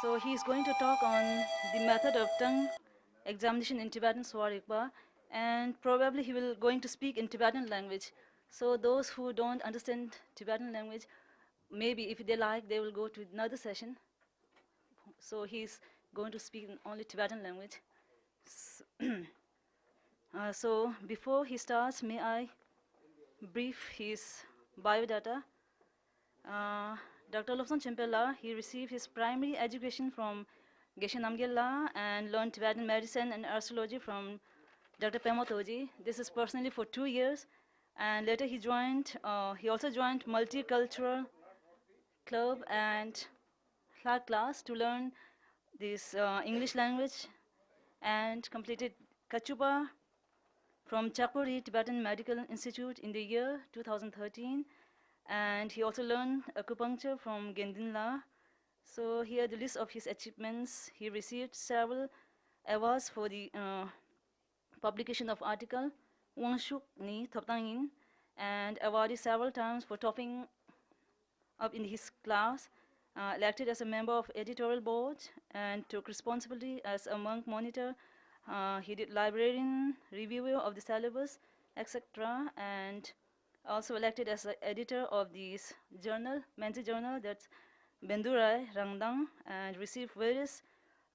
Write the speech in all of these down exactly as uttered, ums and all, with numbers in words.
So he is going to talk on the method of tongue examination in Tibetan Sowa Rigpa, and probably he will going to speak in Tibetan language. So those who don't understand Tibetan language, maybe if they like, they will go to another session. So he is going to speak in only Tibetan language. S- Uh, so before he starts, may I brief his biodata? Uh, Doctor Lobsang Chimpe La, he received his primary education from Geshe Namgyel La and learned Tibetan medicine and astrology from Doctor Pema Toji. This is personally for two years. And later he joined, uh, he also joined multicultural club and Hla class to learn this uh, English language and completed Kachupa from Chakpuri Tibetan Medical Institute in the year two thousand thirteen, and he also learned acupuncture from Gendin La. So here the list of his achievements. He received several awards for the uh, publication of article Wangshuk Ni Thoptangin, and awarded several times for topping up in his class, uh, elected as a member of editorial board, and took responsibility as a monk monitor. Uh, he did librarian, reviewer of the syllabus, et cetera, and also elected as the editor of this journal, men's journal, that's Bendurai Rangdang, and received various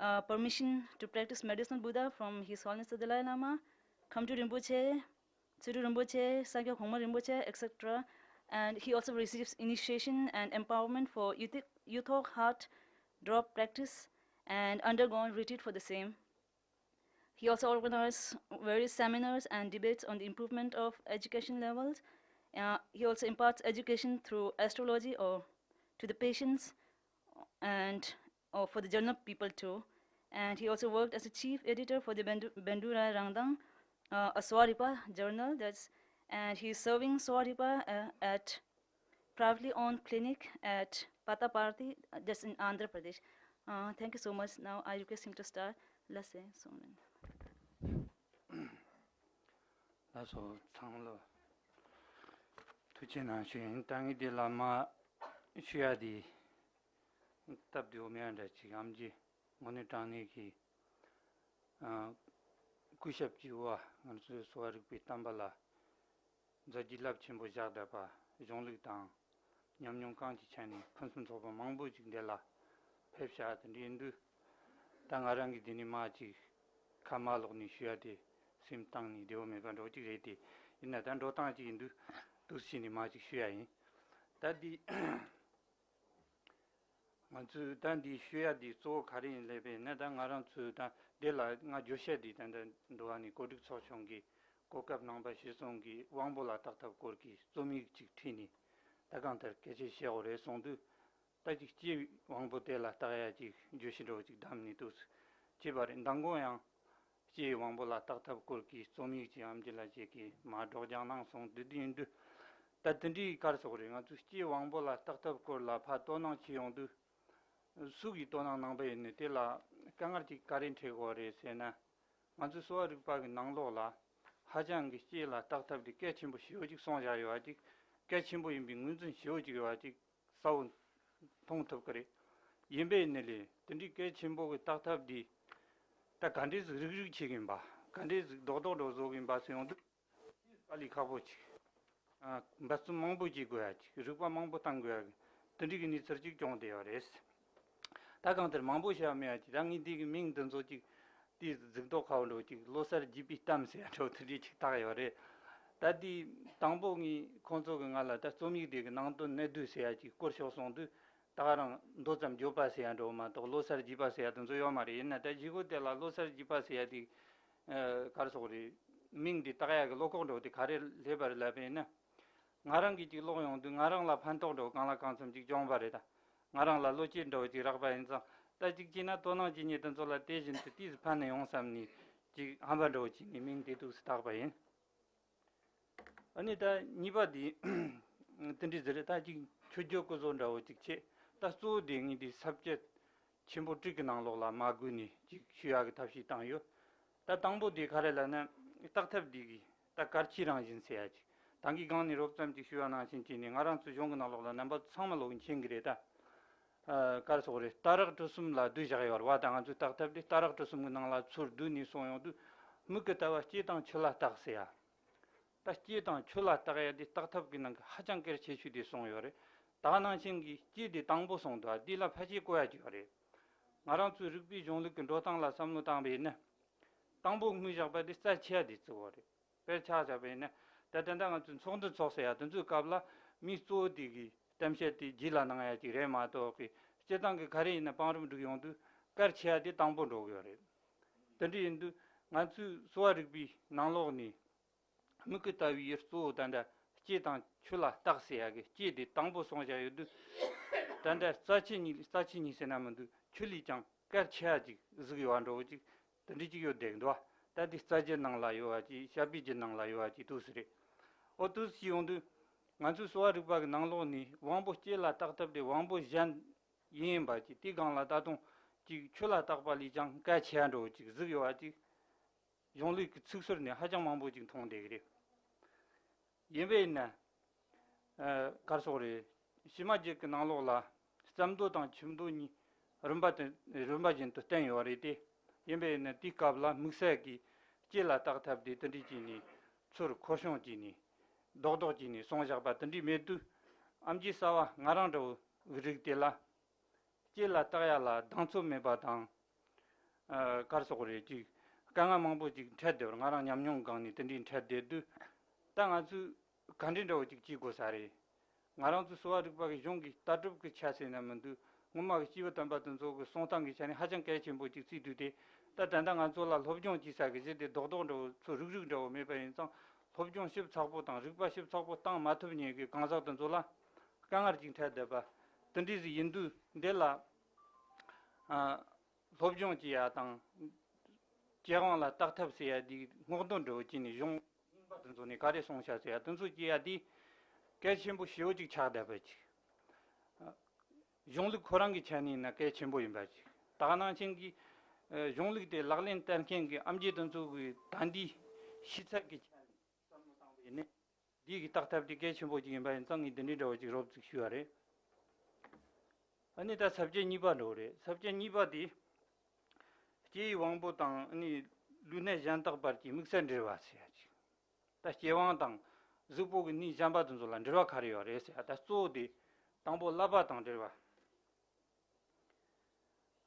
uh, permission to practice medicinal Buddha from His Holiness the Dalai Lama, Khamtu Rinpoche, Tsudu Rinpoche, Sakya Khongma Rinpoche, et cetera. And he also receives initiation and empowerment for Yuthok Heart Drop practice and undergone retreat for the same. He also organizes various seminars and debates on the improvement of education levels. Uh, he also imparts education through astrology or to the patients and or for the journal people too. And he also worked as a chief editor for the Bendu- Bendurai Rangdang, uh, a Sowa Rigpa journal. That's and he's serving Sowa Rigpa uh, at privately owned clinic at Pataparthi, uh, that's in Andhra Pradesh. Uh, thank you so much. Now I request him to start. Let's say, Songlen. ལགས་སོ། ཚང་མ་ལ་ཐུགས་རྗེ་གནང་ཞུ་ཡིན། ད་ངས་འདི་ལ་མ་ཞུ་ཡ་འདི་སྟབས་བདེ་བོ་མེད་འདྲ་ཅིག་ཨམ་ཆི་དངོས་གནས་དྲང་གནས་ཀྱི་ཨ་སྐུ་ཞབས་ཀྱི་བ་ང་ཚོའི་གསོ་བ་རིག་པའི་བསྟན་པ་ལ་མཛད་རྗེས་རླབས་ཆེན་པོ་བཞག་བསྡད་པ། གཞུང་ལུགས་དང་ཉམས་མྱོང་གང་གི་ཆ་ནས་ཕུན་སུམ་ཚོགས་པ་མང་པོ་ཅིག་འདི་ལ་ཕེབས་ཤག་དེ་འདྲ་ཡིན་དུས། ད་ང་རང་གིས་འདི་ནས་མ་ཅིག་ཁ་མ་ལོག་ནས་ཞུ་ཡ་དེ་སེམས་གཏིང་ནས་བདེ་བོ་མེད་པ་འདྲ་བོ་ཅིག་རེད་དེ། ཡིན་ན་ད་འགྲོ་སྟངས་ཅིག་ཡིན་དུས་འདུག་སེ་བྱས་ནས་མ་ཅིག་ཞུ་ཡ་ཡིན། ད་འདི་ང་ཚོས་ད་འདི་ཞུ་ཡ་འདི་གཙོ་བོ་ག་རེ་ཡིན་ལབ་པ་ཡིན་ན། ད་ང་རང་ཚོས་ད་འདི་ལ་ང་བརྗོད་བྱ་འདི་ད་ད་འགྲོ་བ་ནས་གོ་སྒྲིག་ཚོགས་ཆུང་གིས་གོ་སྐབས་གནང་པ་གཞིར་བཟུང་གིས་དབང་པོ་ལ་བརྟག་ཐབས་སྐོར་གྱི་རྩོམ་ཡིག་ཅིག་བྲིས་ནས་ད་གང་ལྟར་སྐད་ཆ་བཤད་དགོས་རེད་གསུངས་དུས། ད་ཅིག་སྤྱི་དབང་པོ་དེ་ལ་བརྟག་ཡ་ཅིག་བརྗོད་གཞི་འདྲ་བོ་ཅིག་བདམས་ནས་འདུག་སེ་བྱས་པ་རེད། མདང་དགོང་ཡང་སྤྱི་དབང་པོ་ལ་བརྟག་ཐབས་སྐོར་གྱི་རྩོམ་ཡིག་ཅིག་ཨམ་ཆི་ལགས་ཀྱིས་མར་སྒྲོག་སྦྱང་གནང་སོང་། དེ་དུས་ཡིན་དུས་ད་དེ་འདྲའི་ག་རེ་ཟེར་དགོས་རེད། ང་ཚོས་སྤྱི་དབང་པོ་ལ་བརྟག་ཐབས་སྐོར་ལ་ཕར་དོ་སྣང་བྱེད་ཡོང་དུས་སུ་གིས་དོ་སྣང་གནང་པ་ཡིན་ནའི་དེ་ལ་དཀའ་ངལ་ཅིག་ག་རེ་འཕྲད་དགོས་རེད་ཟེར་ན། ང་ཚོའི་གསོ་བ་རིག་པ་གི་ནང་ལོགས་ལ་ཧ་ཅང་གི་སྤྱི་ལ་བརྟག་ཐབས་དེ་གལ་ཆེན་པོ་ཞེ་པོ་ཅིག་གསུངས་བཞག་ཡོད་པ་ཅིག་གལ་ཆེན་པོ་ཡིན་པའི་ངོས་འཛིན་ཞེ་པོ་ཅིག་ཡོད་པ་ཅིག་གསལ་བོ་མཐོང་ཐུབ་ཀྱི་རེད། ཡིན་པས་ནི་ལས་དེ་འདྲའི་གལ་ཆེན་པོ་གི་བརྟག་ཐབས་འདི་ད་ག་འདྲས་ཟིག་རིག་རིག་བྱེད་ཀྱི་ཡིན་པ། ག་འདྲས་ཟིག་རྡོག་རྡོག་འདྲ་བཟོ་གི་ཡིན་པ་ཟེར་ཡོང་དུས་དཀའ་ལས་ཁག་པོ་ཅིག་ཨ། འབད་བརྩོན་མང་པོ་བྱེད་དགོས་ཡ་ཅིག་རིག་པ་མང་པོ་བཏང་དགོས་ཡ་གི་དེ་འདྲའི་གི་གནས་ཚུལ་ཅིག་བྱུང་བསྡད་ཡོད་རེད། ད་གང་ལྟར་མང་པོ་བཤད་མེད་ཡ་ཅིག་ད་ངས་འདི་གི་མིང་འདི་ཚོ་ཅིག་དེའི་གཟུགས་མདོག་ཁ་བོ་འདྲ་བོ་ཅིག་ལོ་གསར་བརྗིད་པའི་གཏམ་ཟེར་ཡ་འདྲ་བོ་དེ་འདྲའི་ཅིག་བཏགས་ཡོད་རེད། ད་དེ་དང་པོ་ངས་ཁོང་ཚོ་གི་ང་ལ་ད་རྩོམ་ཡིག་དེ་གི་ནང་དོན་གནད་བསྡུས་ཟེར་ཡ་ཅིག་བསྐུར་ཤོག་གསུངས་དུས། ད་ག་རང་མདོ་ཙམ་བརྗོད་པ་ཟེར་ཡ་འདྲ་བོ་མ་གཏོགས་ལོ་གསར་བརྗིད་པ་ཟེར་ཡ་དེ་ཚོ་ཡོད་མ་རེད། ཡིན་ན་ད་བཞི་གོ་དེ་ལ་ལོ་གསར་བརྗིད་པ་ཟེར་ཡ་དེ་ཨ་ག་རེ་ཟེར་དགོས་རེད། མིང་འདི་བཏགས་ཡ་གི་བློ་ཁོག་འདྲ་བོ་དེ་ག་རེ་སླེབས་པ་རེད་ལབ་པ་ཡིན་ན། ང་རང་གིས་ཅིག་ཀློག་ཡོང་དུས་ང་རང་ལ་ཕན་ཐོགས་འདྲ་བོ་གང་ལ་གང་འཚམ་ཅིག་བྱུང་བ་རེད། ད་ང་རང་ལ་བློ་སྐྱེད་འདྲ་བོ་ཅིག་རག་པ་ཡིན་ཙང་། ད་ཅིག་བྱས་ན་དོ་སྣང་བྱེད་མཁན་དེ་ཚོ་ལ་དེ་བཞིན་དུ་ཏོག་ཙམ་ཕན་ནས་ཡོང་བསམ་ནས་ཅིག་ཧམ་པ་འདྲ་བོ་བྱས་ནས་མིང་དེ་འདུག་སེ་བཏགས་པ་ཡིན། ཨ་ནི་ད་གཉིས་པ་དེ་དེ་འདྲའི་ཟེར་རེད། ད་ཅིག་མཆོད་བརྗོད་སྐུ་གཟུགས་འདྲ་བོ་ཅིག་བྱས། ད་གཙོ་བོ་དེ་ངས་དེ་ས་བཅད་ཆེན་པོ་དྲུག་གི་ནང་ལོགས་ལ་མ་བགོས་ནས་ཅིག་ཞུ་ཡག་གི་ཐབས་ཤེས་བཏང་ཡོད། ད་དང་པོ་དེ་ག་རེ་ལབ་ན་བརྟག་ཐབས་འདི་གི་ད་གལ་ཆེའི་རང་བཞིན་ཟེར་ཡ་ཅིག་ད་གིན་སྒང་ནས་རོབ་ཙམ་ཅིག་ཞུ་བ་ནང་བཞིན་བྱས་ནས་ང་རང་ཚོའི་གཞུང་གི་ནང་ལོགས་ལ་རྣམ་པ་ཚང་མ་ལོག་མཁྱེན་གི་རེད་ད། ཨ་གར་སོགས་རེད། རྟ་རག་གྲུ་གསུམ་ལ་བསྡུས་བཞག་ཡོད་རེད་བ། ད་ང་ཚོའི་བརྟག་ཐབས་དེ་རྟ་རག་གྲུ་གསུམ་གྱི་ནང་ལ་ཚུར་བསྡུས་ནས་གསུངས་ཡོང་དུས། མིག་གིས་ལྟ་བ་སྐྱེ་དང་འཆི་ལ་བརྟག་ཟེར་ཡ། ད་སྐྱེ་དང་འཆི་ལ་བརྟག་ཡ་དེ་བརྟག་ཐབས་ཀྱི་ནང་གི་ཧ་ཅང་གལ་ཆེ་ཤོས་དེ་གསུངས་ཡོད་རེད། ད་ག་ནང་བཞིན་གྱི་སྐྱེ་དེ་དང་པོ་གསུངས་འདུག་དེ་ལ་ཕལ་ཆེར་གོ་ཡ་ཅིག་ཡོད་རེད། ང་རང་ཚོའི་རིག་པའི་གཞུང་ལུགས་ཀྱི་འགྲོ་སྟངས་ལ་བསམ་བློ་བཏང་བས་ན། དང་པོ་དངོས་བཞག་པ་དེ་རྩ་ཆེ་བ་དེ་བརྩི་བ་རེད། དཔེར་ཆ་བཞག་པ་ཡིན་ན། ད་ད་ལྟ་ང་ཚོས་ཚོགས་འདུ་འཚོགས་ཟེར་ཡ་དེ་ཚོའི་སྐབས་ལ་མིའི་གཙོ་བོ་དེ་གི་གཏམ་བཤད་དེ་རྗེས་ལ་གནང་ཡ་ཅིག་རེད་མ་གཏོགས་གི། སྤྱིར་བཏང་གི་ག་རེ་ཡིན་ན་བང་རིམ་སྒྲིག་ཡོང་དུས་གལ་ཆེ་བ་དེ་དང་པོ་འགྲོ་གི་ཡོད་རེད། དེ་འདྲ་ཡིན་དུས་ང་ཚོའི་གསོ་བ་རིག་པའི་ནང་ལོགས་ནས། མིག་གིས་ལྟ་བའི་ཡུལ་གཙོ་བོ་ད་ལྟ་སྐྱེ་དང་འཆི་ལ་བརྟག་ཟེར་ཡ་གི་སྐྱེ་དེ་དང་པོ་གསུངས་བཞག་ཡོད་དུས། ད་ལྟ་རྩ་ཆེ་གཉིས་རྩ་ཆེ་གཉིས་ཟེར་ན་མི་འདུག་འཆི་ལས་ཀྱང་གལ་ཆེ་བ་ཅིག་གཟིགས་ཡོད་པ་འདྲ་བོ་ཅིག་དེ་འདྲ་ཅིག་ཡོད་བསྡད་འདུག་ད་འདི་རྩ་རྒྱུད་ནང་ལ་ཡོད་པ་ཅིག་བཤད་པའི་རྒྱུད་ནང་ལ་ཡོད་པ་ཅིག་འདུག་སེ་རེད། འོ་འདུག་སེ་ཡོང་དུས། ང་ཚོའི་གསོ་བ་རིག་པ་གི་ནང་ལོགས་ནས་དབང་པོ་སྐྱེ་ལ་བརྟག་ཐབས་དེ་དབང་པོ་གཞན་ཡིན་པ་ཅིག་དེའི་སྒང་ལ་ད་དུང་ཅིག་འཆི་ལ་བརྟག་པ་ལས་ཀྱང་གལ་ཆེ་བ་འདྲ་བོ་ཅིག་གཟིགས་ཡོད་པ་ཅིག་གཞུང་ལུགས་ཀྱི་ཚིག་ཟུར་ནས་ཧ་ཅང་མང་པོ་ཅིག་མཐོང་བསྡད་ཀྱི་རེད། ཡིན་པས་ན། ཨ་གར་སོགས་རེད། ཕྱི་མ་རྒྱུད་ཀྱི་ནང་ལོགས་ལ་རྩ་མདོ་དང་ཁྱིམ་མདོ་གཉིས་རིམ་པ་དེ་རིམ་པ་བཞིན་དུ་བསྟན་ཡོད་རེད་དེ། ཡིན་པས་ན་དེའི་སྐབས་ལ་དམིགས་བསལ་གྱིས་སྐྱེ་ལ་བརྟག་ཐབས་དེ་དེ་འདྲ་བྱས་ནས་ཚུར་འཁོར་སྐྱོང་བྱས་ནས་རྡོག་རྡོག་བྱས་ནས་གསུངས་བཞག་པ་དེ་འདྲ་མེད་དུས། ཨེམ་ཆི་གསར་བ་ང་རང་འདྲ་བོའི་རིགས་དེ་ལ། སྐྱེ་ལ་བརྟག་ཡ་ལ་གདེང་ཚོད་མེད་པ་དང་། ཨ་གར་སོགས་རེད་ཅིག་དཀའ་ངལ་མང་པོ་ཅིག་འཕྲད་བསྡད་པར་ང་རང་ཉམས་མྱོང་སྒང་ནས་དེ་འདྲའི་འཕྲད་བསྡད་དུས། ད་ང་ཚོས་ག་འདྲའི་འདྲ་བོ་ཅིག་བྱེད་དགོས་ས་རེད། ང་རང་ཚོའི་གསོ་བ་རིག་པ་གི་གཞུང་གི་ལྟ་གྲུབ་ཀྱི་ཆ་ཟེར་ན་མི་འདུག་སྔོན་མ་གི་སྐྱེས་བུ་དམ་པ་དེ་ཚོ་གི་གསུང་སྟངས་ཀྱི་ཆ་ནས་ཧ་ཅང་གལ་ཆེན་པོ་ཅིག་བརྩིས་དུས་དེ། ད་ད་ལྟ་ང་ཚོ་ལ་སློབ་སྦྱོང་བྱེད་ས་གི་གཞི་དེ་རྡོག་རྡོག་འདྲ་བོ་ཚོ་རིགས་རིགས་འདྲ་བོ་མེད་པ་ཡིན་ཙང་། སློབ་སྦྱོང་ཞིབ་ཚགས་པོ་དང་རིག་པ་ཞིབ་ཚགས་པོ་བཏང་མ་ཐུབ་མཁན་གྱི་གང་ཟག་དེ་ཚོ་ལ་དཀའ་ངལ་ཅིག་འཕྲད་བསྡད་པ་དེ་འདྲ་ཟིག་ཡིན་དུས་འདི་ལ། ཨ། སློབ་སྦྱོང་བྱེད་ཡ་དང་། སྐྱེ་དབང་ལ་བརྟག་ཐབས་ཟེར་ཡ་དེའི་སྔོག་འདོན་འདྲ་བོ་བྱས་ནས་གཞུང་རྙིང་པ་དེ་ཚོ་ནས་ག་རེ་གསུངས་བཞག་ཟེར་ཡ་དེ་ཚོ་བྱེད་ཡ་དེ་གལ་ཆེན་པོ་ཞེ་པོ་ཅིག་ཆགས་བསྡད་པ་ཅིག་གཞུང་ལུགས་ཁོ་རང་གི་ཆ་ནས་ཡིན་ན་གལ་ཆེན་པོ་ཡིན་པ་ཅིག་ད་ག་ནང་བཞིན་གྱི་གཞུང་ལུགས་དེ་ལག་ལེན་བསྟར་མཁན་གྱི་ཨེམ་ཆི་དེ་ཚོ་གི་ད་ལྟའི་ཤེས་ཚད་ཀྱི་ཆ་ནས་བསམ་བློ་བཏང་བ་ཡིན་ན། འདི་གི་བརྟག་ཐབས་དེ་གལ་ཆེན་པོ་ཅིག་ཡིན་པ་ཡིན་ཙང་ངས་འདི་འདྲའི་འདྲ་བོ་ཅིག་རོབ་ཙིག་ཞུས་པ་རེད། ཨ་ནི་ད་ས་བཅད་གཉིས་པ་འགྲོ་རེད། ས་བཅད་གཉིས་པ་དེ། སྐྱེ་བའི་དབང་པོ་དང་ཨ་ནི་ལུས་གནས་གཞན་དག་བར་གྱི་དམིགས་བསལ་འབྲེལ་བ་ཟེར་ཡ་ཅིག་ད་སྐྱེ་དབང་དང་གཟུགས་པོ་གི་གནས་གཞན་པ་དེ་ཚོ་ལ་འབྲེལ་བ་ག་རེ་ཡོད་རེད་ཟེར་ཡ། ད་གཙོ་བོ་དེ་དང་པོ་བསླབ་པ་དང་འབྲེལ་བ།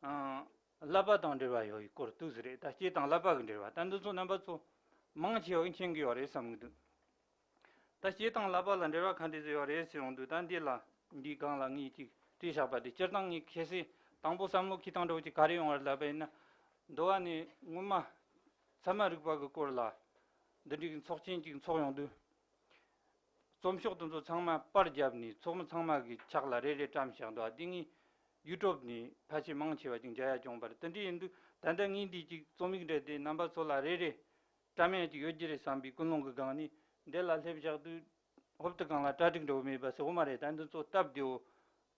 ཨང་། བསླབ་པ་དང་འབྲེལ་བ་ཡོད་པའི་སྐོར་འདུག་ཟེར་རེད། ད་སྐྱེ་དང་བསླབ་པ་གི་འབྲེལ་བ་ད་འདི་ཚོ་རྣམ་པ་ཚོ་མང་ཆེ་བ་མཁྱེན་གྱི་ཡོད་རེད་བསམ་གྱི་འདུག་ད་སྐྱེ་དང་བསླབ་པ་ལ་འབྲེལ་བ་ག་འདྲ་ཟིག་ཡོད་རེད་ཟེར་ཡོང་དུས་ད་འདི་ལ་འདིའི་སྒང་ལ་ངས་ཅིག་བྲིས་བཞག་པ་དེ་སྤྱིར་བཏང་ངས་ཁ་སང་དང་པོ་བསམ་བློ་འཁྱེར་སྟངས་འདྲ་བོ་ཅིག་ག་རེ་ཡོང་བ་རེད་ལབ་པ་ཡིན་ན། འདི་བ་ནས་སྔོན་མ་ཚད་མ་རིག་པ་གི་སྐོར་ལ་འདི་འདྲའི་ཚོགས་ཆེན་ཅིག་འཚོགས་ཡོང་དུས། རྩོམ་ཤོག་དེ་ཚོ་ཚང་མ་པར་བརྒྱབ་ནས་ཚོགས་མི་ཚང་མ་གི་ཕྱག་ལ་རེ་རེ་བཀྲམ་བཞག་འདུག་དེ་ངས་ཡུ་ཊུབ་ནས་ཕལ་ཆེར་མང་ཆེ་བ་ཅིག་མཇལ་ཡ་བྱུང་བ་རེད། དེ་འདྲ་ཡིན་དུས་ད་ལྟ་ངས་འདི་ཅིག་རྩོམ་ཡིག་འབྲི་དེ་རྣམ་པ་ཚོ་ལ་རེ་རེ་བཀྲམ་ཡ་ཅིག་ཡོད་རྒྱུ་རེད་བསམ་པའི་ཀུན་སློང་གི་སྒང་ནས་འདི་ལ་སླེབས་བཞག་དུས་ཧོབ་ཏེ་སྒང་ལ་གྲ་སྒྲིག་འདྲ་བོ་མེད་པ་ཟེར་འོ་མ་རེད། ད་འདི་ཚོ་སྟབས་བདེ་བོ་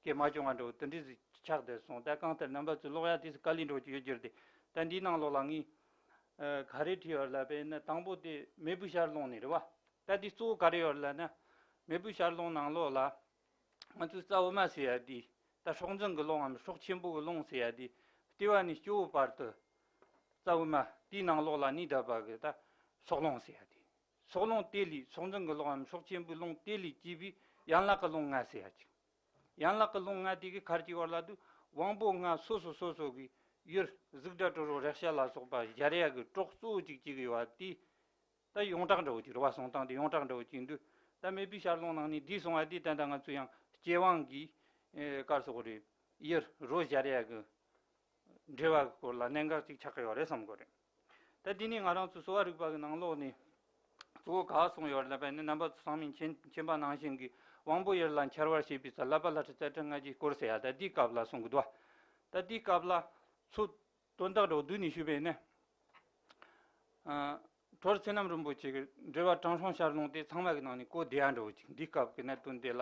གས་མ་བྱུང་བ་འདྲ་བོ་དེ་འདྲ་ཟིག་ཆགས་བསྡད་སོང་། ད་གང་ལྟར་རྣམ་པ་ཚོས་ཀློག་ཡ་དེ་ཚོ་དཀའ་ལས་འདྲ་བོ་ཅིག་ཡོད་རྒྱུ་རེད་དེ། ད་འདིའི་ནང་ལོགས་ལ་ངས་ཨ་ག་རེ་བྲིས་ཡོད་ལབ་པས་ན་དང་པོ་དེ་མེས་པོའི་ཞལ་ལུང་ནས་རེད་བ། ད་འདི་གཙོ་བོ་ག་རེ་ཡོད་ལབ་ན། མེས་པོའི་ཞལ་ལུང་ནང་ལོགས་ལ་ང་ཚོས་རྩ་དབུ་མ་ཟེར་ཡ་དེ། ད་སྲོག་འཛིན་གྱི་ཀློང་ངམ་སྲོག་ཆེན་པོ་གི་ཀློང་ཟེར་ཡ་དེ། ལྟེ་བ་ནས་སྤྱི་བོ་བར་དུ་རྩ་དབུ་མ་དེའི་ནང་ལོགས་ལ་གནས་བསྡད་པ་གི་ད་སྲོག་ལུང་ཟེར་ཡ་དེ། སྲོག་ལུང་དེ་ལས་སྲོག་འཛིན་གྱི་ཀློང་ངམ་སྲོག་ཆེན་པོའི་ཀློང་དེ་ལས་སྐྱེས་པའི་ཡན་ལག་གི་ཀློང་ལྔ་ཟེར་ཡ་ཅིག་ཡན་ལག་གི་ཀློང་ལྔ་དེ་གི་ག་རེ་ཅིག་ཡོད་ལབ་དུས། དབང་པོ་ལྔ་སོ་སོ་སོ་སོ་གི་ཡུལ་གཟུགས་སྒྲ་དྲི་རོ་རེག་བྱ་ལ་སོགས་པ་སྦྱར་ཡ་གི་གྲོགས་གཙོ་བོ་གཅིག་གཅིག་ཡོད་པ་དེ། ད་ཡོངས་གྲགས་འདྲ་བོ་ཅིག་རེད་བ། གསུང་སྟངས་དེ་ཡོངས་གྲགས་འདྲ་བོ་ཅིག་འདུག་ད་མེས་པོའི་ཞལ་ལུང་ནང་ནས་འདི་གསུང་བ་དེ་ད་ལྟ་ང་ཚོ་ཡང་སྐྱེ་དབང་གི་ཨེ་གར་སོགས་རེད། ཡུལ་རོ་སྦྱར་ཡ་གི་འབྲེལ་བ་གི་སྐོར་ལ་གནད་འགག་ཅིག་ཆགས་ཀྱི་ཡོད་རེད་བསམ་གི་རེད། ད་དེ་ནས་ང་རང་ཚོ་གསོ་བ་རིག་པ་གི་ནང་ལོགས་ནས་གཙོ་བོ་ག་གསུངས་ཡོད་རེད་ལབ་པ་ཡིན་ན། རྣམ་པ་ཚོ་ཚང་མས་མཁྱེན་མཁྱེན་པ་ནང་བཞིན་གྱི་དབང་པོ་ཡུལ་ལ་འཆར་བར་བྱེད་པའི་ཚུལ་བསླབ་པ་བསླབ་ཁྲིད་རྩལ་འཕྲིན་ལྔ་བརྒྱའི་སྐོར་ཟེར་ཡ་ད་དེའི་སྐབས་ལ་གསུང་གི་འདུག་ད་དེའི་སྐབས་ལ་ཚུར་དོན་དག་རོ་བསྡུས་ནས་ཞུས་པ་ཡིན་ན། ཨ། གྲོལ་ཚེ་རྣམ་རིན་པོ་ཆེ་གི་འགྲེལ་པ་དྲང་སྲོང་ཞལ་ལུང་དེ་ཚང་མ་གི་ནང་ནས་གོ་བདེ་ཡ་འདྲ་བོ་ཅིག་འདིའི་སྐབས་ཀྱི་གནད་དོན་དེ་ལ་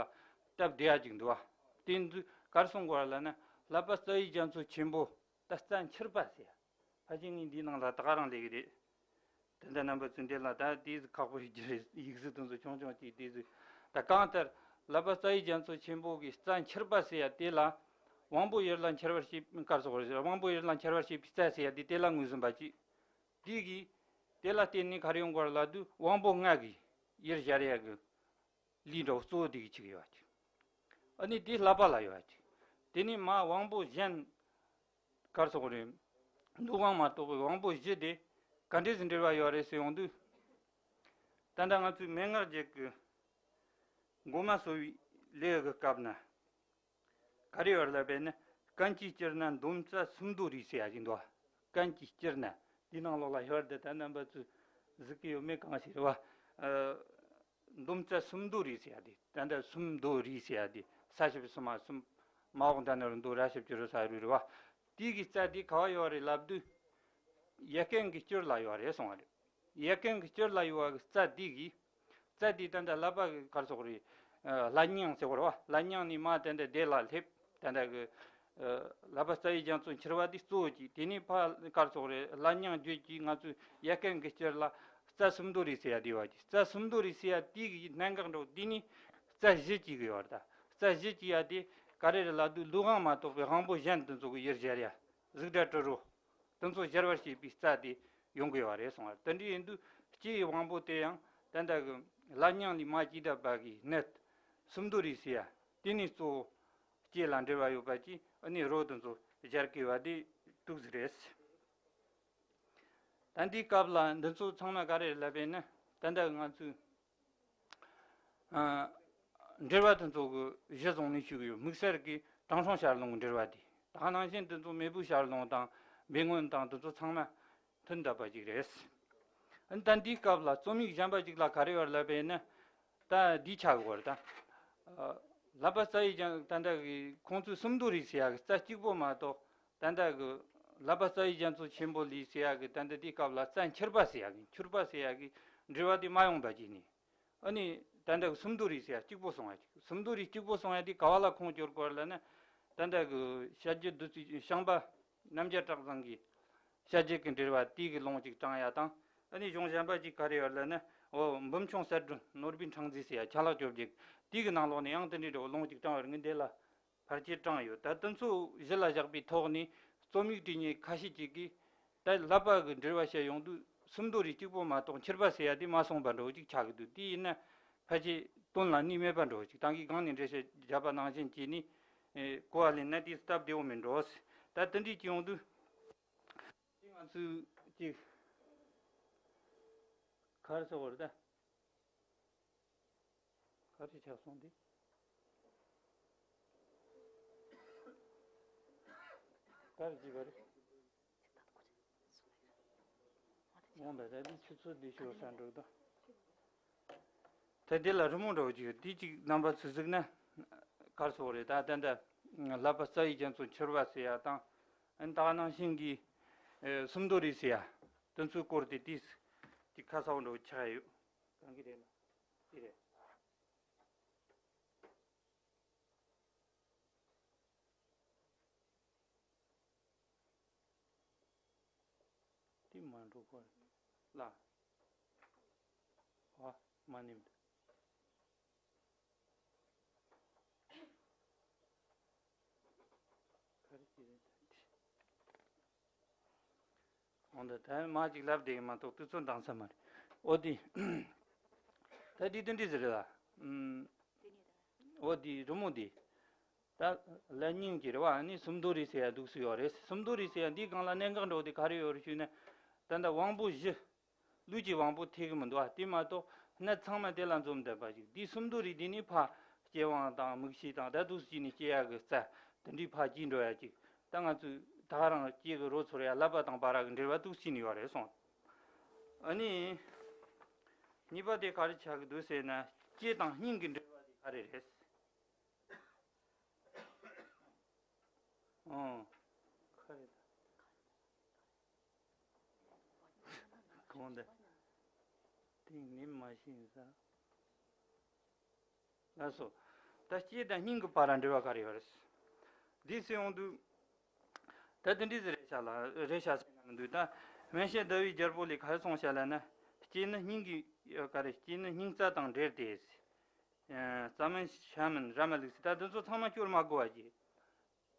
སྟབས་བདེ་ཡ་ཅིག་འདུག་བ། དེ་འདི་གར་གསུང་དགོས་ལབ་ན། བསླབ་པ་རྩ་བའི་རྒྱ་མཚོ་ཆེན་པོ་ད་རྩ་འཁྱེར་པ་ཟེར་ཡ། ཕལ་ཆེར་ངས་འདིའི་ནང་ལ་ད་ག་རང་ལས་ཀྱི་རེད། དེ་འདྲ་རྣམ་པ་ཚོས་འདི་ལ་ད་དེ་ཟིག་ཁག་པོ་ཞིག་གི་རེད། ཡིག་གཟུགས་དེ་ཚོ་ཆུང་ཆུང་ཅིག་དེ་ཟིག་ད་གང་ལྟར་བསླབ་པ་རྩ་བའི་རྒྱ་མཚོ་ཆེན་པོ་གི་རྩ་འཁྱེར་པ་ཟེར་ཡ་དེ་ལ། དབང་པོ་ཡུལ་ལ་འཆར་བར་བྱེད་པའི་སྐབས་སུ་དབང་པོ་ཡུལ་ལ་འཆར་བར་བྱེད་པའི་རྩལ་ཟེར་ཡ་དེ་དེ་ལ་ངོས་ཟིན་པ་ཅིག་དེ་གིས་དེ་ལ་བརྟེན་ནས་ག་རེ་ཡོང་གི་ཡོད་རེད་ལབ་དུས་དབང་པོ་ལྔ་གི་ཡུལ་སྦྱར་ཡ་གི་ལུས་འདྲ་བོ་གཙོ་བོ་དེ་གི་ཆིག་ཡོད་པ་ཅིག་ཨ་ནི་དེ་ཀླད་པ་ལ་ཡོད་པ་ཅིག་དེ་ནས་མ་དབང་པོ་གཞན་གར་སོགས་རེད། འདུ་ཁང་མ་གཏོགས་པའི་དབང་པོ་བཞི་དེ་ག་འདྲས་སུ་འབྲེལ་བ་ཡོད་རེད་ཟེར་ཡོང་དུས། ད་ལྟ་ང་ཚོའི་མན་ངག་བརྒྱད་ཀྱི་མགོ་མ་གསོ་བའི་ལས་ཀྱི་སྐབས་ན། ག་རེ་ཡོད་ལབ་པས་ན། གན་གྱིས་བསྐྱུར་ན་འདོམ་རྩ་སུམ་མདོ་རེད་ཟེར་ཡ་ཞིག་འདུག་གན་གྱིས་བསྐྱུར་ན། དེའི་ནང་ལོགས་ལ་ཡོད་དེ་ད་རྣམ་པ་ཚོས་གཟིགས་ཀྱི་ཡོད་མེད་གང་ཤེས་རེད་བ། འདོམ་རྩ་སུམ་མདོ་རེད་ཟེར་ཡ་དེ་ད་ལྟ་སུམ་མདོ་རེད་ཟེར་ཡ་དེ་ས་ཞབས་སུ་མ་སུམ། མ་འོག་མཐའ་ན་རུ་མདོ་ར་ཞབས་ཀྱུ་རུ་ས་རུ་རེད་བ། དེའི་གི་རྩ་དེ་ག་བ་ཡོད་རེད་ལབ་དུས། ཡ་གན་གྱི་སྐྱོར་ལ་ཡོད་རེད་གསུང་བ་རེད། ཡ་གན་གྱི་སྐྱོར་ལ་ཡོད་བ་གི་རྩ་དེ་གི། རྩ་དེ་ད་ལྟ་ཀླད་པ་གི་གར་སོགས་རེད། ཀླད་རྙིང་ཟེར་བ་རེད་བ། ཀླད་རྙིང་ནས་མ་ད་ལྟ་དེ་ལ་སླེབས། ད་ལྟ་གི། ཀླད་པ་རྩ་བའི་རྒྱ་མཚོ་འཁྱིལ་བ་དེ་གཙོ་བོ་གཅིག་དེ་ནས་ཕ་གར་སོགས་རེད། ཀླད་རྙིང་བརྗོད་ཀྱི་ང་ཚོས་ཡ་གན་གྱི་སྐྱོར་ལ་རྩ་སུམ་མདོ་རེད་ཟེར་ཡ་དེ་བ་གི་རྩ་སུམ་མདོ་རེད་ཟེར་ཡ་དེ་གི་གནད་འགག་འགྲོ་དེ་ནས་རྩ་བཞི་གཅིག་གི་ཡོད་རེད་ད། རྩ་བཞི་གཅིག་ཡ་དེ་ག་རེ་རེད་ལབ་དུས་ཀླུ་དབང་མ་གཏོགས་པའི་དབང་པོ་གཞན་དེ་ཚོ་གི་ཡུལ་སྦྱར་ཡ། གཟུགས་སྒྲ་དྲི་རོ། དེ་ཚོ་སྦྱར་བར་བྱེད་པའི་རྩ་དེ་ཡོང་གི་ཡོད་རེད་གསུང་བ། དེ་འདྲ་ཡིན་དུས་ལྕེ་ཡི་དབང་པོ་དེ་ཡང་ད་ལྟ་གི་ཀླད་རྙིང་ལས་མ་ཇི་ལྟ་བ་གི་ནད་སུམ་མདོ་རེད་ཟེར་ཡ་དེ་ནས་གཙོ་བོ་ལྕེ་ལ་འབྲེལ་བ་ཡོད་པ་ཅིག་ཨ་ནི་རོ་དེ་ཚོ་སྦྱར་དགོས་པ་དེ་འདུག་ཟིག་རེད། ད་འདིའི་སྐབས་ལ་འདི་ཚོ་ཚང་མ་ག་རེ་རེད་ལབ་པས་ན་ད་ལྟ་གི་ང་ཚོས། འབྲེལ་བ་དེ་ཚོ་གི་གཞི་བཟུང་ནས་ཞུ་གི་ཡོད། དམིགས་བསལ་གྱི་དྲང་སྲོང་ཤར་ལྷུང་གི་འབྲེལ་བ་དེ། ད་ནང་བཞིན་དེ་ཚོ་མེས་པོ་ཤར་ལྷུང་དང་བེ་སྔོན་དང་དེ་ཚོ་ཚང་མ་མཐུན་བསྡད་པ་ཅིག་རེད། ཨ་ནི་ད་འདིའི་སྐབས་ལ་རྩོམ་ཡིག་གཞན་པ་ཅིག་ལ་ག་རེ་ཡོད་ལབ་པས་ན། ད་འདི་ཆགས་དགོས་རེད་ད། ཀླད་པ་རྩ་བའི་རྒྱ་ད་ལྟ་གི་ཁོང་ཚོས་སུམ་མདོ་རེད་ཟེར་ཡ་གི་རྩ་གཅིག་པོ་མ་གཏོགས་ད་ལྟ་གི་ཀླད་པ་རྩ་བའི་རྒྱ་མཚོ་ཆེན་པོ་ལས་ཟེར་ཡ་གི་ད་ལྟ་འདིའི་སྐབས་ལ་རྩ་འཁྱུར་པ་ཟེར་ཡ་གི་འཁྱུར་པ་ཟེར་ཡ་གི་འབྲེལ་བ་དེ་མ་ཡོང་པ་ཅིག་ནས། ཨ་ནི་ད་ལྟ་གི་སུམ་མདོ་རེད་ཟེར་ཡ་གཅིག་པོ་གསུང་ཡ་གཅིག་སུམ་མདོ་རེད་གཅིག་པོ་གསུང་ཡ་དེ་ག་བ་ལ་ཁུངས་སྐྱོར་དགོས་ལབ་ན། ད་ལྟ་གི་བཤད་རྒྱུད་བདུད་རྩི་ཤངས་པ་རྣམ་རྒྱལ་གྲགས་བཟང་གིས་བཤད་རྒྱུད་ཀྱི་འགྲེལ་བ་དེ་གི་ལུང་གཅིག་དྲངས་ཡ་དང་། ཨ་ནི་གཞུང་གཞན་པ་གཅིག་ག་རེ་ཡོད་ལབ་ན། འོ་འབུམ་ཆུང་གསལ་སྒྲོན་ནོར་བུའི་འཕྲེང་མཛེས་ཟེར་ཡ་ཆ་ལག་བཅོ་བརྒྱད་དེ་གི་ནང་ལོགས་ནས་ཡང་དེ་འདྲའི་འགྲེལ་བ་ལུང་གཅིག་དྲངས་ཡོད་རེད། ངས་འདི་ལ་ཕལ་ཆེར་དྲངས་ཡོད། ད་དེ་ཚོ་གཞི་ལ་བཞག་པའི་ཐོག་ནས་རྩོམ་ཡིག་བྲིས་མཁན་ཁ་ཤས་ཅིག་གིས། ད་ཀླད་པ་གི་འབྲེལ་བ་བཤད་ཡོང་དུས་སུམ་མདོ་རེད་གཅིག་པོ་མ་གཏོགས་འཁྱུར་པ་ཟེར་ཡ་དེ་མ་གསུངས་པ་འདྲ་བོ་ཅིག་ཆགས་ཀྱི་འདུག་དེ་ཡིན་ན་ཕལ་ཆེར་དོན་ལ་གནས་མེད་པ་འདྲ་བོ་ཅིག་ད་གིན་སྒང་ནས་འགྲེལ་བཤད་བརྒྱབ་པ་ནང་བཞིན་བྱས་ནས་གོ་བ་ལེན་ན་དེ་སྟབས་བདེ་བོ་མིན་འགྲོ། ད་དེ་འདྲས་ཅིག་ཡོང་དུས་དེ་ང་ཚོས་ཅིག་ག་རེ་ཟེར་དགོས་རེད་ད། ག་རེ་ཆགས་སོང་དེ། ག་རེ་བྱེད་པ་རེད། འོང་ད་ད་འདི་ཆུ་ཚོད་འདི་ཤོར་ས་འགྲོ་ད། ད་འདི་ལ་རི་མོ་འདྲ་བོ་ཅིག་ཡོད། འདི་ཅིག་རྣམ་པ་ཚོས་གཟིགས་ན་ག་རེ་ཟེར་དགོས་རེད་ད། ད་ད་ཀླད་པ་རྩ་བའི་རྒྱ་མཚོ་འཁྱུར་བ་ཟེར་ཡ་དང་། ཨ་ནི་ད་ག་ནང་བཞིན་གྱི་ཨེ་སུམ་མདོ་རེད་ཟེར་ཡ་དེ་ཚོའི་སྐོར་དེ་དེ་ཅིག་ཁ་གསལ་བོ་འདྲ་བོ་ཆགས་ཡོད། གང་གི་རེད་ལ་དེ་རེད། དེ་མ་འགྲོ་གོ་ལ། ཨ་མ་ནིམ། ག་རེ་བྱེད་རེད་ད། འོ་ད་ད་མ་ཅིག་ལབ་བསྡད་ཡིན་མ་གཏོགས་དུས་ཚོད་འདང་ས་མ་རེད། འོ་དེ། ད་དེ་དེ་འདྲ་ཟེར་རེད་ལ། ཨུམ། འོ་དེ་རི་མོ་དེ། ད་ཀླད་རྙིང་གི་རེད་བ། ཨ་ནི་སུམ་མདོ་རེད་ཟེར་ཡ་འདུག་སེ་ཡོད་རེད། སུམ་མདོ་རེད་ཟེར་ཡ་འདིའི་སྒང་ལ་གནད་འགག་འདྲ་བོ་དེ་ག་རེ་ཡོད་རེད་ཞུས་ན། ད་ལྟ་དབང་པོ་བཞི། ལུས་ཀྱི་དབང་པོ་ཐེ་གི་མི་འདུག་ཨ། དེ་མ་གཏོགས་སྣ་ཚང་མ་དེ་ལ་འཛོམས་བསྡད་པ་ཞིག་དེའི་སུམ་མདོ་རེད། དེ་ནི་ཕ་སྐྱེ་དབང་དང་མིག་ཤེས་དང་ད་འདུག་སེ་བྱས་ནས་སྐྱེ་ཡ་གི་རྩ་དེ་འདྲའི་ཕ་སྐྱེ་འགྲོ་ཡ་ཅིག་ད་ང་ཚོས་ད་ག་རང་སྐྱེ་གི་རོ་ཚོར་ཡ་ཀླད་པ་དང་བར་གི་འབྲེལ་བ་འདུག་སེ་བྱས་ནས་ཡོད་རེད་གསུངས། ཨ་ནི། གཉིས་པ་དེ་ག་རེ་ཆགས་ཀྱི་འདུག་ཟེར་ན་ལྕེ་དང་སྙིང་གི་འབྲེལ་བ་དེ་ག་རེ་རེད། ཨོ། ཁ་རེད་ད། གང་འདི། དེ་ངས་མ་ཤེས་ས། ལགས་སོ། ད་ལྕེ་དང་སྙིང་གི་བར་ལ་འབྲེལ་བ་ག་རེ་ཡོད་རེད། འདི་ཟེར་ཡོང་དུས། ད་དེ་འདྲའི་ཟེར་རེད་ཤག་ལ་རེད་ཤག་ཟེར་ན་མི་འདུག་ད་སྨན་དཔྱད་ཟླ་བའི་རྒྱལ་པོ་ལས་ག་རེ་གསུངས་ཤག་ལབ་ན། ལྕེ་ནི་སྙིང་གི་ག་རེ། ལྕེ་ནི་སྙིང་རྩ་དང་འབྲེལ་ཏེ། རྩ་མིན་ཤ་མིན་ར་མ་ལུག་ཟེར། ད་འདི་ཚོ་ཚང་མ་སྐྱོར་མ་དགོས་པ་གྱིས།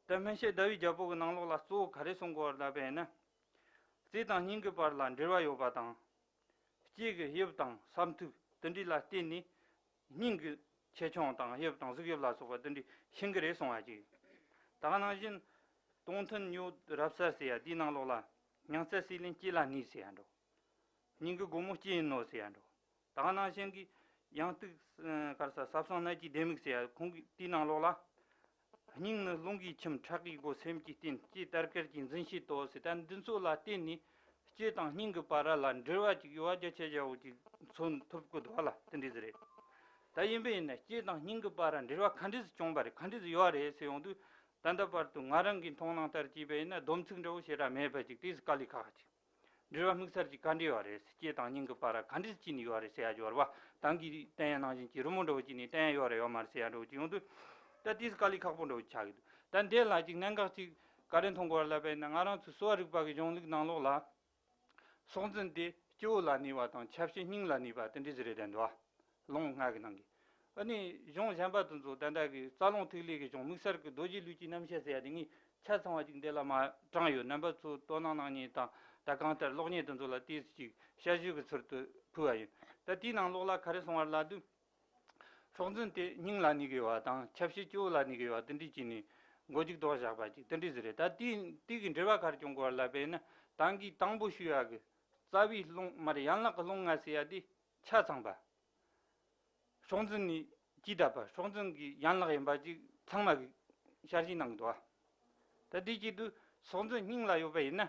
ད་ སྨན་དཔྱད་ཟླ་བའི་རྒྱལ་པོ་གི་ནང་ལོགས་ལ་གཙོ་བོ་ག་རེ་གསུང་གི་ཡོད་ལབ་པ་ཡིན་ན། རྩེ་དང་སྙིང་གི་བར་ལ་འབྲེལ་བ་ཡོད་པ་དང་། ལྕེ་གི་དབྱིབས་དང་སྲབ་མཐུག་དེ་འདྲ་ལ་བརྟེན་ནས། སྙིང་གི་ཆེ་ཆུང་དང་དབྱིབས་དང་གཟུགས་དབྱིབས་ལ་སོགས་པ་དེ་འདྲ་ཤེས་ཀྱི་རེད་གསུང་བ་ཅིག། ད་ག་ནང་བཞིན། སྟོང་ཐུན་ཉོ་རབ་གསལ་ཟེར་ཡ་དེའི་ནང་ལོགས་ལ། མྱང་རྩ་བསིལ་ལེན་ལྕེ་ལ་གནས་ཟེར་ཡ་འགྲོ། སྙིང་གི་སྒོ་མོ་ལྕེ་ཡིན་ནོ་ཟེར་ཡ་འགྲོ། ད་ག་ནང་བཞིན་གྱི། ཡང་ཏིག་གར་ས་ཟབ་གསང་སྣོད་ཀྱི་ལྡེ་མིག་ཟེར་ཡ་ཁོང་གི་དེའི་ནང་ལོགས་ལ། སྙིང་ནི་རླུང་གི་ཁྱིམ། ཁྲག་གི་སྒོ། སེམས་ཀྱི་རྟེན། ལྕེ་དར་དཀར་གྱི་འཛིན་བྱེད་དོ་ཟེར། ད་འདི་ཚོ་ལ་བརྟེན་ནས་ལྕེ་དང་སྙིང་གི་བར་ལ་འབྲེལ་བ་ཅིག་ཡོད་པ་རྒྱ་ཆེ་རྒྱ་བོ་ཅིག་མཚོན་ཐུབ་ཀྱི་འདུག་ལ་དེ་འདྲ་ཟིག་རེད། ད་ཡིན་པ་ཡིན་ན་ལྕེ་དང་སྙིང་གི་བར་ལ་འབྲེལ་བ་ག་འདྲ་ཟིག་བྱུང་བ་རེད། ག་འདྲ་ཟིག་ཡོད་རེད་ཟེར་ཡོང་དུས། ད་ལྟ་བར་དུ་ང་རང་གི་མཐོང་སྣང་ལྟར་བྱས་པ་ཡིན་ན་སྡོམ་ཚིག་འདྲ་བོ་ཞེ་དྲག་མེད་པ་ཅིག་དེ་ཟིག་དཀའ་ལས་ཁག་ཅིག་འབྲེལ་བ་དམིགས་བསལ་གྱི་ག་འདྲ་ཡོད་རེད། ལྕེ་དང་སྙིང་གི་བར་ག་འདྲ་བྱས་ནས་ཡོད་རེད་ཟེར་ཡ་ཡོད་རེད་བ། ཏང་གིས་བསྟན་ཡ་ནང་བཞིན་གྱི་རི་མོ་འདྲ་བོ་བྱས་ནས་བསྟན་ཡ་ཡོད་རེད་ཡོད་མ་རེད་ཟེར་ཡ་འདྲ་བོ་ཅིག་ཡོང་དུས། ད་དེ་དཀའ་ལས་ཁག་པོ་འདྲ་བོ་ཆགས་ཀྱི་འདུག་ད་འདི་ལ་ཅིག་གནད་འགག་ཅིག་ག་རེ་མཐོང་དགོས་རེད་ལབ་པ་ཡིན་ན། ང་རང་ཚོའི་གསོ་བ་རིག་པ་གི་གཞུང་ལུགས་ནང་ལོགས་ལ། སྲོག་འཛིན་དེ་སྤྱི་བོ་ལ་གནས་པ་དང་ཆ་བྱད་སྙིང་ལ་གནས་པ་དེ་འདྲ་ཟིག་རེད་བསྟན་འདུག་བ། ལུང་ལྔ་གི་ནང་གི། ཨ་ནི་གཞུང་གཞན་པ་དེ་ཚོ་ད་ལྟ་གི་རྩ་རླུང་ཐིག་ལེ་གི་གཞུང་དམིགས་བསལ་གྱི་རྡོ་རྗེ་ལུས་ཀྱི་རྣམ་བཤད་ཟེར་ཡ་དེ་ངས་ཆ་ཚང་བ་ཅིག་འདི་ལ་མ་དྲངས་ཡོད། རྣམ་པ་ཚོ་དོ་སྣང་གནང་མཁན་དང་ད་གང་ལྟར་ཀློག་མཁན་དེ་ཚོ་ལ་ཏོག་ཙམ་ཅིག་དཔྱད་ཞིབ་ཀྱི་ཚུལ་དུ་ཕུལ་བ་ཡིན། ད་དེའི་ནང་ལོགས་ལ་ག་རེ་གསུངས་པ་རེད་ལབ་དུས། སྲོག་འཛིན་དེ་སྙིང་ལ་གནས་ཀྱི་ཡོད་པ་དང་ཆ་བྱད་སྤྱི་བོ་ལ་གནས་ཀྱི་ཡོད་པ་དེ་འདྲ་བྱས་ནས་མགོ་མཇུག་ལྡོག་བཞག་པ་ཅིག་དེ་འདྲ་ཟིག་རེད། ད་དེ་དེ་གི་འབྲེལ་བ་ག་རེ་བྱུང་དགོས་རེད་ལབ་པ་ཡིན་ན། ཏང་གིས་དང་པོ་ཞུས་ཡ་གི་རྩ་བའི་རླུང་མ་རེད། ཡན་ལག་གི་རླུང་ལྔ་ཟེར་ཡ་དེ་ཆ་ཚང་པ། སྲོག་འཛིན་ནས་ཇི་ལྟ་བར་སྲོག་འཛིན་གྱི་ཡན་ལག་ཡིན་པ་ཅིག་ཚང་མ་གི་ཤར་གཞི་ནང་གི་འདུག་བ། ད་དེ་བྱེད་དུས་སྲོག་འཛིན་སྙིང་ལ་ཡོད་པ་ཡིན་ན།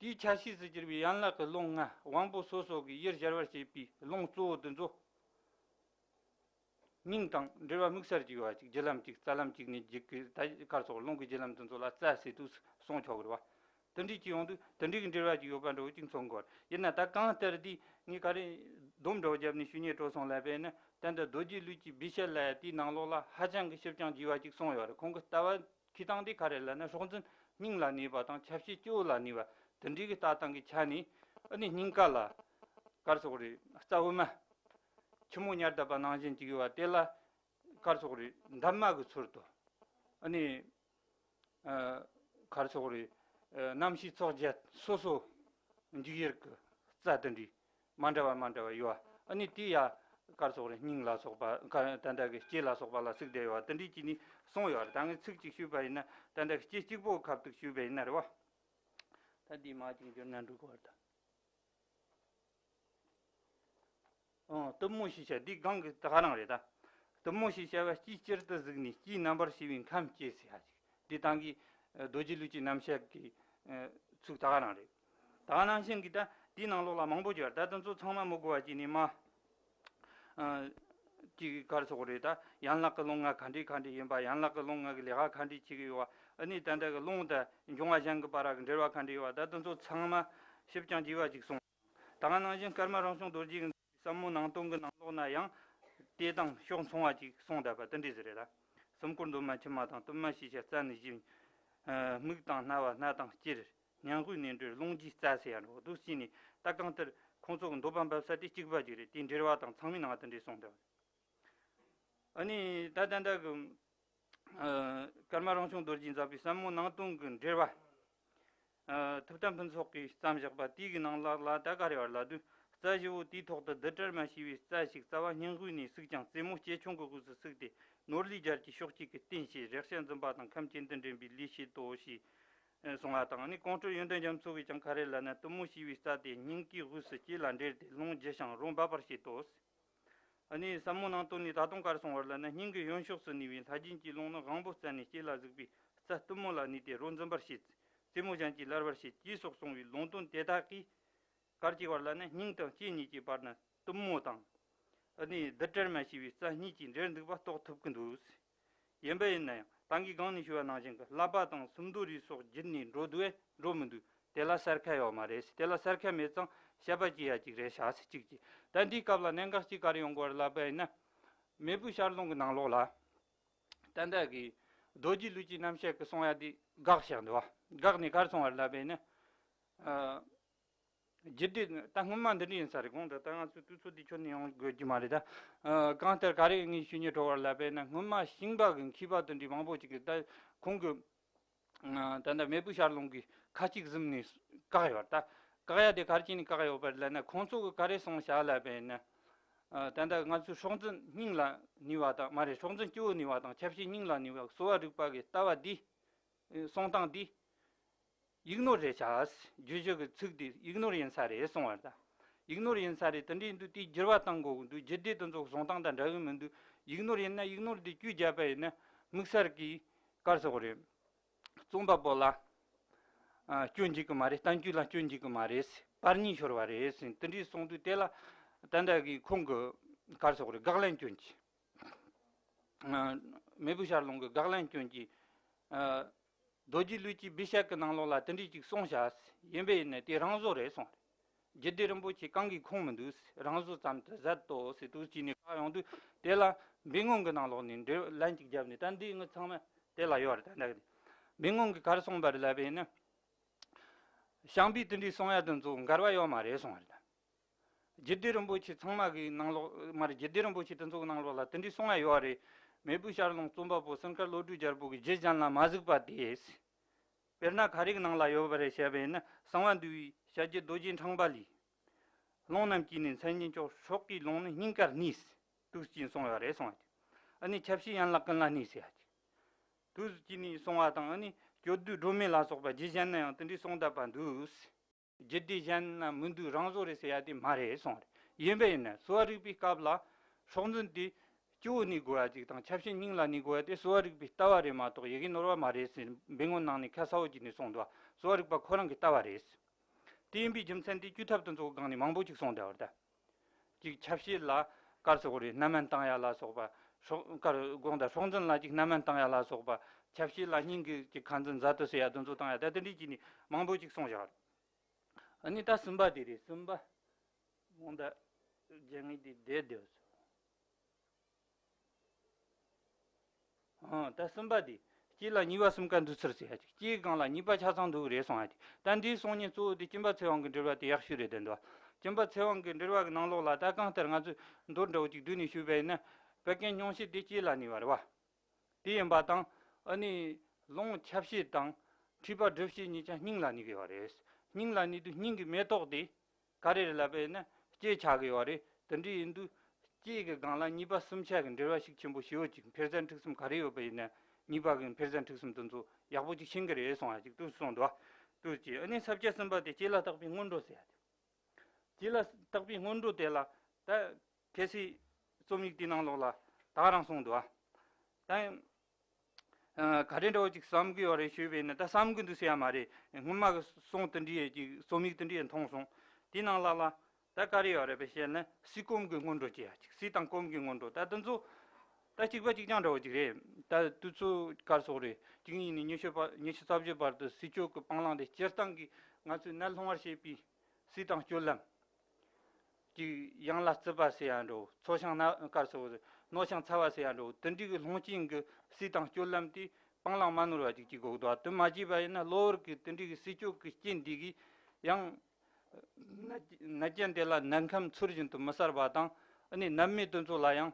དེའི་ཆ་ཤས་སུ་གྱུར་པའི་ཡན་ལག་གི་རླུང་ལྔ་དབང་པོ་སོ་སོ་གི་ཡིད་གཞལ་བར་བྱེད་པའི་རླུང་གཙོ་བོ་དེ་ཚོ། སྙིང་དང་འབྲེལ་བ་དམིགས་བསལ་གྱི་ཡོད་པ་ཅིག་བརྒྱུད་ལམ་གཅིག་རྩ་ལམ་གཅིག་ནས་འཇུག་གི། ད་གར་སོགས་རླུང་གི་བརྒྱུད་ལམ་དེ་ཚོ་ལ་རྩ་ཟེར་དུས་གསུང་ཆོག་གི་རེད་བ། དེ་འདྲའི་ཅིག་ཡོང་དུས་དེ་འདྲའི་གི་འབྲེལ་བ་ཅིག་ཡོད་པ་འདྲ་བོ་ཅིག་མཚོན་གི་རེད། ཡིན་ན་ད་གང་ལྟར་དེ་ངས་ག་རེ་སྡོམ་འདྲ་བོ་བརྒྱབ་ནས་ཞུ་སྙིང་བྲོ་སོང་ལབ་པས་ན། ད་ལྟ་རྡོ་རྗེ་ལུས་ཀྱི་སྦས་བཤད་ལབ་ཡ་དེའི་ནང་ལོགས་ལ་ཧ་ཅང་གི་ཞིབ་ཅིང་རྒྱས་པ་ཅིག་གསུངས་ཡོད་རེད། ཁོང་གི་ལྟ་བ་ཁེ་དང་དེ་ག་རེ་ལབ་ན། སྲོག་འཛིན་སྙིང་ལ་གནས་པ་དང་ཆ་བྱད་སྤྱི་བོ་ལ་གནས་པ་དེ་འདྲའི་གི་ལྟ་སྟངས་ཀྱི་ཆ་ནས། ཨ་ནི་སྙིང་ག་ལ་གར་སོགས་རེད། རྩ་དབུ་མ་ཆུ་མོ་ཉར་བསྡད་པ་ནང་བཞིན་ཅིག་ཡོད་པ་དེ་ལ་གར་སོགས་རེད། འདབ་མ་གི་ཚུལ་དུ། ཨ་ནི་ཨ་གར་སོགས་རེད། ཨ་རྣམ་ཤེས་ཚོགས་བརྒྱད་སོ་སོ་འཇུག་ཡུལ་གྱི་རྩ་དེ་འདྲའི་མ་འདྲ་བ་མ་འདྲ་བ་ཡོད་པ། ཨ་ནི་དེ་ཡ་གར་སོགས་རེད། སྙིང་ལ་སོགས་པ་ག་ད་ལྟ་གི་ལྕེ་ལ་སོགས་པ་ལ་ཟུག་བསྡད་ཡོད་པ་དེ་འདྲའི་ཅིག་ནས་གསུངས་ཡོད་རེད། ད་ངས་ཚིག་ཅིག་ཞུས་པ་ཡིན་ན། ད་ལྟ་ལྕེ་གཅིག་པོ་ཁ་ཐུག་ཞུས་པ་ཡིན་ན་རེད་བ། ད་འདི་མ་ཅིག་འགྱུར་ན་འགྲིག་གི་རེད་ད། ཨང་། གཏུམ་མོ་ཞེས་བྱ། འདི་གང་གི་ད་ག་རང་རེད་ད། གཏུམ་མོ་ཞེས་བྱ་བ་ལྕེ་སྤྱིར་དུ་གཟིགས་ནས་ལྕེའི་རྣམ་པར་ཤེས་པའི་ཁམས་སྐྱེ་ཟེར་ཡ་ཅིག་འདི་ཏང་གི་རྡོ་རྗེ་ལུས་ཀྱི་རྣམ་བཤད་ཀྱི་ཚིག་ད་ག་རང་རེད། ད་ག་ནང་བཞིན་གྱི་ད་དེའི་ནང་ལོགས་ལ་མང་པོ་ཡོད་རེད། ད་དེ་ཚོ་ཚང་མ་མི་གོ་བ་བྱས་ནས་མ། ཨ་ཅིག་གར་སོགས་རེད། ད་ཡན་ལག་གི་རླུང་ལྔ་ག་འདྲས་ག་འདྲས་ཡིན་པ། ཡན་ལག་གི་རླུང་ལྔ་གི་ལས་ཀ་ག་འདྲས་བྱེད་ཀྱི་ཡོད་པ། ཨ་ནི་ད་ལྟ་གི་རླུང་དང་འབྱུང་བ་གཞན་གྱི་བར་གྱི་འབྲེལ་བ་ག་འདྲས་ཡོད་པ། ད་དེ་ཚོ་ཚང་མ་ཞིབ་ཅིང་རྒྱས་པ་ཅིག་གསུངས། ད་ག་ནང་བཞིན་ཀརྨ་རང་བྱུང་རྡོ་རྗེ་གི་ཟབ་མོ་ནང་དོན་གྱི་ནང་ལོགས་ན་ཡང་དེ་དང་ཕྱོགས་མཚུངས་པ་ཅིག་གསུངས་བསྡད་པ་དེ་འདྲས་ཟིག་རེད་ལ། གསུམ་བསྐོར་མདོ་སྨད་ཕྱི་མ་དང་གཏུམ་མོ་ཞེས་བྱ་རྩ་ནས་བཞི། ཨ་སྨུག་དང་སྣ་བ་སྣ་དང་སྤྱིར། སྙིང་དབུས་ནས་འབྲེལ་རླུང་རྗེས་རྩ་ཟེར་ཡ་འགྲོ་འདུག་བྱས་ནས། ད་གང་ལྟར་ཁོང་ཚོ་གི་འདོད་པ་འབབ་ས་དེ་གཅིག་པ་ཅིག་རེད། དེའི་འབྲེལ་བ་དང་ཚང་མའི་ནང་དེ་འདྲས་གསུངས་བསྡད་པ་རེད། ཨ་ནི་ད་ད་ལྟ་གི་ཨ་ཀརྨ་རང་བྱུང་རྡོ་རྗེས་མཛད་པའི་ཟབ་མོ་ནང་དོན་གྱི་འགྲེལ་པ། ཨ་ཐུབ་བསྟན་ཕུན་ཚོགས་ཀྱིས་བརྩམས་བཞག་པ་དེའི་གི་ནང་ལ་ལ་ད་ག་རེ་བར་ལ་དུས། རྩ་བཞི་བོ་དེའི་ཐོག་ཏུ་རྡུལ་བྲལ་མ་ཞེས་པའི་རྩ་ཞིག་རྩ་བ་སྙིང་དབུས་ནས་ཟུག་ཅིང་རྩེ་མོ་ལྕེ་ཆུང་གི་དབུས་སུ་ཟུག་སྟེ། ནོར་ལུས་སྦྱར་གྱི་ཕྱོགས་གཅིག་གི་རྟེན་བྱེད་རེག་བྱ་འཛིན་པ་དང་ཁམས་ཅན་དུ་འདྲེན་པའི་ལས་བྱེད་དོ་ཞེས་གསུངས་པ་དང་། ཨ་ནི་ཀོང་སྤྲུལ་ཡོན་ཏན་རྒྱ་མཚོ་གིས་ཀྱང་ག་རེ་ལབ་ན། གཏུམ་མོ་ཞེས་པའི་རྩ་དེ་སྙིང་གའི་དབུས་སུ་ལྕེ་ལ་འབྲེལ་ཏེ་རླུང་ལྗིད་ཞིང་རོ་འབབ་པར་བྱེད་དོ། ཨ་ནི་ཟབ་མོ་ནང་དོན་ནས་ད་དུང་ག་རེ་གསུངས་པ་རེད་ལབ་ན། སྙིང་གི་གཡོན་ཕྱོགས་སུ་གནས་པའི་ལྷ་རྒྱུད་ཀྱི་རླུང་ནི་དབང་པོའི་རྩ་ནས་ལྕེ་ལ་ཟུག་པའི་རྩ་གཏུམ་མོ་ལ་གནས་ཏེ་རོ་འཛིན་པར་བྱེད། རྩེ་མོ་གཞན་གྱིས་བརླར་བར་བྱེད་ཅེས་སོགས་གསུངས་པའི་ལུང་དོན་དེ་དག་གིས་ག་རེ་བྱེད་པ་རེད་ལབ་ན། སྙིང་དང་ལྕེ་གཉིས་ཀྱི་བར་ན་གཏུམ་མོ་དང་། ཨ་ནི་རྡུལ་བྲལ་མ་ཞེས་པའི་རྩ་གཉིས་ཀྱིས་འབྲེལ་འདུག་པ་རྟོགས་ཐུབ་ཀྱི་འདུག། ཡིན་པ་ཡིན་ན་ཡང་ཏང་གིས་གོང་ནས་ཞུས་པ་ནང་བཞིན་གྱི་ཀླད་པ་དང་སུམ་མདོ་རིགས་སོགས་བརྒྱུད་ནས་འགྲོ་འདུག་པས་འགྲོ་མི་འདུག། དེ་ལ་གསལ་ཁ་ཡོད་མ་རེད། དེ་ལ་གསལ་ཁ་མེད་ཙང་དཔྱད་པ་བྱེད་ཡ་ཅིག་རེད་ཤག་ཟེར་གཅིག་བྱས། ད་འདིའི་སྐབས་ལ་གནད་འགག་ཅིག་ག་རེ་ཡོང་གི་ཡོད་རེད་ལབ་པ་ཡིན་ན། མེས་པོའི་ཞལ་ལུང་གི་ནང་ལོགས་ལ། ད་ལྟ་གི་རྡོ་རྗེ་ལུས་ཀྱི་རྣམ་བཤད་ཀྱི་གསུང་ཡ་དེ་འགག་བཞག་འདུག་བ། འགག་ནས་ག་རེ་གསུངས་པ་རེད་ལབ་པ་ཡིན་ན། ཨ། རྒྱུད་སྡེ་ད་སྔོན་མ་འདི་འདྲ་ཡིན་ས་རེད། གོང་དུ་ད་ང་ཚོའི་དུས་ཚོད་འདི་ཁྱོན་ནས་ཡོང་དགོས་ཀྱི་མ་རེད་ད། ཨ། གང་ལྟར་ག་རེ་ངས་ཞུ་སྙིང་བྲོ་བར་ལབ་པས་ན། སྔོན་མ་ཞིང་པ་གི་མཁས་པ་དེ་འདྲའི་མང་པོ་ཅིག་གིས་ད་ཁོང་གི། ཨ། ད་ལྟ་མེས་པོ་ཤར་ལུང་གི་ཁ་ཅིག་གཟིམ་ནས་བཀག་ཡོད་ད། བཀག་ཡ་དེ་ག་རེ་བྱས་ནས་བཀག་ཡོད་པ་རེད་ལབ་ན། ཁོང་ཚོ་གིས་ག་རེ་གསུངས་བཞག་ལབ་པས་ན། ཨ། ད་ལྟ་ང་ཚོའི་སྲོག་འཛིན་སྙིང་ལ་ནུས་པ་དང་། མ་རེད། སྲོག་འཛིན་སྤྱི་བོ་ནུས་པ་དང་ཆ་བྱད་སྙིང་ལ་ནུས་པ་གསོ་བ་རིག་པ་གི་ལྟ་བ་འདི། གསུང་སྟངས་འདི་ཡིག་ནོར་རེད་ཤག། བརྗོད་གཞི་གི་ཚིག་འདི་ཡིག་ནོར་ཡིན་ས་རེད་གསུང་བ་རེད་ད། ཡིག་ནོར་ཡིན་ས་རེད། དེ་འདྲ་ཡིན་དུས་དེའི་འགྱུར་བ་གཏང་དགོས་ཀྱི་འདུག། རྒྱུད་སྡེ་དེ་ཚོ་གསུང་སྟངས་དང་འདྲ་གི་མི་འདུག། ཡིག་ནོར་ཡིན་ན་ཡིག་ནོར་འདི་བཅོས་བརྒྱབ་པ་ཡིན་ན། དམིགས་བསལ་གྱི་ག་རེ་ཟེར་དགོས་རེད། རྩོམ་པ་པོ་ལ། ཨ། སྐྱོན་འཇུག་གི་མ་རེད། བསྟན་བཅོས་ལ་སྐྱོན་འཇུག་གི་མ་རེད། བར་ཉིད་ཤོར་བ་རེད་ཟེར། དེ་འདྲའི་གསུང་དུས་དེ་ལ་ད་ལྟ་གི་ཁོང་གི་ག་རེ་ཟེར་དགོས་རེད། དགག་ལན་སྐྱོན་གྱི། ཨ། མེས་པོ་ཤར་ལུང་གི་དགག་ལན་སྐྱོན་གྱི། ཨ། རྡོ་རྗེ་ལུས་ཀྱི་སྦི་ཤ་གི་ནང་ལོགས་ལ་དེ་འདྲ་ཅིག་གསུངས་བཞག། ཡིན་པས་ཡིན་ན་དེ་རང་བཟོ་རེད་གསུངས་རེད། རྒྱུད་སྡེ་རིན་པོ་ཆེ་གང་གིས་ཁུངས་མི་འདུག། རང་བཟོ་ཙམ་དུ་ཟད་དོ་ཟེར་འདུག་བྱས་ནས་བཀག་ཡོང་དུས། དེ་ལ་འབད་ངོམ་གི་ནང་ལོགས་ནས་འགྲེལ་ལན་ཅིག་བརྒྱབ་ནས། ད་འདི་ངི་ཚང་མ་དེ་ལ་ཡོད་རེད། ད་འདི་འབད་ངོམ་གིས་ག་རེ་གསུངས་པ་རེད་ལབ་པས་ན། ཞང་པོས་དེ་འདྲའི་གསུང་ཡ་དེ་ཚོ་འགལ་བ་ཡོད་མ་རེད་གསུངས་རེད། རྒྱུད་སྡེ་རིན་པོ་ཆེ་ཚང་མ་གི་ནང་ལོགས་མ་རེད། རྒྱུད་སྡེ་རིན་པོ་ཆེ་དེ་ཚོ་གི་ནང་ལོགས་ལ་དེ་འདྲའི་གསུང་ཡ་ཡོད་རེད། མེས་པོ་ཤར་ལུང་རྩོམ་པ་པོ་སྲིན་དཀར་བློ་གྲོས་རྒྱལ་པོ་གི་རྒྱུད་གཞན་ལ་མ་གཟིགས་པ་དེས། དཔེར་ན་ག་རེ་གི་ནང་ལ་ཡོད་པ་རེད་ཞེས་པས་ན། གསང་བ་འདུས་པའི་ཞལ་བརྒྱད་རྡོ་རྗེ་འཕྲེང་བ་ལས། རླུང་རྣམས་ཀྱིས་ནི་མཚན་ཉིད་འཇོག། སྲོག་གི་རླུང་ནི་སྙིང་གར་གནས། དུས་གཅིག་གསུངས་ཡོད་རེད་གསུངས་པ་དེ། ཨ་ནི་ཆ་བྱད་ཡན་ལག་ཀུན་ལ་གནས་ཟེར་ཡ་ཅིག། དུས་གཅིག་ནས་གསུངས་པ་དང་། ཨ་ནི་སྐྱོ་བསྡུས་སྒྲོན་མེ་ལ་སོགས་པ་རྒྱུད་གཞན་ན་ཡང་དེ་འདྲའི་གསུངས་བསྡད་པ་འདུག། རྒྱུད་སྡེ་གཞན་ན་མི་འདུག། རང་བཟོ་རེད་ཟེར་ཡ་དེ་མ་རེད་གསུངས་རེད། ཡིན་པས་ཡིན་ན་གསོ་བ་རིག་པའི་སྐབས་ལ་སྲོག་འཛིན་དེ་སྤྱི་བོ་ནས་དགོས་ཡ་ཅིག་དང་། ཆ་བྱད་སྙིང་ལ་ནས་དགོས་ཡ་དེ་གསོ་བ་རིག་པའི་ལྟ་བ་རེད་མ་གཏོགས་ཡི་གེ་ནོར་བ་མ་རེད་ཟེར་འབད་ངོམ་ནང་ནས་ཁ་གསལ་པོ་བྱས་ནས་གསུངས་འདུག། གསོ་བ་རིག་པ་ཁོ་རང་གི་ལྟ་བ་རེད། དེ་ཡིན་པའི་རྒྱུ་མཚན་དེ་བཅོས་ཐབས་དེ་ཚོ་གི་སྒང་ནས་མང་པོ་ཅིག་གསུངས་བསྡད་པ་རེད་ད། ཅིག་ཆ་བྱད་ལ་ག་རེ་ཟེར་དགོས་རེད། སྣ་སྨན་བཏང་ཡ་ལ་སོགས་པ། སྲོག་ག་རེ་དགོངས་དག། སྲོག་འཛིན་ལ་ཅིག་སྣ་སྨན་བཏང་ཡ་ལ་སོགས་པ། ཆ་བྱད་ལ་སྙིང་གི་ཅིག་ཁ་འཛིན་ཛ་དུ་ཟེར་ཡ་དེ་ཚོ་བཏང་ཡ། ད་དེ་འདྲའི་ཅིག་ནས་མང་པོ་ཅིག་གསུངས་བཞག་རེད། ཨ་ནི་ད་གསུམ་པ་དེ་རེད། གསུམ་པ། འོང་ད་རྒྱ་ངེས་དེ་བསྡད་བསྡད་སོང་། ཨང་། ད་གསུམ་པ་དེ། ལྕེ་ལ་ཉེས་པ་གསུམ་ཀ་འདུག་ཚུལ་ཟེར་ཡ་ཅིག། ལྕེའི་སྒང་ལ་ཉེས་པ་ཆ་ཚང་འདུག་རེད་གསུང་ཡ་ཅིག། ད་འདིའི་གསུང་ཉན་གཙོ་བོ་དེ་སྐྱེམ་པ་ཚེ་དབང་གི་འགྲེལ་པ་དེ་ཡག་ཤོས་རེད་བསྡད་འདུག། སྐྱེམ་པ་ཚེ་དབང་གི་འགྲེལ་པ་གི་ནང་ལོགས་ལ་ད་གང་ལྟར་ང་ཚོས་མདོར་འདྲ་བོ་ཅིག་བསྡུས་ནས་ཞུས་པ་ཡིན་ན། བད་ཀན་སྙུང་གཞི་དེ་ལྕེ་ལ་ནུས་པ་རེད་བ། དེ་ཡིན་པ་དང་། ཨ་ནི་རླུང་ཆ་བྱད་དང་མཁྲིས་པ་གྲིབ་བྱེད་གཉིས་ཀྱང་སྙིང་ལ་ནུས་ཀྱི་ཡོད་རེད། སྙིང་ལ་ནུས་དུས་སྙིང་གི་མེ་ཏོག་དེ་ག་རེ་རེད་ལབ་པ་ཡིན་ན་ལྕེ་ཆགས་ཀྱི་ཡོད་རེད། དེ་འདྲ་ཡིན་དུས་ལྕེ་གི་སྒང་ལ་ཉེས་པ་གསུམ་ཆ་གི་འགྲེལ་བ་ཤུགས་ཆེན་པོ་ཞེ་པོ་ཅིག། འཕེལ་རྩ་འཁྲུག་གསུམ་ག་རེ་ཡོད་པ་ཡིན་ན་ཉེས་པ་གི་འཕེལ་རྩ་འཁྲུག་གསུམ་དེ་ཚོ་ཡག་པོ་ཅིག་ཤེས་ཀྱི་རེད་གསུང་ཡ་ཅིག་དུས་གསུངས་འདུག། དུས་ཀྱི། ཨ་ནི་ས་བཅད་གསུམ་པ་དེ་ལྕེ་ལ་བཏགས་པའི་སྔོན་འགྲོ་ཟེར་ཡ་དེ། ལྕེ་ལ་བཏགས་པའི་སྔོན་འགྲོ་དེ་ལ་ད་གལ་སྲིད་རྩོམ་ཡིག་དེའི་ནང་ལོགས་ལ་ད་ག་རང་གསུངས་འདུག་ཨ། ད་ཨ་ག་རེ་འདྲ་བོ་ཅིག་བསམ་གི་ཡོད་རེད་ཞུས་པས་ན། ད་བསམ་གི་འདུག་ཟེར་ཡ་མ་རེད། སྔོན་མ་གི་གསུང་དེ་འདྲའི་ཅིག་རྩོམ་ཡིག་དེ་འདྲའི་མཐོང་སོང་། དེའི་ནང་ལ་ལ་ད་ག་རེ་ཡོད་རེད་པས་ཞེ་ན། སྲིད་སྐོམ་གྱི་སྔོན་འགྲོ་ཅེས་ཡ་ཅིག། སྲིད་དང་སྐོམ་གྱི་སྔོན་འགྲོ། ད་དེ་ཚོ་ད་གཅིག་པ་གཅིག་རྐྱང་འདྲ་བོ་ཅིག་རེད། ད་དུས་ཚོད་ག་རེ་ཟེར་དགོས་རེད། བཅུ་གཉིས་ནས་ཉི་ཤུ་བར། ཉི་ཤུ་རྩ་བཞི་བར་དུ་སྲིད་སྐྱོབ་ཀྱི་སྤང་བླང་དེ་སྤྱིར་བཏང་གི་ང་ཚོའི་ནད་སློང་བར་བྱེད་པའི་སྲིད་དང་སྤྱོད་ལམ། ཅིག་ཡང་ལ་རྩི་བ་ཟེར་ཡ་འདྲ་བོ། འཚོ་ཞིང་ན་ག་རེ་ཟེར་དགོས་རེད། རྣོ་ཞིང་ཚ་བ་ཟེར་ཡ་འདྲ་བོ། དེ་འདྲའི་གི་སློང་རྐྱེན་གྱི་སྲིད་དང་སྤྱོད་ལམ་དེ་སྤང་བླང་མ་ནོར་བ་ཅིག་བྱེད་དགོས་འདུག། དེ་མ་བྱས་པ་ཡིན་ན་གློ་བུར་གྱི་དེ་འདྲའི་གི་སྲིད་སྐྱོབ་ཀྱི་རྐྱེན་འདི་གིས་ཡང་ནད་ནད་ཅན་དེ་ལ་ནད་ཁམས་ཚུལ་བཞིན་དུ་མི་གསར་བ་དང་། ཨ་ནི་ནད་མེད་དེ་ཚོ་ལ་ཡང་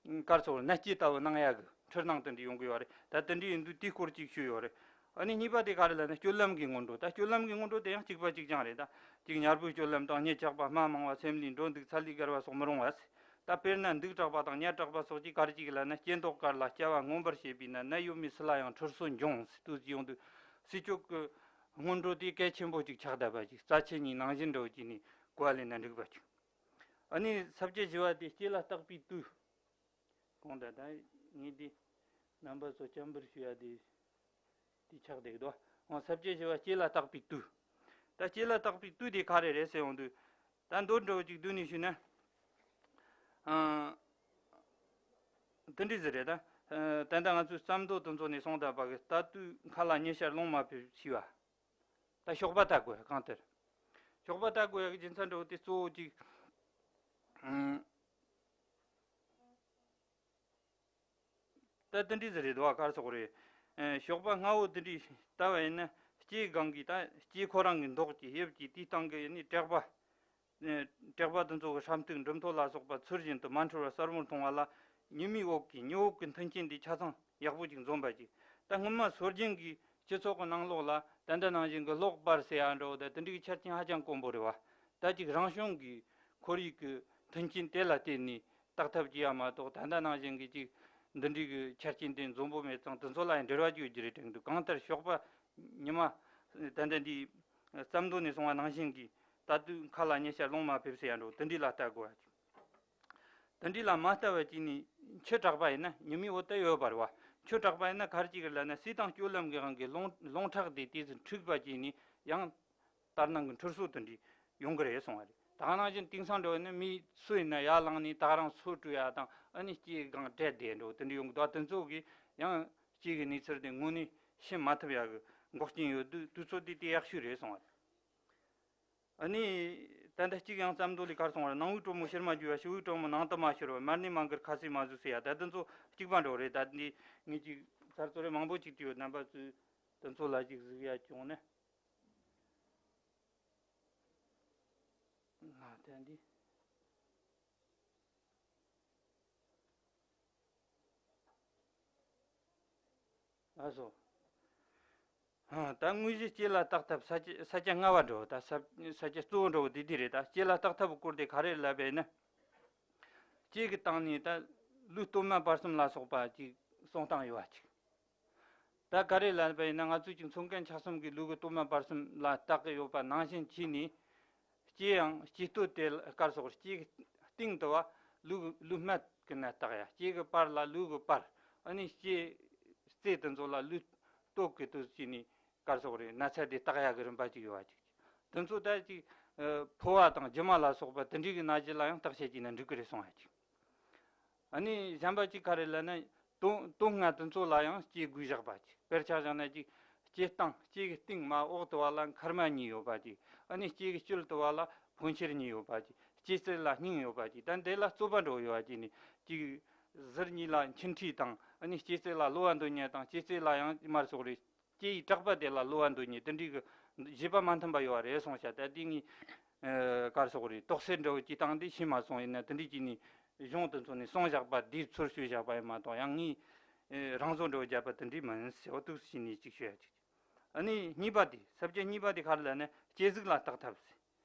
ག་རེ་ཟེར་དགོས་རེད། ནད་སྐྱེད་ལྟ་བུ་གནང་ཡ་གི་འཁྲུལ་སྣང་དེ་འདྲ་ཡོང་གི་ཡོད་རེད། ད་དེ་འདྲ་ཡིན་དུས་དེའི་སྐོར་ཅིག་ཞུས་ཡོད་རེད། ཨ་ནི་གཉིས་པ་དེ་ག་རེ་ལབ་ན་སྤྱོད་ལམ་གྱི་སྔོན་འགྲོ། ད་སྤྱོད་ལམ་གྱི་སྔོན་འགྲོ་དེ་ཡང་གཅིག་པ་གཅིག་རྐྱང་རེད། ད་ཅིག་ཉལ་པོའི་སྤྱོད་ལམ་དང་། གཉིད་ཆག་པ། སྨྲ་མང་བ། སེམས་ལས་འགྲོ་འདུག། ཚ་ལས་བརྒལ་བ་སོགས་མི་རུང་བ་ཟེར། ད་དཔེར་ན་འདུག་དྲགས་པ་དང་ཉལ་དྲགས་པ་སོགས་ཀྱིས་ག་རེ་བྱེད་ཀྱི་ལབ་ན། སྐྱེ་མདོག་དཀར་ལ་སྐྱ་བ་མངོན་པར་བྱེད་པས་ན། ནད་ཡོད་མེད་སུ་ལ་ཡང་འཁྲུལ་སོ་འབྱུང་ཟེར་དུས་ཡོང་དུས་སྲིད་སྐྱོབ་ཀྱི་སྔོན་འགྲོ་དེ་གལ་ཆེན་པོ་ཅིག་ཆགས་བསྡད་པ་ཅིག། རྩ་ཆེན་གཉིས་ནང་བཞིན་འདྲ་བོ་ཅིག་ནས་གོ་བ་ལེན་ན་འགྲིག་པ་ཅིག། ཨ་ནི་ས་བཅད་བཞི་པ་དེ་ལྕེ་ལ་བཏགས་པའི་དུས། གོང་དུ་ད་ངས་འདི་རྣམ་པ་ཚོ་སྤྱན་འབུལ་ཞུ་ཡ་དེ་དེ་ཆགས་བསྡད་འདུག། འོ། ས་བཅད་བཞི་པ་ལྕེ་ལ་བཏགས་པའི་དུས། ད་ལྕེ་ལ་བཏགས་པའི་དུས་དེ་ག་རེ་རེད་ཟེར་ཡོང་དུས། ད་མདོར་འདྲ་བོ་ཅིག་བསྡུས་ནས་ཞུས་ན། ཨང་། དེ་འདྲ་ཟིག་རེད་ད། ཨ། ད་ལྟ་ང་ཚོའི་བརྩམས་མདོ་དེ་ཚོ་ནས་སོང་ད་བར་གི་ལྟ་དུས་མཁའ་ལ་ཉི་ཤར་ལུང་མ་བུད་ཞེས་པ། ད་ཞོགས་པ་ལྟ་དགོས་ཡ་གང་ལྟར། ཞོགས་པ་ལྟ་དགོས་ཡ་གི་རྒྱུ་མཚན་འདྲ་བོ་དེ་གཙོ་བོ་ཅིག། ཨང་། ད་དེ་འདྲ་ཟིག་རེད་དོ། ག་རེ་ཟེར་དགོས་རེད། ཨེ། ཞོགས་པ་སྔ་བོ་དེ་འདྲ་ལྟ་བ་ཡིན་ན། ལྕེའི་སྒང་གི་ད་ལྕེ་ཁོ་རང་གི་མདོག་གི་དབྱིབས་ཀྱི་དེའི་སྟེང་གི་ནི་དྲེག་པ། ཨེ། དྲེག་པ་དེ་ཚོ་གི་ཧྲ་མཐུག་འབྲུམ་ཐོ་ལ་སོགས་པ་ཚུལ་བཞིན་དུ་མ་འཁྲུལ་བར་གསལ་བོར་མཐོང་བ་ལ། ཉི་མའི་འོད་ཀྱིས་ཉི་འོད་ཀྱི་མཐུན་རྐྱེན་དེ་ཆ་ཚང་ཡག་པོ་ཅིག་འཛོམས་པ་ཅིག་ད་སྔོན་མ་སྲོལ་རྒྱུན་གྱི་སྤྱི་ཚོགས་ཀྱི་ནང་ལོགས་ལ་ད་ལྟ་ནང་བཞིན་གྱི་གློག་པར་ཟེར་ཡ་འདྲ་བོ་དང་དེ་འདྲའི་ཆ་རྐྱེན་ཧ་ཅང་དཀོན་པོ་རེད་བ། ད་ཅིག་རང་བྱུང་གི་ཁོར་ཡུག་གི་མཐུན་རྐྱེན་དེ་ལ་བརྟེན་ནས་བརྟག་ཐབས་བྱས་ཡ་མ་གཏོགས། ད་ལྟ་ནང་བཞིན་གྱི་ཅིག་འདི་འདྲའི་གི་ཆ་རྐྱེན་དེ་འཛོམས་པོ་མེད་ཙང་། དེ་ཚོ་ལ་ཡང་འབྲེལ་བ་ཅིག་ཡོད་རྒྱུ་རེད་དྲན་འདུག་གང་ལྟར་ཞོགས་པ་ཉི་མ་ད་ལྟ་འདི་རྩ་མདོ་ནས་གསུངས་པ་ནང་བཞིན་གྱི། ད་དུས་མཁའ་ལ་ཉི་ཤར་ལོང་མ་ཕེབས་ཟེར་ཡ་འདྲ་བོ་དེ་འདྲའི་ལ་ལྟ་དགོས་པ་ཅིག་དེ་འདྲའི་ལ་མ་ལྟ་བ་ཅིག་ནས་ཆུ་དྲག་པ་ཡིན་ན། ཉི་མའི་འོད་དེ་ཡོད་པ་རེད་བ། ཆུ་དྲག་པ་ཡིན་ན་ག་རེ་བྱེད་ཀྱི་རེད་ལབ་ན། བསིལ་དང་སྐྱོ་ལམ་གྱི་དབང་གིས་རླུང་རླུང་ཁྲག་དེ་དེ་ཚོ་འཁྲུགས་པ་བྱས་ནས་ཡང་ལྟར་སྣང་གི་འཁྲུལ་སོ་དེ་འདྲ་ཡོང་གི་རེད་གསུངས་པ་རེད། ད་ག་ནང་བཞིན་དེང་སང་འདྲ་བོ་ནི་མིའི་སོ་ཡིན་ན་ཡར་ལངས་ནས་ད་ག་རང་སོ་བཀྲུ་ཡ་དང་། ཨ་ནི་ལྕེ་སྒང་བསྒྲད་བསྡད་འགྲོ་དེ་འདྲ་ཡོང་གི་འདུག་དེ་ཚོ་གིས་ཡང་ལྕེ་གི་གནས་ཚུལ་དེ་དངོས་གནས་ཤེས་མ་ཐུབ་ཡ་གི་འགོག་རྐྱེན་ཡོད་དུས། དུས་ཚོད་དེ་དེ་ཡག་ཤོས་རེད་གསུངས་པ་རེད། ཨ་ནི་ད་ལྟ་གཅིག་ཡང་རྩ་མདོ་ལས་ག་རེ་གསུངས་པ་རེད། ནང་པའི་གྲོགས་མོ་ཕྱིར་མ་འགྱུར་བ། ཕྱི་པའི་གྲོགས་མོ་ནང་དུ་མ་ཤོར་བ། མལ་ནས་མ་འགུལ་ཁ་ཟས་མ་ཟོས་ཟེར་ཡ། ད་དེ་ཚོ་གཅིག་པ་འདྲ་བོ་རེད། ད་འདི་ངས་ཅིག་ཚར་ཚོད་རེ་མང་པོ་ཅིག་བྲིས་ཡོད། རྣམ་པ་ཚོས་དེ་ཚོ་ལ་ཅིག་གཟིགས་ཡ་བྱུང་ན། ང་ད་འདི། ལགས་སོ། ཨ། ད་དངོས་གཞི་ལྕེ་ལ་བརྟག་ཐབས་ས་ཆ་ས་ཆ་ལྔ་པ་འདྲ་བོ། ད་ས་ས་ཆ་གཙོ་བོ་འདྲ་བོ་དེ་དེ་རེད། ད་ལྕེ་ལ་བརྟག་ཐབས་སྐོར་དེ་ག་རེ་ལབ་པས་ན། ལྕེ་གི་སྟེང་ནས་ད་ལུས་སྟོད་སྨད་བར་གསུམ་ལ་སོགས་པ་ཅིག་གསུང་སྟངས་ཡོད་པ་ཅིག་ད་ག་རེ་ལབ་པས་ན། ང་ཚོས་ཅིག་མཚོན་མཁན་ཆ་གསུམ་གྱི་ལུས་ཀྱི་སྟོད་སྨད་བར་གསུམ་ལ་བརྟག་གི་ཡོད་པ་ནང་བཞིན་བྱས་ནས། ལྕེ་ཡང་ལྕེ་སྟོད་དེ་ག་རེ་ཟེར་དགོས་རེད། ལྕེ་གི་སྟེང་དུ་བ་ལུས་ལུས་སྨད་ཀྱི་ནས་བརྟག་ཡ། ལྕེ་གི་བར་ལ་ལུས་གི་བར། ཨ་ནི་ལྕེ་རྩེ་དེ་ཚོ་ལ་ལུས་སྟོད་ཀྱི་དུས་བྱས་ནས་ག་རེ་ཟེར་དགོས་རེད། ན་ཚ་དེ་བརྟག་ཡ་གི་རིམ་པ་ཅིག་ཡོད་པ་ཅིག་དེ་ཚོ་ད་ཅིག་ཨ་ཕོ་བ་དང་རྒྱུ་མ་ལ་སོགས་པ་དེ་འདྲའི་གི་ན་གཞི་ལ་ཡང་བརྟག་དཔྱད་བྱས་ན་འགྲིག་གི་རེད་གསུང་ཡ་ཅིག་ཨ་ནི་གཞན་པ་ཅིག་ག་རེ་ལབ་ན། དོན་དོན་ལྔ་དེ་ཚོ་ལ་ཡང་ལྕེ་བགོས་བཞག་པ་ཅིག་དཔེར་ཆ་བཞག་ན་ཅིག་ལྕེ་སྟེང་། ལྕེ་གི་སྟེང་མ་འོག་ཏུ་བ་ལ་མཁལ་མ་གཉིས་ཡོད་པ་ཅིག་ཨ་ནི་ལྕེ་གི་དཀྱིལ་དུ་བ་ལ་ཕོ་མཆེར་གཉིས་ཡོད་པ་ཅིག་ལྕེ་རྩེ་ལ་སྙིང་ཡོད་པ་ཅིག་ད་འདི་ལ་རྩོད་པ་འདྲ་བོ་ཡོད་པ་ཅིག་ནི། ཅིག་ཟུར་གཉིས་ལ་མཆིན་ཁྲིས་དང་། ཨ་ནི་ལྕེ་རྩེ་ལ་གློ་བ་འདོན་མཁན་དང་། ལྕེ་རྩེ་ལ་ཡང་མར་སོགས་རེད། ལྕེ་ཡི་དྲེག་པ་དེ་ལ་གློ་བ་འདོན་མཁན་དེ་འདྲའི་གི་བཞེད་པ་མ་མཐུན་པ་ཡོད་པ་རེད་གསུངས་ཤག་ད་དེ་ངས་ཨ་ག་རེ་ཟེར་དགོས་རེད། དོགས་སེལ་འདྲ་བོ་ཅིག་བཏང་སྟེ་ཤེས་མ་སོང་། ཡིན་ན་དེ་འདྲའི་ཅིག་ནས་གཞུང་དེ་ཚོ་ནས་གསུངས་བཞག་པ་དེའི་ཚུལ་ཤོད་བཞག་པ་ཡིན་མ་གཏོགས། ཡང་ངས་ཨ་རང་བཟོ་འདྲ་བོ་བརྒྱབ་པ་དེ་འདྲའི་མིན་ཟེར་བ་འདུག་སེ་བྱས་ནས་ཅིག་ཤོད་ཡ་ཅིག་ཨ་ནི་གཉིས་པ་དེ། ས་བཅད་གཉིས་པ་དེ་ག་རེ་ལབ་ན། ལྕེ་གཟུགས་ལ་བརྟག་ཐབས་ཟེར།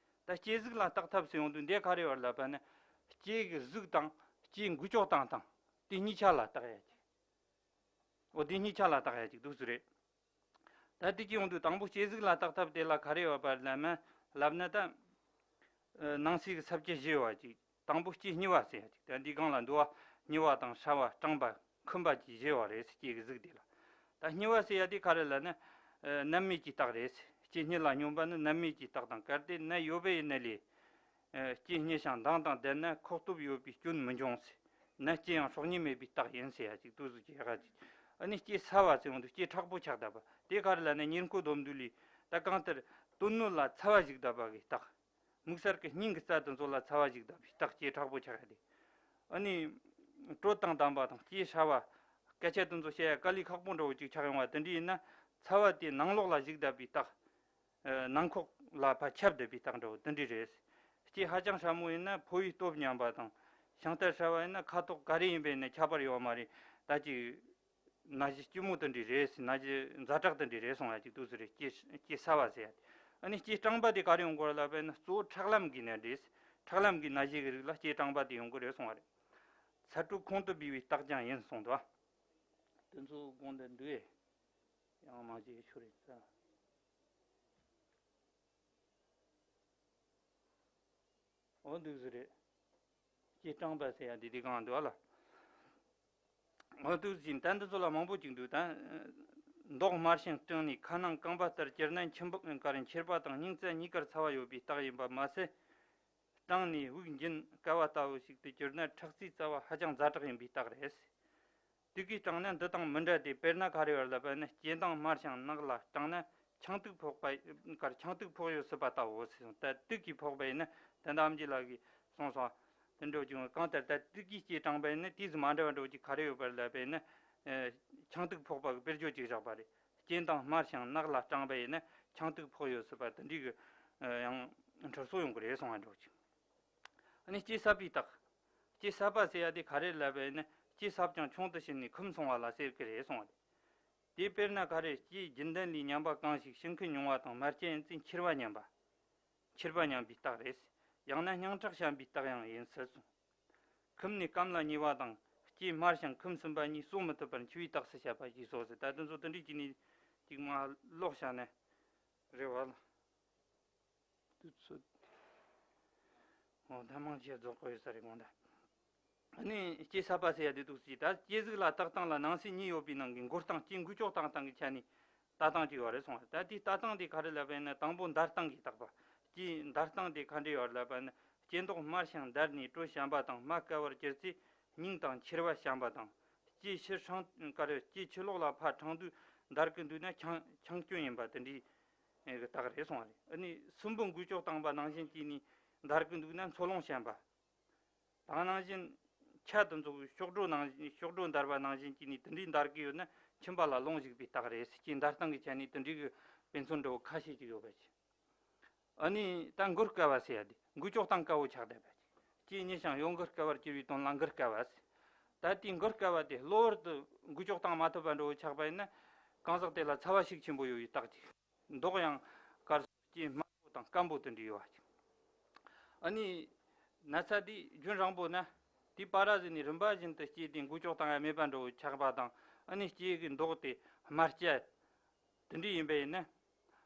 ད་ལྕེ་གཟུགས་ལ་བརྟག་ཐབས་ཟེར་ཡོང་དུས་འདི་ག་རེ་ཡོད་ལབ་པ་ན། ལྕེ་གི་གཟུགས་དང་ལྕེ་འགུལ་ཕྱོགས་སྟངས་དང་དེ་གཉིས་ཆ་ལ་བརྟག་ཡ་ཅིག་འོ་དེ་གཉིས་ཆ་ལ་བརྟག་ཡ་ཅིག་འདུག་སེ་རེད། ད་དེ་ཅི་ཡོང་དུས་དང་པོ་ལྕེ་གཟུགས་ལ་བརྟག་ཐབས་དེ་ལ་ག་རེ་ཡོད་པ་ལབ་ན། ལབ་ན་ད། ཨ་ནང་གསེས་ཀྱི་ས་བཅད་བཞི་ཡོད་པ་ཅིག་དང་པོ་ལྕེ་སྨྱུ་བ་ཟེར་ཡ་ཅིག་ད་འདི་སྒང་ལ་འདུག་པ། སྨྱུ་བ་དང་ཧྲ་བ། སྐྲངས་པ། འཁུམས་པ་བཅས་བཞི་ཡོད་རེད་ཟེར། ལྕེ་གི་གཟུགས་དེ་ལ། ད་སྨྱུ་བ་ཟེར་ཡ་དེ་ག་རེ་ལབ་ན། ཨ་ནད་མེད་ཀྱི་རྟགས་རེད་ཟེར། ལྕེ་སྨྱུ་ལ་སྨྱོན་པ་ནི་ནད་མེད་ཀྱི་རྟགས་དང་། གལ་ཏེ་ནད་ཡོད་པའི་ནད་ལས། ཨ་ལྕེ་སྨྱུ་ཞིང་མདངས་དང་ལྡན་ན་ཁོག་སྟོབས་ཡོད་པའི་སྐྱོན་མི་འབྱུང་ཟེར། ནད་ལྕེ་ཡང་སྲོག་ཉེན་མེད་པའི་རྟགས་ཡིན་ཟེར་ཡ་ཅིག་འདུག་སེ་བྱས་ཡག་ཅིག་ཨ་ནི་ལྕེ་སྲ་བ་ཟེར་ཡོང་དུས་ལྕེ་མཁྲེགས་པོ་ཆགས་བསྡད་པ་དེ་ག་རེ་ལབ་ན། ཉེར་མཁོ་སྡོམ་འདུས་ལས། ད་གང་ལྟར་དོན་སྣོད་ལ་ཚ་བ་ཞིག་བསྡད་པ་གི་རྟགས། མིག་གསར་གྱི་སྙིང་གི་རྩ་དེ་ཚོ་ལ་ཚ་བ་ཞིག་བསྡད་པའི་རྟགས། ལྕེ་མཁྲེགས་པོ་ཆགས་ཡ་དེ། ཨ་ནི་དྲོད་དང་ལྡན་པ་དང་ལྕེ་སྲ་བ། སྐད་ཆ་དེ་ཚོ་བཤད་ཡ་དཀའ་ལས་ཁག་པོ་འདྲ་བོ་ཅིག་ཆགས་ཡོང་བ་དེ་འདྲ་ཡིན་ན། ཚ་བ་དེ་ནང་ལོགས་ལ་ཞུགས་བསྡད་པའི་རྟགས། ཨ་ནང་ཁོག་ལ་ཕར་ཁྱབ་བསྡད་པའི་རྟགས་འདྲ་བོ་དེ་འདྲ་རེད། ལྕེ་ཧ་ཅང་སྲ་མོ་ཡིན་ན་ཕོ་བའི་སྟོབས་ཉམས་པ་དང་། ཤིང་རྟ་སྲ་བ་ཡིན་ན་ཁ་དོག་ག་རེ་ཡིན་པ་ཡིན་ན་ཁྱད་པར་ཡོད་མ་རེད། ད་ཅིག་ན་གཞི་སྐྱི་མོ་དེ་འདྲ་རེད་ཟེར། ན་གཞི་ཛ་དྲག་དེ་འདྲ་རེད་གསུང་ཡ་ཅིག་འདུག་སེ་རེད། ལྕེ་ལྕེ་སྲ་བ་ཟེར་ཡ་དེ། ཨ་ནི་ལྕེ་སྐྲངས་པ་དེ་ག་རེ་ཡོང་གི་རེད་ལབ་པ་ཡིན་ན། གཙོ་བོ་ཁྲག་ལམ་གྱི་ནད་རེད། ཁྲག་ལམ་གྱི་ན་གཞི་གི་རིགས་ལ་ལྕེ་སྐྲངས་པ་དེ་ཡོང་གི་རེད་གསུང་བ་རེད། ཚ་དྲོད་ཁོང་དུ་སྦས་པའི་རྟགས་ཀྱང་ཡིན་གསུངས་འདུག་དེ་ཚོ་དགོངས་དག་འདུག་ཨེ། ཡང་མ་བྱས་ཆོག་རེད་ས། འོ་འདུག་སེ་རེད། ལྕེ་སྐྲངས་པ་ཟེར་ཡ་འདི་དེ་གང་འདུག་ཨ་ལ། འོ་འདུག་སེ་ད་འདི་ཚོ་ལ་མང་པོ་ཅིག་འདུག་ད་མདོག་དམར་ཞིང་སྐྲངས་ནས་ཁ་ནང་རྐང་པ་ལྟར་གྱུར་ན་མཆིན་པ་གར་མཆེར་པ་དང་སྙིང་རྩ་གཉིས་ཀར་ཚ་བ་ཡོད་པའི་རྟགས་ཡིན་པ་མ་ཟད། སྐྲངས་ནས་དབུགས་འབྱིན་དཀའ་བ་ལྟ་བུ་ཞིག་ཏུ་གྱུར་ན་ཁྲག་རྩའི་རྩ་བ་ཧ་ཅང་ཛ་དྲག་ཡིན་པའི་རྟགས་རེད། དུག་གིས་སྐྲངས་ན་འདི་དང་མི་འདྲ་སྟེ། དཔེར་ན་ག་རེ་བ་ལབ་པ་ན། ལྕེ་མདངས་དམར་ཞིང་ནག་ལ་སྐྲངས་ན་ཆང་དུག་ཕོག་པ་གར་ཆང་དུག་ཕོག་ཡོད་སྲིད་པ་ལྟ་བུ་ཟེར་སོང་། ད་དུག་གིས་ཕོག་པ་ཡིན་ན་ད་ནམ་རྒྱུན་ལ་གི་སོང་སོང་དེ་འདྲ་བྱུང་། གང་ལྟར་ད་དུག་གིས་ལྕེ་སྐྲངས་པ་ཡིན་ན་དུས་སུ་མ་འདྲ་བ་འདྲ་བོ་ཅིག་ག་རེ་ཡོད་པ་ལབ་པ་ཡིན་ན། ཨེ། ཆང་དུག་ཕོག་པ་གི་དཔེར་བརྗོད་ཅིག་བཞག་པ་རེད། སྐྱེས་དང་དམར་ཞིང་ནག་ལ་སྐྲངས་པ་ཡིན་ན་ཆང་དུག་ཕོག་ཡོད་སྲིད་པ་དེ་འདྲའི་གི་ཡང་འཁྲུལ་སོ་ཡོང་གི་རེད་གསུང་བ་འདྲ་བོ་ཅིག་ཨ་ནི་སྐྱེས་ས་པའི་རྟགས། སྐྱེས་ས་པ་ཟེར་ཡ་དེ་ག་རེ་ལབ་པ་ཡིན་ན་སྐྱེས་ས་ཀྱང་ཆུང་དུ་ཕྱིན་ནས་ཁུམ་སོང་བ་ལ་ཟེར་གི་རེད་གསུང་བ་རེད། དེ་དཔེར་ན་ག་རེ་སྐྱེས་རྒྱུན་ལྡན་ལས་ཉམས་པ་གང་ཞིག་ཞིང་ཁུ་ཉུང་བ་དང་དམར་སྐྱ་ཡིན་ཚེ་འཁྱེར་བ་ཉམས་པ། འཁྱེར་བ་ཉམས་པའི་རྟགས་རེད། ཡང་ན་སྙིང་ཁྲག་བཤན་པའི་རྟགས་ཡང་ཡིན་སྲིད་གསུངས། ཁུམ་ནས་སྐམ་ལ་ཉེ་བ་དང་སྐྱེས་དམར་ཞིང་ཁུམ་ཟིན་པ་གཉིས་གསོ་མི་ཐུབ་པར་འཆི་བའི་རྟགས་སུ་བཤད་པ་ཞིག་སོ་ཟེར། ད་དེ་ཚོ་དེ་འདྲའི་བྱས་ནས་ཅིག་མ་ཀློག་བྱ་ནས་རེད་བ་ལ། དུས་ཚོད། འོ་ད་མང་ཆེ་རྫོགས་པ་ཡོད་ས་རེད་དགོངས་དག་ཨ་ནི་སྐྱེས་ས་པ་ཟེར་ཡ་དེ་འདུག་ཟེར། ད་སྐྱེས་གཟུགས་ལ་བཏགས་སྟངས་ལ་ནང་གསེས་གཉིས་ཡོད་པའི་ནང་གི་མགོ་རྟིང་སྐྱེས་འགུལ་སྐྱོད་སྟངས་སྟངས་ཀྱི་ཆ་ནས་ལྟ་སྟངས་གཅིག་ཡོད་རེད་གསུངས་པ། ད་དེའི་ལྟ་སྟངས་དེ་ག་རེ་ལབ་པ་ཡིན་ན་དང་པོ་འདར་སྟངས་ཀྱིས་བཏགས་པ། སྐྱེས་འདར་སྟངས་དེ་ག་འདྲ་ཡོད་ལབ་པ་ཡིན་ན་སྐྱེས་མདོག་དམར་ཞིང་འདར་ནས་དྲོད་བཤན་པ་དང་རྨ་དཀར་བར་གྱུར་ཚེ་སྙིང་དང་མཁྱེར་བ་བཤན་པ་དང་། སྐྱེས་ཕྱི་ཧྲང་དཀར་སྐྱེས་ཕྱི་ལོགས་ལ་ཕར་ཕྲང་དུས་འདར་གི་འདུག་ན་ཆང་ཆང་སྐྱོན་ཡིན་པ་དེ་འདྲའི་གི་རྟགས་རེད་གསུངས་པ་རེད། ཨ་ནི་སྲིན་པོ་འགུལ་སྐྱོད་བཏང་པ་ནང་བཞིན་གྱིས་ནི་འདར་གི་འདུག་ན་འཚོ་རླུང་བཤན་པ། དང་ནང་བཞིན་ཆ་དེ་ཚོ་གི་གཤོག་སྒྲོ་ནང་བཞིན་གཤོག་སྒྲོ་འདར་བ་ནང་བཞིན་གྱིས་ནི་དེ་འདྲའི་འདར་གི་ཡོད་ན་མཆིན་པ་ལ་རླུང་ཞུགས་པའི་རྟགས་རེད། སྐྱེས་འདར་སྟངས་ཀྱི་ཆ་ནས་དེ་འདྲའི་གི་དཔེ་མཚོན་འདྲ་བོ་ཁ་ཤས་ཅིག་ཡོད་པ་ཅིག་ཨ་ནི་ད་འགུལ་དཀའ་བ་ཟེར་ཡ་དེ་འགུལ་སྐྱོད་སྟངས་དཀའ་བོ་ཆགས་བསྡད་པ་ཅིག་སྐྱེས་ཉེ་ཞིང་གཡོ་འགུལ་དཀའ་བར་གྱུར་བའི་དོན་ལ་འགུལ་དཀའ་བ་ཟེར། ད་དེའི་འགུལ་དཀའ་བ་དེ་གློ་བུར་དུ་འགུལ་སྐྱོད་སྟངས་མ་ཐུབ་པ་འདྲ་བོ་ཆགས་པ་ཡིན་ན་གང་ཟག་དེ་ལ་ཚ་བ་ཤུགས་ཆེན་པོ་ཡོད་པའི་རྟགས་ཅིག་མདོག་ཡང་དཀར་སོགས་སྐྱེས་དམར་པོ་དང་སྐམ་པོ་དེ་འདྲ་ཡོད་པ་ཅིག་ཨ་ནི་ན་ཚ་དེ་རྒྱུན་རིང་པོ་ན་དེ་པ་ར་ཟིག་ནས་རིམ་པ་བཞིན་དུ་སྐྱེས་དེ་འགུལ་སྐྱོད་སྟངས་ཡང་མེད་པ་འདྲ་བོ་ཆགས་པ་དང་ཨ་ནི་སྐྱེས་ཀྱི་མདོག་དེ་དམར་སྐྱ། དེ་འདྲ་ཡིན་པ་ཡིན་ན།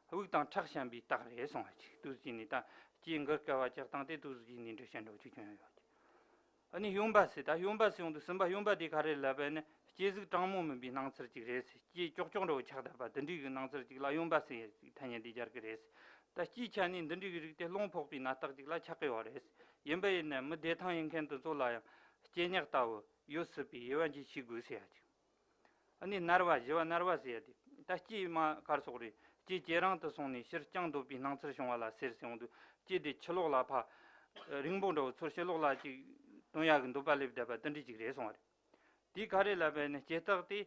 དབུགས་དང་ཁྲག་བཤན་པའི་རྟགས་རེད་གསུངས་པ་ཅིག་དུས་ཀྱིས་ནི་ད་སྐྱེས་འགུལ་དཀའ་བ་ཆགས་སྟངས་དེ་དུས་ཀྱིས་ནི་འགྲེལ་བཤད་འདྲ་བོ་ཅིག་བྱུང་ཡོད་ཀྱི། ཨ་ནི་གཡོན་པ་ཟེར། ད་གཡོན་པ་ཟེར་ཡོང་དུས་སྲིན་པ་གཡོན་པ་དེ་ག་རེ་ལབ་པ་ཡིན་ན་སྐྱེས་གཟུགས་གྲང་མོ་མིན་པའི་སྣང་ཚུལ་ཅིག་རེད་ཟེར། སྐྱེས་ཀྱོག་ཀྱོག་འདྲ་བོ་ཆགས་བསྡད་པ་དེ་འདྲའི་གི་སྣང་ཚུལ་ཅིག་ལ་གཡོན་པ་ཟེར་ཡ་ཅིག་ཐ་སྙད་འདི་སྦྱར་གི་རེད། ད་སྐྱེས་ཆ་ནས་འདི་འདྲའི་གི་རིགས་དེ་རླུང་ཕོག་པའི་ན་རྟགས་ཅིག་ལ་ཆགས་ཀྱི་ཡོད་རེད། ཡིན་པ་ཡིན་ན་མི་བདེ་ཐང་ཡིན་མཁན་དེ་ཚོ་ལ་ཡང་སྐྱེས་ཉག་ལྟ་བུ་ཡོད་སྲིད་པའི་དབྱེ་བ་འབྱེད་ཤེས་དགོས་ཟེར་ཡ་ཅིག་ཨ་ནི་ནར་བ་བཞི་བ་ནར་བ་ཟེར་ཡ་དེ་ད་སྐྱེས་མ་གར་སོགས་རེད། སྐྱེས་ཇེ་རིང་དུ་སོང་ནས་ཕྱིར་རྐྱང་འདོད་པའི་སྣང་ཚུལ་བྱུང་བ་ལ་ཟེར་ཟེར་འོང་དུས་སྐྱེས་དེ་ཕྱི་ལོགས་ལ་ཕ་རིང་པོ་འདྲ་བོ་ཚུར་ཕྱི་ལོགས་ལ་ཅིག་སྟོན་ཡག་གི་འདོད་པ་སླེབས་བསྡད་པ་དེ་འདྲ་ཅིག་རེད་གསུངས་པ་རེད། དེ་ག་རེ་ལབ་པ་ཡིན་ན་སྐྱེས་རྟགས་དེ་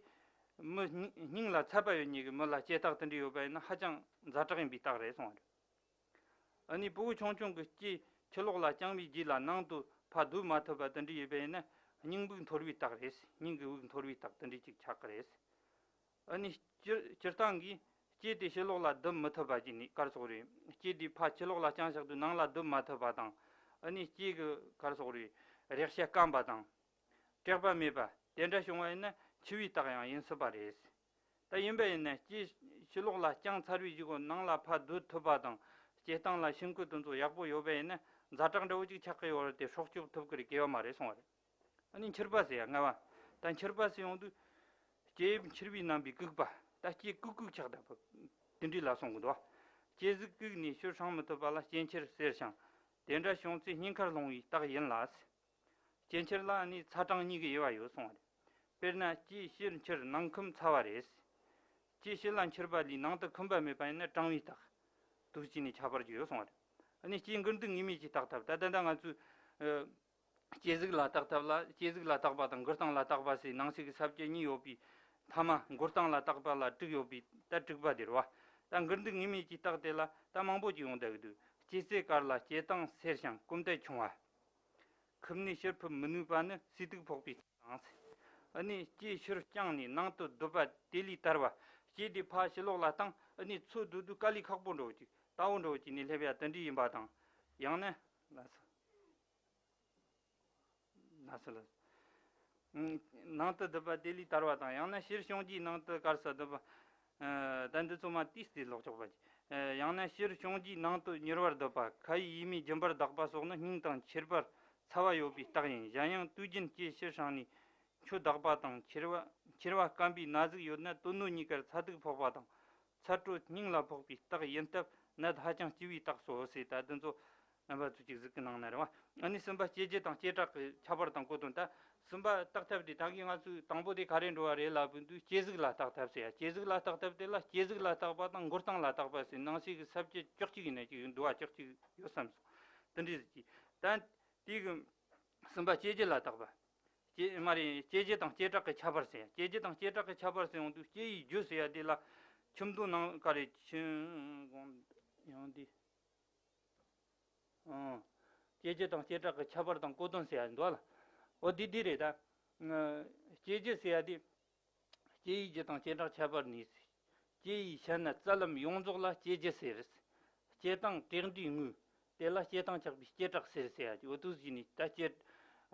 མི་སྙིང་ལ་ཚད་པ་ཡོད་མཁན་གྱི་མི་ལ་སྐྱེས་རྟགས་དེ་འདྲ་ཡོད་པ་ཡིན་ན་ཧ་ཅང་ཛ་དྲག་ཡིན་པའི་རྟགས་རེད་གསུངས་པ་རེད། ཨ་ནི་ཕྲུ་གུ་ཆུང་ཆུང་གི་སྐྱེས་ཕྱི་ལོགས་ལ་བརྐྱངས་པའི་རྗེས་ལ་ནང་དུ་ཕར་སྡོད་མ་ཐུབ་པ་དེ་འདྲ་ཡོད་པ་ཡིན་ན་སྙིང་དབུགས་འཐོར་བའི་རྟགས་རེད། སྙིང་གི་དབུགས་འཐོར་བའི་རྟགས་དེ་འདྲ་ཅིག་ཆགས་ཀྱི་རེད། ཨ་ནི་སྤྱིར་སྤྱིར་བཏང་གིས་སྐྱེས་དེ་ཕྱི་ལོགས་ལ་སྡོད་མི་ཐུབ་པ་ཅིག་ནི་གར་སོགས་རེད། སྐྱེས་དེ་ཕར་ཕྱི་ལོགས་ལ་བརྐྱངས་བཞག་དུས་ནང་ལ་སྡོད་མ་ཐུབ་པ་དང་། ཨ་ནི་སྐྱེས་ཀྱི་གར་སོགས་རེད། རེག་བྱ་སྐམ་པ་དང་། དྲེགས་པ་མེད་པ་དེ་འདྲ་བྱུང་བ་ཡིན་ན་འཆི་བའི་རྟགས་ཡང་ཡིན་སྲིད་པ་རེད། ད་ཡིན་པ་ཡིན་ན་སྐྱེས་ཕྱི་ལོགས་ལ་བརྐྱངས་ཚར་བའི་གཞུག་གུ་ནང་ལ་ཕར་སྡོད་ཐུབ་པ་དང་། སྐྱེས་སྟངས་ལ་ཤིང་ཀུན་དེ་ཚོ་ཡག་པོ་ཡོད་པ་ཡིན་ན་ཛ་དྲག་འདྲ་བོ་ཅིག་ཆགས་ཀྱི་ཡོད་རེད་དེ་སྲོག་སྐྱོབ་ཐུབ་ཀྱི་རེད་དགོས་པ་མ་རེད་གསུངས་པ་རེད། ཨ་ནི་འཁྱེར་པ་ཟེར་ཡ་ལྔ་བ། ད་འཁྱེར་པ་ཟེར་ཡོང་དུས། སྐྱེས་ཡུལ་འཁྱེར་བའི་རྣམ་པའི་ལྐུགས་པ། ད་སྐྱེས་ལྐུགས་ལྐུགས་ཆགས་བསྡད་པ། དེ་འདྲའི་ལ་གསུང་གི་འདུག་སྐྱེས་གཟུགས་ལྐུགས་ནས་ཕྱིར་ཧྲང་མི་ཐུབ་པ་ལ་སྐྱེས་འཁྱེར་ཟེར་ཞིང་། དེ་འདྲ་བྱུང་ཚེ་སྙིང་ཁར་ལྷུང་བའི་རྟགས་ཡིན་ལ། སྐྱེས་འཁྱེར་ལ་ནི་ཚ་གྲང་གཉིས་ཀྱི་དབྱེ་བ་ཡོད་གསུངས་པ་རེད། དཔེར་ན་སྐྱེས་ཕྱིར་འཁྱེར་ནང་ཁུམ་ཚ་བ་རེད། སྐྱེས་ཕྱི་ལ་འཁྱེར་པ་ལས་ནང་དུ་ཁུམ་པ་མེད་པ་ཡིན་ན་གྲང་བའི་རྟགས། དུས་གཅིག་ནས་ཁྱད་པར་གྱི་ཡོད་གསུངས་པ་རེད། ཨ་ནི་སྐྱེས་འགུལ་འདུག་ངེས་མེད་ཀྱི་རྟགས་ཐབས་ད་ལྟ་ད་ང་ཚོས། ཨ། སྐྱེས་གཟུགས་ལ་བརྟག་ཐབས་ལ་སྐྱེས་གཟུགས་ལ་བརྟག་པ་དང་འགུལ་སྟངས་ལ་བརྟག་པ་ཟེར་ནང་གསེས་ཀྱི་ས་བཅད་གཉིས་ཡོད་པའི་མཐའ་མ་འགུལ་སྟངས་ལ་བརྟག་པ་ལ་དྲུག་ཡོད་པའི་ད་དྲུག་པ་དེ་རེད་བ། ད་འགུལ་འདུག་ངེས་མེད་ཀྱི་རྟགས་དེ་ལ་ད་མང་པོ་ཅིག་ཡོང་བསྡད་ཀྱི་འདུག་སྐྱེས་ཚེ་དཀར་ལ་སྐྱེས་སྟངས་སེར་ཞིང་སྐོམ་དད་ཆུང་བ། ཁུམ་ནས་ཕྱིར་ཕུད་མི་ནུས་པ་ནི་སོས་དུག་ཕོག་པའི་རྟགས་དང་། ཨ་ནི་སྐྱེས་ཕྱིར་བརྐྱངས་ནས་ནང་དུ་སྡོད་པ་དེ་ལས་དར་བ། སྐྱེས་དེ་ཕར་ཕྱི་ལོགས་ལ་བཏང་ཨ་ནི་འཚོ་སྡོད་དུས་དཀའ་ལས་ཁག་པོ་འདྲ་བོ་ཅིག་དལ་བོ་འདྲ་བོ་ཅིག་ནས་སླེབས་ཡ་དེ་འདྲ་ཡིན་པ་དང་། ཡང་ན། ལགས་སོ། ལགས་སོ་ལགས་སོ། ནང་དུ་སྡོད་པ་དེ་ལས་དར་བ་དང་ཡང་ན་ཕྱིར་བྱུང་རྒྱུའི་ནང་དུ་དཀར་ས་སྡོད་པ། ད་འདི་ཚོ་མ་ཏིས་ཏིས་ལོག་ཆོག་པ། ཡང་ན་ཕྱིར་བྱུང་རྒྱུའི་ནང་དུ་མྱུར་བར་སྡོད་པ་ཁ་ཡི་ཡས་མས་སྦྱིན་པར་གདགས་པ་སོགས་ནི་སྙིང་དང་མཆེར་པར་ཚ་བ་ཡོད་པའི་རྟགས་ཡིན། གཞན་ཡང་དུས་རྒྱུན་སྐྱེས་ཕྱིར་ཧྲང་ནས་མཆུ་ལྡག་པ་དང་མཆེར་བ་མཆེར་བ་སྐམ་པའི་ན་ཟུག་ཡོད་ན་དོན་སྣོད་གཉིས་ཀར་ཚ་དུག་ཕོག་པ་དང་། ཚ་དྲོད་སྙིང་ལ་ཕོག་པའི་རྟགས་ཡིན་སྟབས་ནད་ཧ་ཅང་ལྕི་བའི་རྟགས་སོ་ཟེར། ད་འདི་ཚོ་རྣམ་པ་ཚོ་གཅིག་གཟིགས་ཀྱི་ནང་ན་རེད་བ། ཨ་ནི་སྲིན་པ་སྐྱེ་རྒྱུ་དང་སྐྱེ་དྲག་གི་ཁྱད་པར་དང་གོ་དོན་ད། སྲིན་པ་བརྟག་ཐབས་དེ་ད་གིན་ང་ཚོས་དང་པོ་དེ་ག་རེ་འགྲོ་བ་རེད་ལབ་དུས་སྐྱེ་གཟུགས་ལ་བརྟག་ཐབས་ཟེར་ཡ། སྐྱེ་གཟུགས་ལ་བརྟག་ཐབས་དེ་ལ་སྐྱེ་གཟུགས་ལ་བརྟག་པ་དང་འགུལ་སྟངས་ལ་བརྟག་པ་ཟེར་ནང་གསེས་ཀྱི་ས་བཅད་བཅུ་གཅིག་ཡིན་ན་གཅིག་འདུ་བ་བཅུ་གཅིག་ཡོད་བསམ་སོང་། དེ་འདྲའི་ཟིག་གིས་ད་དེ་གི་སྲིན་པ་སྐྱེ་རྒྱུ་ལ་བརྟག་པ། སྐྱེ་མ་རེད། སྐྱེ་རྒྱུ་དང་སྐྱེ་དྲག་གི་ཁྱད་པར་ཟེར་ཡ། སྐྱེ་རྒྱུ་དང་སྐྱེ་དྲག་གི་ཁྱད་པར་ཟེར་ཡོང་དུས་སྐྱེ་ཡི་རྒྱུ་ཟེར་ཡ་དེ་ལ་ ཁྱིམ་དུ་ནང་ག་རེ་ཁྱིམ་གོང་ཡང་འདི། ཨང་། སྐྱེ་རྒྱུ་དང་སྐྱེ་གྲགས་ཀྱི་ཁྱད་པར་དང་གོ་དོན་ཟེར་ཡ་འདུག་ལ། འོ་འདི་འདི་རེད་ད། སྐྱེ་རྒྱུ་ཟེར་ཡ་དེ། སྐྱེ་ཡི་རྒྱུ་དང་སྐྱེ་གྲགས་ཁྱད་པར་ནས། སྐྱེ་ཡི་ཤ་ནད་རྩ་ལམ་ཡོངས་རྫོགས་ལ་སྐྱེ་རྒྱུ་ཟེར། སྐྱེ་སྟངས་གྲས་འགྲིག་དངོས། དེ་ལ་སྐྱེ་སྟངས་ཆགས་པའི་སྐྱེ་གྲགས་ཟེར་ཟེར་ཡ་ཅིག་འོ་དུས་ཟིག་ནས་ད་སྐྱེ།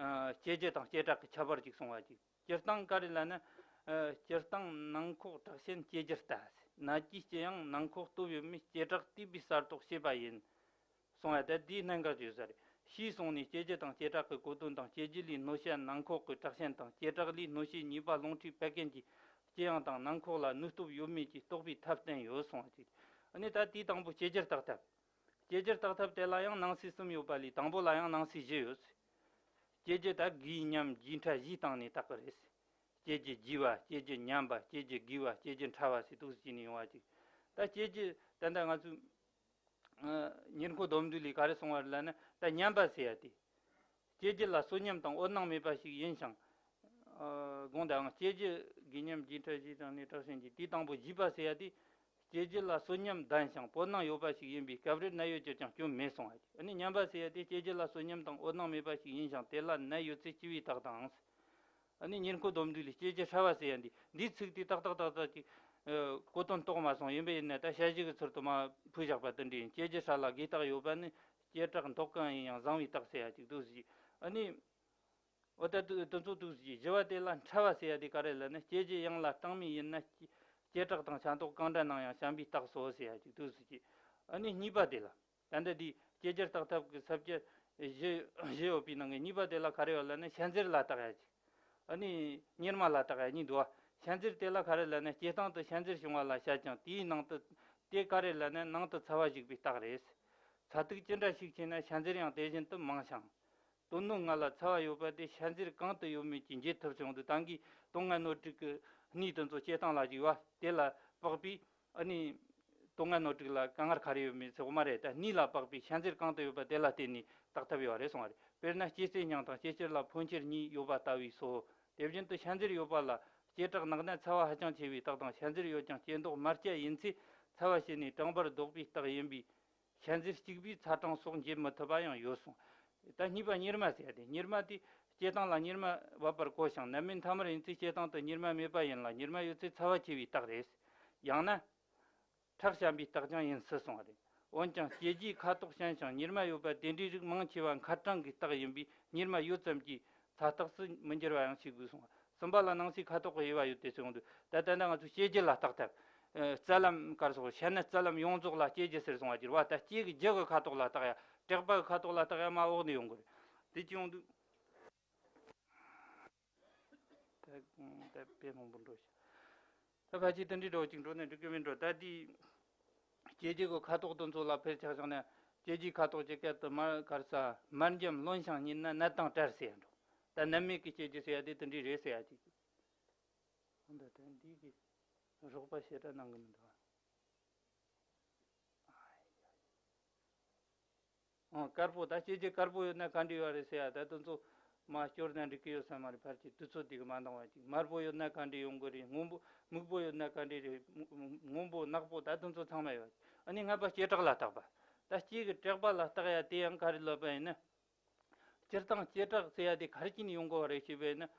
ཨ། སྐྱེ་རྒྱུ་དང་སྐྱེ་གྲགས་ཀྱི་ཁྱད་པར་ཅིག་གསུང་བ་ཅིག་སྤྱིར་བཏང་ག་རེ་ལབ་ན། ཨ། སྤྱིར་བཏང་ནང་ཁོག་དྲག་ཞན་སྐྱེ་རྒྱུར་ལྟ། ནད་ཀྱི་སྐྱེ་ཡང་ནང་ཁོག་སྟོབས་ཡོད་མེད་སྐྱེ་གྲགས་བལྟས་པའི་གསར་རྟོགས་བྱེད་པ་ཡིན། གསུང་བ་དེ་དེའི་གནད་འགག་ཅིག་ཡོད་ས་རེད། ཕྱིས་སོང་ནས་སྐྱེ་རྒྱུ་དང་སྐྱེ་གྲགས་ཀྱི་གོ་དོན་དང་སྐྱེ་རྒྱུ་ལས་གནོད་བྱ་ནང་ཁོག་གི་དྲག་ཞན་དང་སྐྱེ་གྲགས་ལས་གནོད་བྱེད་ནུས་པ་རླུང་མཁྲིས་བད་ཀན་གྱི་སྐྱེ་ཡང་དང་ནང་ཁོག་ལ་ནུས་སྟོབས་ཡོད་མེད་ཀྱི་རྟོགས་པའི་ཐབས་བསྟན་ཡོད་གསུང་བ་ཅིག་ཨ་ནི་ད་དེའི་དང་པོ་སྐྱེ་རྒྱུར་བརྟག་ཐབས། སྐྱེ་རྒྱུར་བརྟག་ཐབས་དེ་ལ་ཡང་སྣང་སྲིད་གསུམ་ཡོད་པ་ལས་དང་པོ་ལ་ཡང་སྣང་སྲིད་བཞི་ཡོད། སྐྱེ་རྒྱུ་ད་རྒས་ཉམས་རྒས་ཕྲ་བཞིའི་སྟེང་ནས་བརྟག་གི་རེད། སྐྱེ་རྒྱུ་རྒས་པ། སྐྱེ་རྒྱུ་ཉམས་པ། སྐྱེ་རྒྱུ་རྒས་པ། སྐྱེ་རྒྱུ་ཕྲ་བ་ཟེར་དུས་སུ་བྱས་ནས་ཡོང་བ་ཅིག་ད་སྐྱེ་རྒྱུ་ད་ལྟ་ང་ཚོས། ཨ། ཉེར་མཁོ་སྡོམ་བསྡུས་ལས་ག་རེ་གསུངས་པ་རེད་ལབ་ན་ད་ཉམས་པ་ཟེར་ཡ་དེ། སྐྱེ་རྒྱུ་ལ་གསོན་ཉམས་དང་འོད་སྣང་མེད་པ་ཞིག་ཡིན་ཞིང་། ཨ། དགོངས་དག་སྐྱེ་རྒྱུ་རྒས་ཉམས་རྒས་ཕྲ་བཞིའི་སྟེང་ནས་དྲག་ཞན་གྱི་དེའི་དང་པོ་རྒས་པ་ཟེར་ཡ་དེ། སྐྱེ་རྒྱུ་ལ་གསོན་ཉམས་ལྡན་ཞིང་འོད་སྣང་ཡོད་པ་ཞིག་ཡིན་པའི་སྐབས་རེར་ནད་ཡོད་རྒྱུར་ཀྱང་སྐྱོན་མེད་གསུང་བ་ཅིག་ཨ་ནི་ཉམས་པ་ཟེར་ཡ་དེ་སྐྱེ་རྒྱུ་ལ་གསོན་ཉམས་དང་འོད་སྣང་མེད་པ་ཞིག་ཡིན་ཞིང་དེ་ལ་ནད་ཡོད་ཚེ་སྐྱེ་བའི་རྟགས་དང་། ཨ་ནི་ཉེར་མཁོ་སྡོམ་བསྡུས་ལས་སྐྱེ་རྒྱུ་ཕྲ་བ་ཟེར་ཡ་འདི་འདིའི་ཚིག་དེ་ཏག་ཏག་ཏག་ཏག་ཅིག་ཨ། གོ་དོན་རྟོགས་མ་སོང་། ཡིན་པ་ཡིན་ན་ད་ཞ་ཞི་གི་ཚུལ་དུ་མར་ཕུད་བཞག་པ་དེ་འདྲ་ཡིན། སྐྱེ་རྒྱུ་ཕྲ་ལ་རྒས་རྟགས་ཡོད་པ་ནི་སྐྱེ་གྲགས་མདོག་གང་ཡིན་ཡང་བཟང་བའི་རྟགས་ཟེར་ཡ་ཅིག་འདུག་ཟེར། ཨ་ནི། འོ་ད་དུ་དུ་ཚོ་འདུག་ཟེར། བཞི་བ་དེ་ལ་ཕྲ་བ་ཟེར་ཡ་དེ་ག་རེ་ལབ་ན་སྐྱེ་རྒྱུ་ཡང་ལ་གྲངས་མེད་ཡིན་ན་སྐྱེ་སྐྱེ་གྲགས་དང་ཆ་མདོག་གང་འདྲ་སྣང་ཡང་བྱམས་པའི་རྟགས་སོ་ཟེར་ཡ་ཅིག་འདུག་ཟེར། ཨ་ནི་གཉིས་པ་དེ་ལ། ད་ལྟ་འདི་སྐྱེ་རྒྱུར་བརྟག་ཐབས་ཀྱི་ས་བཅད་བཞི་བཞི་ཡོད་པའི་ནང་གི་གཉིས་པ་དེ་ལ་ག་རེ་ཡོད་ལབ་ན་ཤ་འཛེར་ལ་བརྟག་ཡ་ཅིག་ཨ་ནི་གཉེར་མ་ལ་བརྟག་ཡ་གཉིས་འདུག་བ། ཤ་འཛེར་དེ་ལ་ག་རེ་ལབ་ན་སྐྱེ་སྟངས་དུ་ཤ་འཛེར་བྱུང་བ་ལ་བཤད་ཀྱང་དེའི་ནང་དུ་དེ་ག་རེ་ལབ་ན་ནང་དུ་ཚ་བ་ཞུགས་པའི་རྟགས་རེད། ཚ་དུག་ཅི་འདྲ་ཞིག་ཆེ་ན་ཤ་འཛེར་ཡང་དེ་བཞིན་དུ་མང་ཞིང་། དོན་ནི་ང་ལ་ཚ་བ་ཡོད་པ་དེ་ཤ་འཛེར་གང་དུ་ཡོད་མེད་ཀྱི་འབྱེད་ཐབས་བྱུང་དུས་ད་གིན་དོན་ལྔ་སྣོད་དྲུག་གི་གནས་དེ་ཚོ་སྐྱེ་སྟངས་ལ་གཞིགས་པ་དེ་ལ་དཔག་པའི། ཨ་ནི། དོན་ལྔ་སྣོད་དྲུག་ལ་དཀའ་ངལ་ག་རེ་ཡོད་མེད་ཚོགས་མ་རེད། ད་གནས་ལ་དཔག་པའི་ཤ་འཛེར་གང་དུ་ཡོད་པ་དེ་ལ་བརྟེན་ནས་བརྟག་ཐབས་ཡོད་རེད་གསུངས་པ་རེད། དཔེར་ན་སྐྱེ་ཚེ་སྙིང་དང་སྐྱེ་ཕྱིར་ལ་ཕོ་མཆེར་གཉིས་ཡོད་པ་ལྟ་བུའི་སོ། དེ་བཞིན་དུ་ཤ་འཛེར་ཡོད་པ་ལ་སྐྱེ་གྲགས་ནག་ན་ཚ་བ་ཧ་ཅང་ཆེ་བའི་རྟགས་དང་། ཤ་འཛེར་ཡོད་ཀྱང་སྐྱེ་མདོག་དམར་སྐྱ་ཡིན་ཚེ་ཚ་བ་ཞི་ནས་གྲང་འབར་ལྡོག་པའི་རྟགས་ཡིན་པས། ཤ་འཛེར་གཅིག་པུས་ཚ་གྲང་སོགས་འབྱེད་མི་ཐུབ་པ་ཡང་ཡོད་གསུངས། ད་གཉིས་པ་གཉེར་མ་ཟེར་ཡ་དེ། གཉེར་མ་དེ་སྐྱེ་སྟངས་ལ་གཉེར་མ་བབས་པར་གོ་ཞིང་ནད་མེད་མཐའ་མར་ཡིན་ཚེ་སྐྱེ་སྟངས་དུ་གཉེར་མ་མེད་པ་ཡིན་ལ་གཉེར་མ་ཡོད་ཚེ་ཚ་བ་ཆེ་བའི་རྟགས་རེད། ཡང་ན། ཁྲག་བཤན་པའི་རྟགས་ཀྱང་ཡིན་སྲིད་གསུངས་པ་རེད། འོན་ཀྱང་སྐྱེ་རྒྱུའི་ཁ་དོག་ཞན་ཞིང་གཉེར་མ་ཡོད་པ་དེ་འདྲའི་རིགས་མང་ཆེ་བ་འཁར་གྲངས་ཀྱི་རྟགས་ཡིན་པས་གཉེར་མ་ཡོད་ཙམ་གྱིས་ཚ་རྟགས་སུ་མི་འགྱུར་བ་ཡང་ཤེས་དགོས་གསུངས། གསུམ་པ་ལ་སྣང་སྲིད་ཁ་དོག་གི་དབྱེ་བ་ཡོད་དེ་གསུངས་འདུག་ད་ལྟ་ང་ཚོས་སྐྱེ་རྒྱུ་ལ་བརྟག་ཐབས། ཨ། རྩ་ལམ་གར་སོགས་ཤ་ནད་རྩ་ལམ་ཡོངས་རྫོགས་ལ་སྐྱེ་རྒྱུ་ཟེར་སོང་བ་གྱུར་བ། ད་སྐྱེ་གི་རྒྱུ་གི་ཁ་དོག་ལ་བརྟག་ཡ། དྲེག་པ་གི་ཁ་དོག་ལ་བརྟག་ཡ་མ་འོག་ནས་ཡོང་གི་རེད། དེ་ཅི་ཡོང་དུས། ད་ད་དཔེ་མང་པོ་འགྲོ་ཤག་ད་ཕལ་ཆེར་དེ་འདྲའི་འགྲོ་ཅིག་འགྲོ་ནས་འགྲིག་གི་མིན་འགྲོ། ད་དེའི་སྐྱེ་རྒྱུ་གི་ཁ་དོག་དེ་ཚོ་ལ་ཕེར་ཆགས་བཞག་ན། སྐྱེ་རྒྱུའི་ཁ་དོག་ཅི་སྐད་དུ་དམར་གར་ས་དམར་འཇམ་རློན་ཞིང་མཉེན་ན་ནད་དང་བྲལ་ཟེར་ཡ་འགྲོ། ད་ནད་མེད་ཀྱི་སྐྱེ་རྒྱུ་ཟེར་ཡ་དེ་དེ་འདྲའི་རེད་ཟེར་ཡ་ཅིག་འདི་ད་འདི་གི་རོགས་པ་ཞེ་དྲག་གནང་གི་མི་འདུག་ཨ། ཨང་། དཀར་པོ། ད་སྐྱེ་རྒྱུ་དཀར་པོ་ཡོད་ན་ག་འདྲ་ཡོད་རེད་ཟེར་ཡ། ད་དེ་ཚོ་མ་སྐྱོར་ན་འགྲིག་གི་ཡོད་ས་མ་རེད། ཕལ་ཆེར་དུས་ཚོད་དེ་གི་མ་འདང་བ་ཅིག་དམར་པོ་ཡོད་ན་ག་འདྲ་ཡོང་གི་རེད། སྔོན་པོ་སྨུག་པོ་ཡོད་ན་ག་འདྲ་རེད། སྔོན་པོ་ནག་པོ་ད་དེ་ཚོ་ཚང་མ་ཡོད། ཨ་ནི་སྔ་པ་སྐྱེ་གྲགས་ལ་བརྟག་པ། ད་སྐྱེ་གི་དྲེག་པ་ལ་བརྟག་ཡ་དེ་ཡང་ག་རེ་ལབ་པ་ཡིན་ན། སྤྱིར་བཏང་སྐྱེ་གྲགས་ཟེར་ཡ་དེ་ག་རེ་བྱས་ནས་ཡོང་གི་ཡོད་རེད་ཞེས་པས་ན།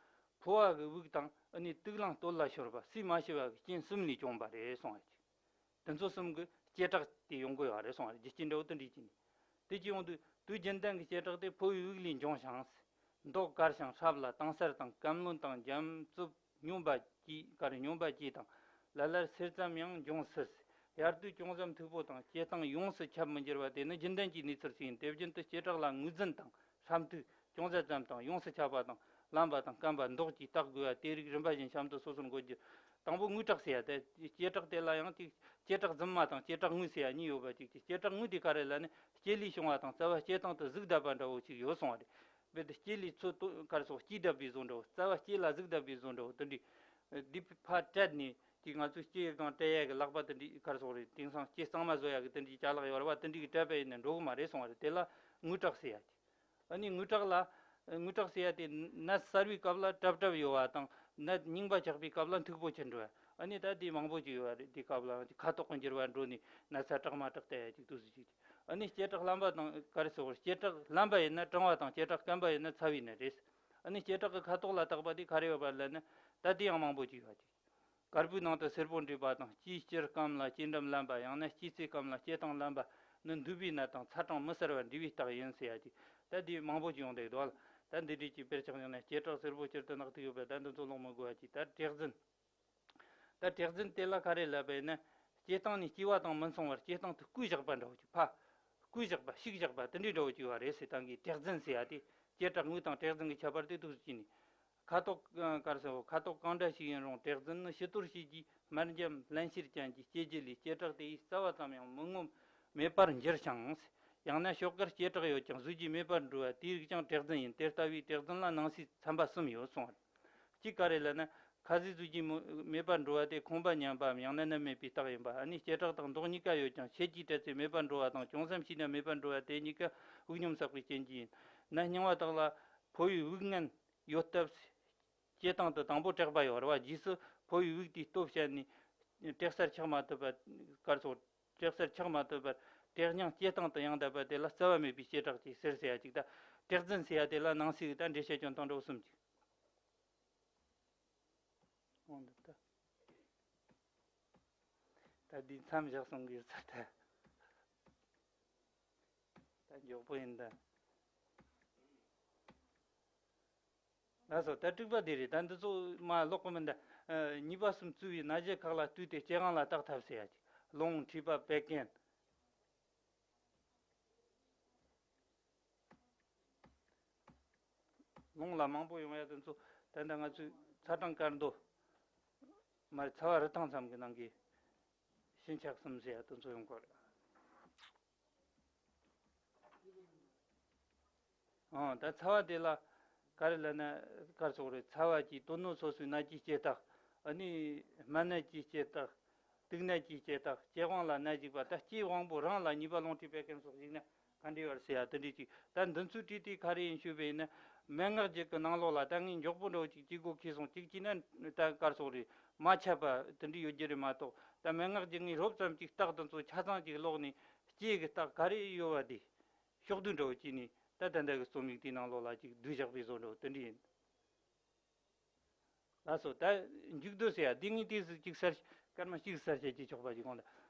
ཕོ་བ་གི་དབུགས་དང་ཨ་ནི་དུག་རླངས་སྟོད་ལ་ཤོར་བ། ཟས་མ་ཞུ་བ་གི་རྐྱེན་གསུམ་ལས་བྱུང་བ་རེད་གསུངས་པ་ཅིག་དེ་ཚོ་གསུམ་གི་སྐྱེ་གྲགས་དེ་ཡོང་གི་ཡོད་རེད་གསུངས་པ་རེད། རྒྱུ་རྐྱེན་འདྲ་བོ་དེ་འདྲ་བྱས་ནས། དེ་ཅི་ཡོང་དུས་དུས་རྒྱུན་ལྡན་གྱི་སྐྱེ་གྲགས་དེ་ཕོ་བའི་དབུགས་ལས་འབྱུང་ཞིང་། མདོག་དཀར་ཞིང་ཧྲབ་ལ་དྭངས་གསལ་དང་སྐམ་རློན་དང་འཇམ་རྩུབ་སྙོམས་པ་བཅས་གར་སྙོམས་པ་བཅས་དང་། ལ་ལར་སེར་ཙམ་ཡང་འབྱུང་སྲིད། དབྱར་དུས་ཅུང་ཟད་མཐུག་པོ་དང་སྐྱེ་སྟངས་ཡོངས་སུ་ཁྱབ་མི་འགྱུར་བ་དེ་ནི་རྒྱུན་ལྡན་གྱི་གནས་ཚུལ་ཞིག་ཡིན། དེ་བཞིན་དུ་སྐྱེ་གྲགས་ལ་ངོས་འཛིན་དང་ཧྲབ་མཐུག་ཅུང་ཟད་ཙམ་དང་ཡོངས་སུ་ཁྱབ་པ་དང་རླན་པ་དང་སྐམ་པ་མདོག་བཅས་བརྟག་དགོས་པ་དེ་རིགས་རིམ་པ་བཞིན་གཤམ་དུ་སོ་སོར་འགོད་རྒྱུ། དང་པོ་དངོས་གྲགས་ཟེར་ཡ་དེ། སྐྱེ་གྲགས་དེ་ལ་ཡང་དེ་སྐྱེ་གྲགས་རྫུན་མ་དང་སྐྱེ་གྲགས་དངོས་ཟེར་ཡ་གཉིས་ཡོད་པ་ཅིག་སྐྱེ་གྲགས་དངོས་དེ་ག་རེ་ལབ་ན་སྐྱེ་ལས་བྱུང་བ་དང་རྩ་བ་སྐྱེ་སྟངས་དུ་གཟུགས་བསྡད་པ་འདྲ་བོ་ཅིག་ཡོད་གསུངས་པ་རེད། རྦད་དེ་སྐྱེ་ལས་ཚོ་དོ་གར་སོགས་སྐྱེས་བསྡད་པའི་བཟོ་འདྲ་བོ། རྩ་བ་སྐྱེ་ལ་གཟུགས་བསྡད་པའི་བཟོ་འདྲ་བོ་དེ་འདྲའི། སྡིག་ཕ་སྤྲད་ནས་ཅིག་ང་ཚོས་སྐྱེ་གང་སྤྲད་ཡ་གི་ལག་པ་དེ་འདྲའི་གར་སོགས་རེད། དེང་སང་སྐྱེ་གཙང་མ་བཟོ་ཡ་གི་དེ་འདྲའི་ཅ་ལག་ཡོད་རེད་བ། དེ་འདྲའི་གི་སྤྲད་པ་ཡིན་ན་འགྲོ་གི་མ་རེད་གསུངས་པ་རེད། དེ་ལ་དངོས་གྲགས་ཟེར་ཡ་ཅིག་ཨ་ནི་དངོས་གྲགས་ལ། དངོས་གྲགས་ཟེར་ཡ་དེ་ནད་གསར་བའི་སྐབས་ལ་གྲབ་གྲབ་ཡོད་པ་དང་། ནད་རྙིང་པ་ཆགས་པའི་སྐབས་ལ་མཐུག་པོ་ཆགས་འགྲོ་བ། ཨ་ནི་ད་དེ་མང་པོ་ཅིག་ཡོད་རེད། དེ་སྐབས་ལའང་ཅིག་ཁ་དོག་གི་འགྱུར་བ་འགྲོ་ནས་ན་ཚ་དྲག་མ་དྲག་ལྟ་ཡ་ཅིག་འདུག་སེ་ཅིག་ཨ་ནི་སྐྱེ་དྲག་རླན་པ་དང་ག་རེ་ཟེར་བ། སྐྱེ་དྲག་རླན་པ་ཡིན་ན་གྲང་བ་དང་། སྐྱེ་དྲག་སྐམ་པ་ཡིན་ན་ཚ་བའི་ནད་རེད། ཨ་ནི་སྐྱེ་དྲག་གི་ཁ་དོག་ལ་བརྟག་པ་དེ་ག་རེ་ཡོད་པ་ལབ་ན། ད་དེ་ཡང་མང་པོ་ཅིག་ཡོད་ཅིག་དཀར་པོའི་ནང་དུ་སེར་པོ་འདྲེས་པ་དང་། སྐྱེས་སྐྱེར་སྐམ་ལ་སྐྱེས་འགྲམ་རླན་པ། ཡང་ན་སྐྱེས་ཚེ་སྐམ་ལ་སྐྱེས་སྟངས་རླན་པ་ནི་འདུས་པའི་ནད་དང་ཚ་གྲང་མི་གསལ་བ་འདྲེས་པའི་རྟགས་ཡིན་ཟེར་ཡ་ཅིག་ད་དེ་མང་པོ་ཅིག་ཡོང་བསྡད་འདུག་ལ། ད་འདི་འདྲའི་ཅིག་དཔེར་ཆ་བཞག་ན། སྐྱེ་དྲག་སེར་པོ་སྤྱིར་དུ་ནག་ཐིག་ཡོད་པས། ད་འདི་ཚོ་ཀློག་མི་དགོས་པ་ཅིག་ད་དྲེག་རྫུན། ད་དྲེག་རྫུན་དེ་ལ་ག་རེ་ལབ་པ་ཡིན་ན། སྐྱེ་སྟངས་ནི་སྐྱེ་བ་དང་མི་མཚུངས་པར་སྐྱེ་སྟངས་དེ་བསྐུས་བཞག་པ་འདྲ་བོ་ཅིག་ཕ། བསྐུས་བཞག་པ། བཤིག་བཞག་པ་དེ་འདྲའི་འདྲ་བོ་ཅིག་ཡོད་རེད་ཟེར། ད་གིན་དྲེག་རྫུན་ཟེར་ཡ་དེ། སྐྱེ་དྲག་དངོས་དང་དྲེག་རྫུན་གྱི་ཁྱད་པར་དེ་འདུག་སེ་བྱས་ནས། ཁ་དོག་ག་རེ་ཟེར། ཁ་དོག་གང་འདྲ་ཞིག་ཡིན་རུང་། དྲེག་རྫུན་ནི་ཕྱི་དོར་བྱེད་རྒྱུའི་དམར་འཇམ་རླན་གཤེར་ཅན་གྱི་སྐྱེ་རྒྱུ་ལས། སྐྱེ་དྲག་དེ་ཡི་རྩ་བ་ཙམ་ཡང་མི་ངོམས། མེད་པར་འགྱུར་ཞིང་། ཡང་ན་ཞོགས་ཀར་སྐྱེ་དྲག་ཡོད་ཀྱང་གཟུགས་ཀྱིས་མེད་པར་འགྲོ་བ་དེའི་རིགས་ཀྱང་དྲེག་རྫུན་ཡིན། དེ་ལྟ་བུའི་དྲེག་རྫུན་ལ་ནང་གསེས་ཚན་པ་གསུམ་ཡོད་གསུངས་པ་རེད། གཅིག་ག་རེ་ལབ་ན། ཁ་ཟས་གཟུགས་ཀྱིས་མི་མེད་པར་འགྲོ་བ་དེ་ཁོང་པ་ཉམས་པའམ་ཡང་ན་ནད་མེད་པའི་རྟགས་ཡིན་པ། ཨ་ནི་སྐྱེ་དྲག་དང་མདོག་གཉིས་ཀ་ཡོད་ཀྱང་ཆད་ཀྱིས་བྲལ་ཚེ་མེད་པར་འགྲོ་བ་དང་། ཅུང་ཙམ་ཞིག་ན་མེད་པར་འགྲོ་བ་དེ་གཉིས་ཀ་དབུགས་སྙོམས་བསགས་པའི་རྐྱེན་གྱིས་ཡིན། ན་རྙིང་བ་དག་ལ་ཕོ་བའི་དབུགས་ངན་ཡོད་སྟབས། སྐྱེ་སྟངས་དེ་དང་པོ་དྲེག་པ་ཡོད་རེད་བ། རྗེས་སུ་ཕོ་བའི་དབུགས་དེའི་སྟོབས་བཤད་ནས་དྲེག་སར་ཆགས་མ་ཐུབ་པར། གར་སོགས་དྲེག་སར་ཆགས་མ་ཐུབ་པར་དྲེག་མྱང་སྐྱེ་སྟངས་དུ་ཡང་དག་པ་དེ་ལ་རྩ་བ་མེད་པའི་སྐྱེ་དྲག་ཅེས་ཟེར་ཟེར་ཡ་ཅིག་ད་དྲེག་རྫུན་ཟེར་ཡ་དེ་ལ་ནང་གསེས་ཀྱི་ད་འགྲེལ་བཤད་སྐྱོན་སྟངས་འདྲ་བོ་གསུམ་ཅིག་འོང་འདུག་ད། ད་འདི་མཚམས་བཞག་སོང་གི་ཡོད་ཚར་ད། ད་མགྱོགས་པོ་ཡིན་ད། ལགས་སོ། ད་དྲུག་པ་འདི་རེད། ད་འདི་ཚོ་མ་ཀློག་གི་མིན་ད། ཨ། ཉེས་པ་གསུམ་བཙུགས་པའི་ན་གཞི་ཁག་ལ་ལྟོས་ཏེ་སྐྱེ་དབང་ལ་བརྟག་ཐབས་ཟེར་ཡ་ཅིག་རླུང་མཁྲིས་པ་བད་ཀན། རླུང་ལ་མང་པོ་ཡོང་ཡ་དེ་ཚོ་ད་ལྟ་ང་ཚོས་ཚ་གྲང་དཀར་མདོག་མར་ཚ་བ་རི་ཐང་མཚམས་ཀྱི་ནང་གི་ཕྱིན་ཆགས་གསུམ་ཟེར་ཡ་དེ་ཚོ་ཡོང་གི་རེད། ཨང་། ད་ཚ་བ་དེ་ལ་ག་རེ་ལབ་ན། གར་སོགས་རེད། ཚ་བ་གྱིས་དོན་སྣོད་སོ་སོའི་ནད་ཀྱི་སྐྱེ་རྟགས། ཨ་ནི་སྨན་ནད་ཀྱི་སྐྱེ་རྟགས། དུག་ནད་ཀྱི་སྐྱེ་རྟགས། སྐྱེ་དབང་ལ་ནད་ཞུགས་པ། ད་སྐྱེ་དབང་པོ་རང་ལ་ཉེས་པ་རླུང་མཁྲིས་བད་ཀན་སོགས་ཞུགས་ན་ག་འདྲ་ཡོད་ཟེར་ཡ་དེ་འདྲ་ཅིག་ད་འདི་ཚོའི་གྲས་དེ་ག་རེ་ཡིན་ཞུས་པ་ཡིན་ན། མན་ངག་རྒྱུད་ཀྱི་ནང་ལོགས་ལ་ད་ངས་མགྱོགས་པོ་འདྲ་བོ་ཅིག་ཅིག་གོ་ཁེལ་སོང་། གཅིག་བྱས་ན་ད་གར་སོགས་རེད། མ་ཁྱབ་པ་དེ་འདྲ་ཡོད་རྒྱུ་རེད་མ་གཏོགས། ད་མན་ངག་རྒྱུད་ངས་རོབ་ཙམ་ཅིག་བརྟགས། དེ་ཚོ་ཆ་ཚང་ཅིག་ཀློག་ནས་སྐྱེ་གི་རྟགས་ག་རེ་ཡོད་པ་དེ། ཕྱོགས་བསྡུས་འདྲ་བོ་བྱས་ནས་ད་ད་ལྟ་གི་རྩོམ་ཡིག་དེའི་ནང་ལོགས་ལ་ཅིག་བསྡུས་བཞག་པའི་བཟོ་འདྲ་བོ་དེ་འདྲ་ཡིན། ལགས་སོ། ད་མཇུག་བསྡུ་ཟེར་ཡ་འདི་ངས་དེ་ཟུར་གཅིག་གསར། སྐར་མ་གཅིག་གསར་བཤད་ཀྱི་ཆོག་པ་ཞིག་གོང་ལ།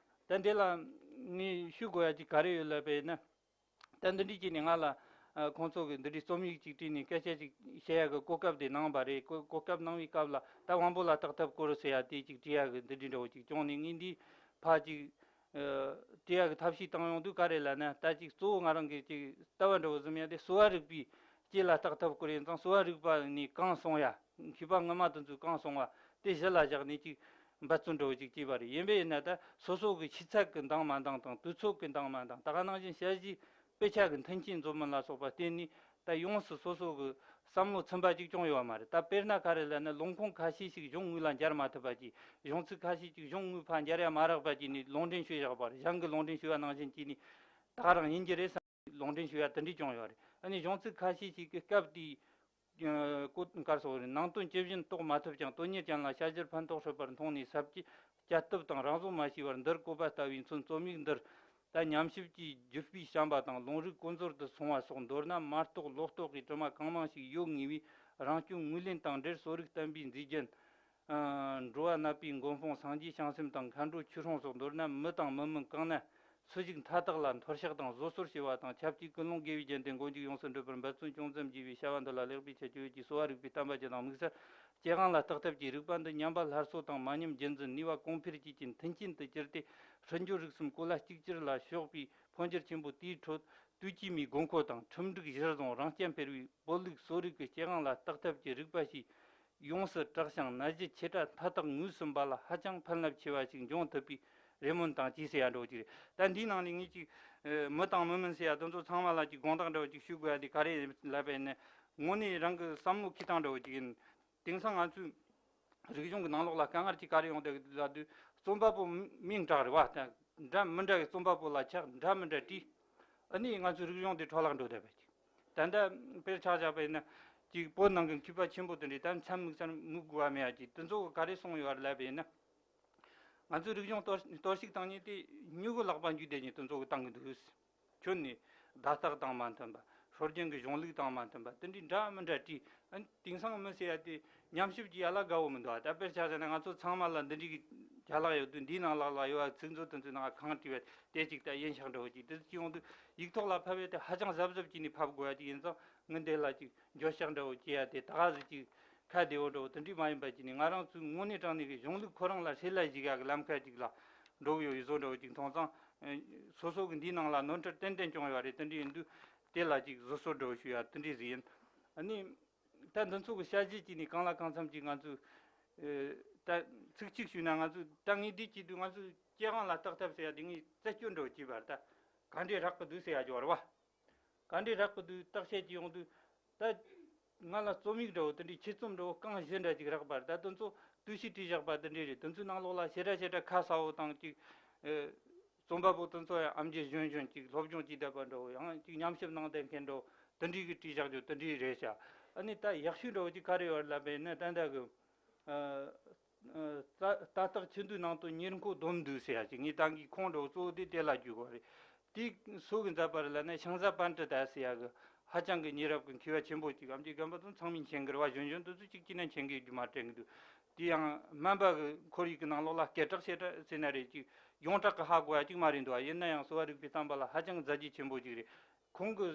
ད་འདི་ལ་ངས་ཞུ་དགོས་ཡ་ཅིག་ག་རེ་ཡོད་ལབ་པ་ཡིན་ན། ད་འདི་འདྲའི་ཅིག་ནས་ང་ལ་ཨ་ཁོང་ཚོ་གིས་འདི་འདྲའི་རྩོམ་ཡིག་ཅིག་བྲིས་ནས་སྐད་ཆ་ཅིག་བཤད་ཡ་གི་གོ་སྐབས་དེ་གནང་བ་རེད། གོ་གོ་སྐབས་གནང་བའི་སྐབས་ལ་ད་དབང་པོ་ལ་བརྟག་ཐབས་སྐོར་ཟེར་ཡ་དེ་ཅིག་བྲིས་ཡ་གི་འདི་འདྲའི་འདྲ་བོ་ཅིག་བྱུང་ནས། ངས་འདི་ཕར་ཅིག་ཨ་བྲིས་ཡ་གི་ཐབས་ཤེས་བཏང་ཡོང་དུས་ག་རེ་ལབ་ན། ད་ཅིག་གཙོ་བོ་ང་རང་གི་ཅིག་ལྟ་བ་འདྲ་བོ་བཟུང་ཡ་དེ་གསོ་བ་རིག་པའི་སྐྱེ་ལ་བརྟག་ཐབས་སྐོར་ཡིན་ཙང་། གསོ་བ་རིག་པ་ནས་གང་གསུངས་ཡ། མཁས་པ་སྔོན་མ་དེ་ཚོས་གང་གསུངས་པ་དེ་གཞི་ལ་བཞག་ནས་ཅིག་འབད་བརྩོན་འདྲ་བོ་ཅིག་བྱས་པ་རེད། ཡིན་པས་ན་ད་སོ་སོ་གི་ཤེས་ཚད་ཀྱིས་འདང་མ་འདང་དང་། དུས་ཚོད་ཀྱིས་འདང་མ་འདང་། ད་ག་ནང་བཞིན་ཞ་ཡི་དཔེ་ཆ་གི་མཐུན་རྐྱེན་འཛོམས་མིན་ལ་སོགས་པ་བརྟེན་ནས་ད་ཡོངས་སུ་སོ་སོ་གི་བསམ་བློ་ཚིམ་པ་ཅིག་བྱུང་ཡོད་པ་མ་རེད། ད་དཔེར་ན་ག་རེ་ལབ་ན། ལུང་ཁུངས་ཁ་ཤས་ཤིག་གཞུང་དངོས་ལ་འབྱར་མ་ཐུབ་པ་བཅས། གཞུང་ཚིག་ཁ་ཤས་ཤིག་གཞུང་དངོས་ཕར་འབྱར་ཡ་མ་རག་པ་བྱས་ནས་ལུང་འདྲེན་ཞུས་བཞག་པ་རེད། གཞན་གྱིས་ལུང་འདྲེན་ཞུས་པ་ནང་བཞིན་བྱས་ནས་ད་ག་རང་ཡིན་གྱི་རེད་བསམ། ལུང་འདྲེན་ཞུ་ཡ་དེ་འདྲས་བྱུང་ཡོད་རེད། ཨ་ནི་གཞུང་ཚིག་ཁ་ཤས་ཤིག་གི་སྐབས་དེའི་ཨ་གོ་གར་སོགས་རེད། ནང་དོན་ཇི་བཞིན་རྟོགས་མ་ཐུབ་ཀྱང་། དོན་གཉེར་ཅན་ལ་བྱ་གཞིར་ཕན་ཐོགས་སྲིད་པར་མཐོང་ནས། ཟབ་ཀྱི་བསྐྱར་ལྟ་དང་རང་བཟོ་མ་བྱས་པར་འདིར་བཀོད་པ་ལྟ་བུས་མཚོན། རྩོམ་ཡིག་འདིར་ད་ཉམས་ཞིབ་ཀྱི་བརྒྱུད་པའི་བྱམས་པ་དང་། ལུང་རིགས་ཀུན་ཟོར་དུ་སོང་བ་སོགས། མདོར་ན་མ་རྟོགས་ལོག་རྟོག་གི་དྲི་མ་གང་མང་ཞིག་ཡོད་ངེས་པས། རང་སྐྱོན་ངོས་ལེན་དང་འབྲེལ་གསོ་རིག་བསྟན་པའི་མཛེས་རྒྱན། ཨ་འགྲོ་བ་ནད་པའི་མགོན་དཔུང་། སངས་རྒྱས་བྱང་སེམས་དང་། མཁའ་འགྲོ་ཆོས་སྲུང་སོགས། མདོར་ན་མི་དང་མི་མིན་གང་ན་སུ་ཞིག་མཐའ་དག་ལ་འཐོར་ཞིག་དང་བཟོ་གསོར་བྱེད་པ་དང་། ཆབས་ཅིག་ཀུན་སློང་དགེ་བའི་རྒྱན་ལྡན་མགོ་མཇུག་ཡོངས་སུ་འགྲུབ་པར་འབད་བརྩོན་ཅུང་ཙམ་བགྱིས་པའི་བྱ་བ་འདི་ལ་ལེགས་པའི་ཆ་སྤྱོད་ཀྱི་གསོ་བ་རིག་པའི་བསྟན་པ་སྤྱི་དང་དམིགས་བསལ་སྐྱེ་དབང་ལ་བརྟག་ཐབས་ཀྱི་རིག་པ་འདི་ཉམས་པ་སླར་གསོ་དང་མ་ཉམས་རྒྱུན་འཛིན། ནུས་པ་གོང་འཕེལ་བཅས་ཀྱི་མཐུན་རྐྱེན་དུ་གྱུར་ཏེ། ཧྲིལ་འབྱོར་རིག་གསུམ་གོ་ལ་གཅིག་གྱུར་ལ་ཕྱོགས་པའི་འཕོ་འགྱུར་ཆེན་པོ་དེའི་ཁྲོད། དུས་ཀྱི་མིའི་དགོས་མཁོ་དང་ཁྲིམས་སྒྲིག་གཞིར་བཟུང་རང་རྐྱ་འཕེར་བའི་བོད་ལུགས་གསོ་རིག་གི་སྐྱེ་དབང་ལ་བརྟག་ཐབས་ཀྱི་རིག་པ་ཞིག་ཡོངས་སུ་གྲགས་ཤིང་། ན་གཞི་ཆེ་ཕྲ་མཐའ་དག་ངོས་ཟིན་པ་ལ་ཧ་ཅང་ཕན་རླབས་ཆེ་བ་ཞིག་འབྱུང་ཐུབ་པའི་རེ་སྨོན་དང་བཅས་ཟེར་ཡ་འདྲ་བོ་ཅིག་རེད། ད་འདིའི་ནང་ནས་ངས་ཅིག་ཨ་མི་དང་མི་མིན་ཟེར་ཡ་དེ་ཚོ་ཚང་མ་ལ་ཅིག་དགོངས་དག་འདྲ་བོ་ཅིག་ཞུ་དགོས་ཡ་དེ་ག་རེ་ལབ་པ་ཡིན་ན། དངོས་གནས་རང་གི་བསམ་བློ་འཁྱེར་སྟངས་འདྲ་བོ་ཅིག་ཡིན། དེང་སང་ང་ཚོའི་རིག་གཞུང་གི་ནང་ལོགས་ལ་དཀའ་ངལ་ཅིག་ག་རེ་ཡོང་བསྡད་ཀྱི་འདུག་ལབ་དུས། རྩོམ་པ་པོ་མིང་གྲགས་རེད་བ། ད་འདྲ་མི་འདྲ་གི་རྩོམ་པ་པོ་ལ་ཆགས། འདྲ་མི་འདྲ་བྲིས། ཨ་ནི་ང་ཚོའི་རིག་གཞུང་དེ་འཕྲོ་བརླག་འགྲོ་བསྡད་པ་ཅིག་ད་ལྟ་དཔེར་ཆ་བཞག་པ་ཡིན་ན། ཅིག་བོད་ནང་གི་མཁས་པ་ཆེན་པོ་དེ་འདྲས་ད་མཚན་དམིགས་སར་དམིགས་དགོས་པ་མེད་ཡ་ཅིག་དེ་ཚོ་ག་རེ་གསུངས་ཡོད་རེད་ལབ་པ་ཡིན་ན། ང་ཚོའི་རིག་གཞུང་གཏོར་གཏོར་བཤིག་བཏང་མཁན་དེ་མྱུ་གུ་ལག་པ་འཇུས་བསྡད་མཁན་དེ་ཚོ་གིས་བཏང་གི་འདུག་ཁྱོན་ནས་བརྡ་རྟགས་དང་མ་མཐུན་པ། སྲོལ་རྒྱུན་གྱི་གཞུང་ལུགས་དང་མ་མཐུན་པ་དེ་འདྲའི་འདྲ་མི་འདྲ་བྲིས། ཨ་ནི་དེང་སང་མི་ཟེར་ཡ་དེ་ཉམས་ཞིབ་ཀྱི་ཡ་ལ་དགའ་བོ་མི་འདུག་ད་དཔེར་ཆ་བཞག་ན་ང་ཚོ་ཚང་མ་ལ་འདི་འདྲའི་གི་ཅ་ལག་ཡོད་དུས། འདིའི་ནང་ལོགས་ལ་ཡོད་པ་ཚིག་མཛོད་དེ་ཚོའི་ནང་གང་བྲིས་པ་དེ་གཅིག་ད་ཡིན་ཤག་འདྲ་བོ་ཅིག་དེ་ཚོ་ཡོང་དུས་ཡིག་ཐོག་ལ་ཕབ་ཡ་དེ་ཧ་ཅང་གཟབ་གཟབ་བྱས་ནས་ཕབ་དགོས་ཡ་ཅིག་ཡིན་ཙང་། ངི་འདི་ལ་ཅིག་འགྱོད་བཤགས་འདྲ་བོ་བྱེད་ཡ་དེ་ད་ག་ཟིག་ཅིག་ཁ་བདེ་བོ་འདྲ་བོ་དེ་འདྲའི་མ་ཡིན་པ་བྱས་ནས། ང་རང་ཚོའི་དངོས་གནས་དྲང་གནས་ཀྱི་གཞུང་ལུགས་ཁོ་རང་ལ་ཧྲིལ་ལ་གཞིགས་ཡ་གི་ལམ་ཁ་ཅིག་ལ་འགྲོ་གི་ཡོད་པའི་བཟོ་འདྲ་བོ་ཅིག་མཐོང་ཙང་། ཨ་སོ་སོ་གི་འདིའི་ནང་ལ་ནོར་འཁྲུལ་ཏན་ཏན་བྱུང་ཡོད་རེད། དེ་འདྲ་ཡིན་དུས་དེ་ལ་ཅིག་བཟོད་གསོལ་འདྲ་བོ་ཞུ་ཡ་དེ་འདྲ་ཟིག་ཡིན། ཨ་ནི་ད་འདི་ཚོ་གི་བྱ་གཞི་བྱས་ནས་གང་ལ་གང་འཚམ་ཅིག་ང་ཚོས། ཨེ་ད་ཚིག་གཅིག་ཞུས་ན། ང་ཚོས་ད་ངས་འདི་བྱེད་དུས་ང་ཚོས་སྐྱེ་དབང་ལ་བརྟག་ཐབས་ཟེར་ཡ་དེ་ངས་རྩད་གཅོད་འདྲ་བོ་བྱས་པ་རེད། ད་ག་འདྲས་རག་གི་འདུག་ཟེར་ཡ་ཅིག་ཡོད་རེད་བ། ག་འདྲས་རག་གི་འདུག་བརྟག་དཔྱད་ཅིག་ཡོང་དུས། ད་ང་ལ་རྩོམ་ཡིག་འདྲ་བོ་དེ་འདྲའི་ཆེད་རྩོམ་འདྲ་བོ་རྐང་བཞི་འདྲ་ཅིག་རག་པ་རེད། ད་དེ་ཚོ་དུས་ཕྱིས་བྲིས་བཞག་པ་དེ་འདྲས་རེད། དེ་ཚོའི་ནང་ལོགས་ལ་ཞེ་དྲག་ཞེ་དྲག་ཁ་གསལ་བོ་དང་ཅིག་ཨེ་རྩོམ་པ་པོ་དེ་ཚོ་ཡང་ཨེམ་ཆི་གཞོན་གཞོན་ཅིག་སློབ་སྦྱོང་བྱས་བསྡད་པ་འདྲ་བོ། ཡང་ཅིག་ཉམས་ཞིབ་གནང་བསྡད་མཁན་འདྲ་བོ་དེ་འདྲས་ཀྱིས་བྲིས་བཞག་རྒྱུ་དེ་འདྲས་རེད་ཤག་ཨ་ནི་ད་ཡག་ཤོས་འདྲ་བོ་ཅིག་ག་རེ་ཡོད་རེད་ལབ་པ་ཡིན་ན། ད་ལྟ་གི་ཨ་ཨ་ལྟ་ལྟ་རྟགས་ཆུ་འདུས་ནང་དུ་ཉེར་མཁོ་སྡོམ་འདུས་ཟེར་ཡ་ཅིག་ངས་ད་གིན་ཁུངས་འདྲ་བོ་གཙོ་བོ་དེ་དེ་ལ་བརྒྱུད་དགོས་རེད། དེ་སུ་གིས་མཛད་པ་རེད་ལབ་ན། ཤིང་བཟའ་པཎྜི་ཏ་ཟེར་ཡ་གི་ཧ་ཅང་གི་ཉེ་རབས་ཀྱི་མཁས་པ་ཆེན་པོ་ཅིག་ཨེམ་ཆི་རྒན་པ་ཚོ་ཚང་མས་མཁྱེན་གི་རེད་བ། གཞོན་གཞོན་དེ་ཚོས་ཅིག་ཅི་ནས་མཁྱེན་གི་ཡོད་རྒྱུ་མ་དྲན་གི་འདུག་དེ་ཡང་སྨན་པ་གི་ཁོར་ཡུག་གི་ནང་ལོགས་ལ་སྐད་གྲགས་ཞེ་དྲག་ཟེར་ན་རེད། ཅིག་ཡོངས་གྲགས་ཀྱི་ཧ་གོ་ཡ་ཅིག་མ་རེད་འདུག་ཡིན་ན་ཡང་གསོ་བ་རིག་པའི་བསམ་པ་ལ་ཧ་ཅང་མཛད་རྗེས་ཆེན་པོ་ཅིག་རེད། ཁོང་གི་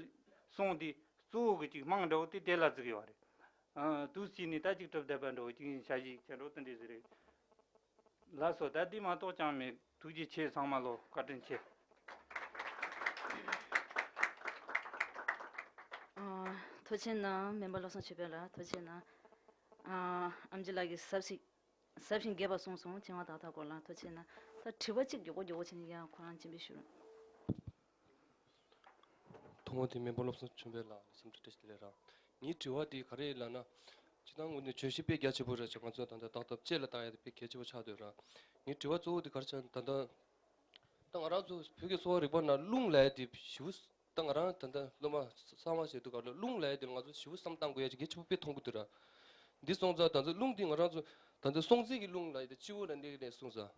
གསུང་དེ་གཙོ་བོ་གི་ཅིག་རྨང་འདྲ་བོ་དེ་དེ་ལ་བཙུགས་ཡོད་རེད། ཨ་དུས་ཚོད་ནས་ད་ཅིག་གྲུབ་བསྡད་པ་འདྲ་བོ་ཅིག་ཡིན། བྱ་གཞི་ཁྱེད་འགྲོ་དེ་འདྲས་ཟིག་རེད། ལགས་སོ། ད་དེ་མ་གཏོགས་ཅང་མེད། ཐུགས་རྗེ་ཆེ། ཚང་མ་ལོ་བཀའ་དྲིན་ཆེ། ཨ་ཐུགས་རྗེ་གནང་། སྨན་པ་བློ་བཟང་ཆོས་འཕེལ་ལགས་ཐུགས་རྗེ་གནང་། ཨ་ཨེམ་ཆི་ལགས་ཀྱིས་ཟབ་ཞིང་ཟབ་ཞིང་རྒྱས་པ་གསུངས་སོང་། ཆེ་བ་ཏག་ཏག་སྐོར་ལ་ཐུགས་རྗེ་གནང་། ད་དྲི་བ་གཅིག་མགྱོགས་པོ་མགྱོགས་པོ་བྱས་ནས་ཡང་ཁོ་རང་སྤྱན་འབུལ་ཞུ་རོགས། ཐོག་མ་དེ་སྨན་པ་བློ་བཟང་ཆོས་འཕེལ་ལགས་འཚམས་འདྲི་བཀྲ་ཤིས་བདེ་ལེགས་རང་། ངའི་དྲི་བ་དེ་ག་རེ་ལབ་ན། སྤྱིར་བཏང་ངོས་ནས་བརྗོད་གཞི་དཔེ་རྒྱ་ཆེ་པོ་རེད་ཅེས་ང་ཚོས་ད་ལྟ་ཏག་ཏག་དཔྱད་ལ་བཏང་ཡ་དེ་དཔེ་གལ་ཆེ་པོ་ཆགས་འདུག་ར། ངའི་དྲི་བ་གཙོ་བོ་དེ་ག་རེ་ཆགས་ན། ད་ལྟ་ད་ང་རང་ཚོ་བོད་ཀྱི་གསོ་བ་རིག་པ་ནང་རླུང་ལབ་ཡ་དེ་ཞེ་པོ། ད་ང་རང་ད་ལྟ་སློབ་མ་གསར་མ་བྱེད་དུས་སྐབས་ལ་རླུང་ལབ་ཡ་དེ་ང་ཚོ་ཞེ་པོ་བསམ་བཏང་དགོས་ཡ་ཅིག་གལ་ཆེ་པོ་དཔེ་མཐོང་གི་འདུག་ར། འདི་སོང་ཙང་ད་ལྟ་རླུང་འདི་ང་རང་ཚོ་ད་ལྟ་སྲོག་རྩོལ་གྱི་རླུང་ལབ་ཡ་དེ་སྤྱི་བོ་ལ་གནས་ནས་སོང་ཙང་།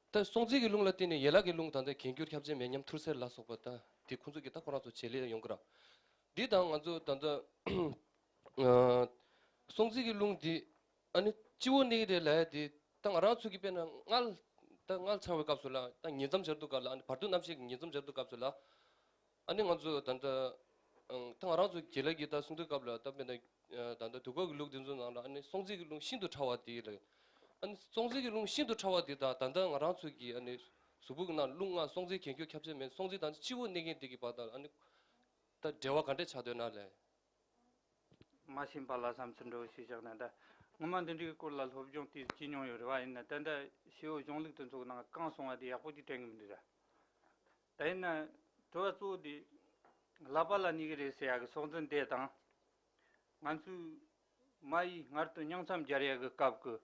ད་སྲོག་རྩོལ་གྱི་རླུང་ལ་བརྟེན་ནས་ཡན་ལག་གི་རླུང་ད་ལྟ་གྱེན་འགྱུར་ཁྱབ་ཆེན་མེ་མཉམ་ཐུར་སེལ་ལ་སོགས་པ། ད་དེ་ཁོང་ཚོ་གིས་ད་ཁོ་རང་ཚོ་བྱེད་ལས་ཡོང་གི་ར། འདི་དང་ང་ཚོ་ད་ལྟ་ཨ་སྲོག་རྩོལ་གྱི་རླུང་འདི་ཨ་ནི་སྤྱི་བོ་གནས་ཀྱི་རེད་ལབ་ཡ་དེ། ད་ང་རང་ཚོ་གི་དཔེར་ན་མངལ། ད་མངལ་ཆགས་པའི་སྐབས་སུ་ལ། ད་ཉིང་མཚམས་སྦྱར་དུས་སྐབས་ལ། ཨ་ནི་བར་དོ་རྣམ་ཤེས་ཀྱི་ཉིང་མཚམས་སྦྱར་དུས་སྐབས་སུ་ལ། ཨ་ནི་ང་ཚོ་ད་ལྟ་ཨང་། ད་ང་རང་ཚོ་རྒན་ལགས་ཀྱིས་ད་གསུང་དུས་སྐབས་ལ། ད་དཔེར་ན་ད་ལྟ་དུས་འཁོར་གྱི་ལུགས་འདི་ཚོའི་ནང་ལ་ཨ་ནི་སྲོག་རྩོལ་གྱི་རླུང་ཤིན་ཏུ་ཕྲ་བ་དེ་ལ། ཨ་ནི་སྲོག་རྩོལ་གྱི་རླུང་ཤིན་ཏུ་ཕྲ་བ་དེ་དང་ད་ལྟ་ང་རང་ཚོ་གི་ཨ་ནི་གཟུགས་པོ་གི་ནང་རླུང་ལྔ་སྲོག་རྩོལ་གྱེན་འགྱུར་ཁྱབ་ཆེན་མེ། སྲོག་རྩོལ་དང་སྤྱི་བོ་གནས་མཁན་དེ་གི་བར་དུ་ཨ་ནི་ད་འབྲེལ་བ་ག་འདྲས་ཆགས་འདུག་ན་ལས། མ་ཤེས་པ་ལ་བསམ་ཚུལ་འདྲ་བོ་ཞིག་བཞག་ན། ད་སྔོན་མ་འདི་འདྲའི་སྐོར་ལ་སློབ་སྦྱོང་དེ་བྱེད་མྱོང་ཡོད་རེད་བ། ཡིན་ན་ད་ལྟ་ཞེ་པོ་གཞུང་ལུགས་དེ་ཚོ་གི་ནང་གང་གསུངས་པ་དེ་ཡག་པོ་ཅིག་དྲན་གི་མི་འདུག་ད། ད་ཡིན་ན་དྲི་བ་གཙོ་བོ་དེ་ཀླད་པ་ལ་གནས་ཀྱི་རེད་ཟེར་ཡ་གི་སྲོག་འཛིན་དེ་དང་། ང་ཚོའི་མ་ཡི་མངལ་དུ་ཉིང་མཚམས་སྦྱར་ཡ་གི་སྐབས་ཀྱི་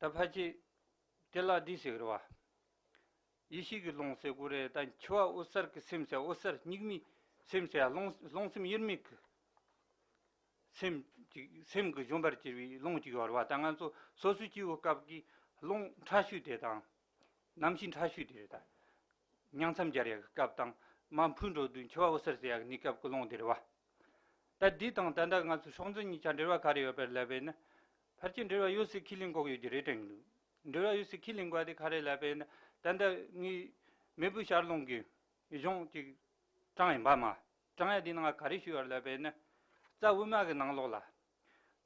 ད་ཕལ་ཆེར་དེ་ལ་འདི་ཟེར་གི་རེད་བ། ཡེ་ཤེས་ཀྱི་རླུང་ཟེར་དགོས་རེད། ད་འཆི་བ་འོད་གསལ་གྱི་སེམས་ཟེར། འོད་གསལ་གཉུག་མའི་སེམས་ཟེར། རླུང་རླུང་སེམས་དབྱེར་མེད་ཀྱི་སེམས་ཅིག་སེམས་ཀྱི་བཞོན་པར་གྱུར་པའི་རླུང་ཅིག་ཡོད་རེད་བ། ད་ང་ཚོ་སོ་སོའི་སྐྱེ་བོའི་སྐབས་ཀྱི་རླུང་ཕྲ་ཤོས་དེ་དང་། རྣམ་ཤེས་ཕྲ་ཤོས་དེ་རེད། ད་ཉིང་མཚམས་སྦྱར་ཡ་གི་སྐབས་དང་། མར་འཕོས་འགྲོ་དུས་འཆི་བ་འོད་གསལ་ཟེར་ཡ་གི་གནས་སྐབས་ཀྱི་རླུང་དེ་རེད་བ། ད་འདི་དང་ད་ལྟ་ང་ཚོ་སྲོག་འཛིན་གཉིས་ཆ་འབྲེལ་བ་ག་རེ་ཡོད་པ་ལབ་པ་ཡིན་ན། ཕལ་ཆེར་འབྲེལ་བ་ཡོད་ཟེར་ཁས་ལེན་དགོས་ཀྱི་ཡོད་ཀྱི་རེད་དྲན་གྱི་འདུག་འབྲེལ་བ་ཡོད་ཟེར་ཁས་ལེན་དགོས་པ་དེ་ག་རེ་ལབ་པ་ཡིན་ན། ད་ལྟ་ངས་མེས་པོའི་ཞལ་ལུང་གི་གཞུང་ཅིག་དྲངས་ཡིན་པ་མ། དྲངས་ཡ་དེའི་ནང་ག་རེ་ཞུས་ཡོད་ལབ་པ་ཡིན་ན། རྩ་དབུ་མ་གི་ནང་ལོགས་ལ།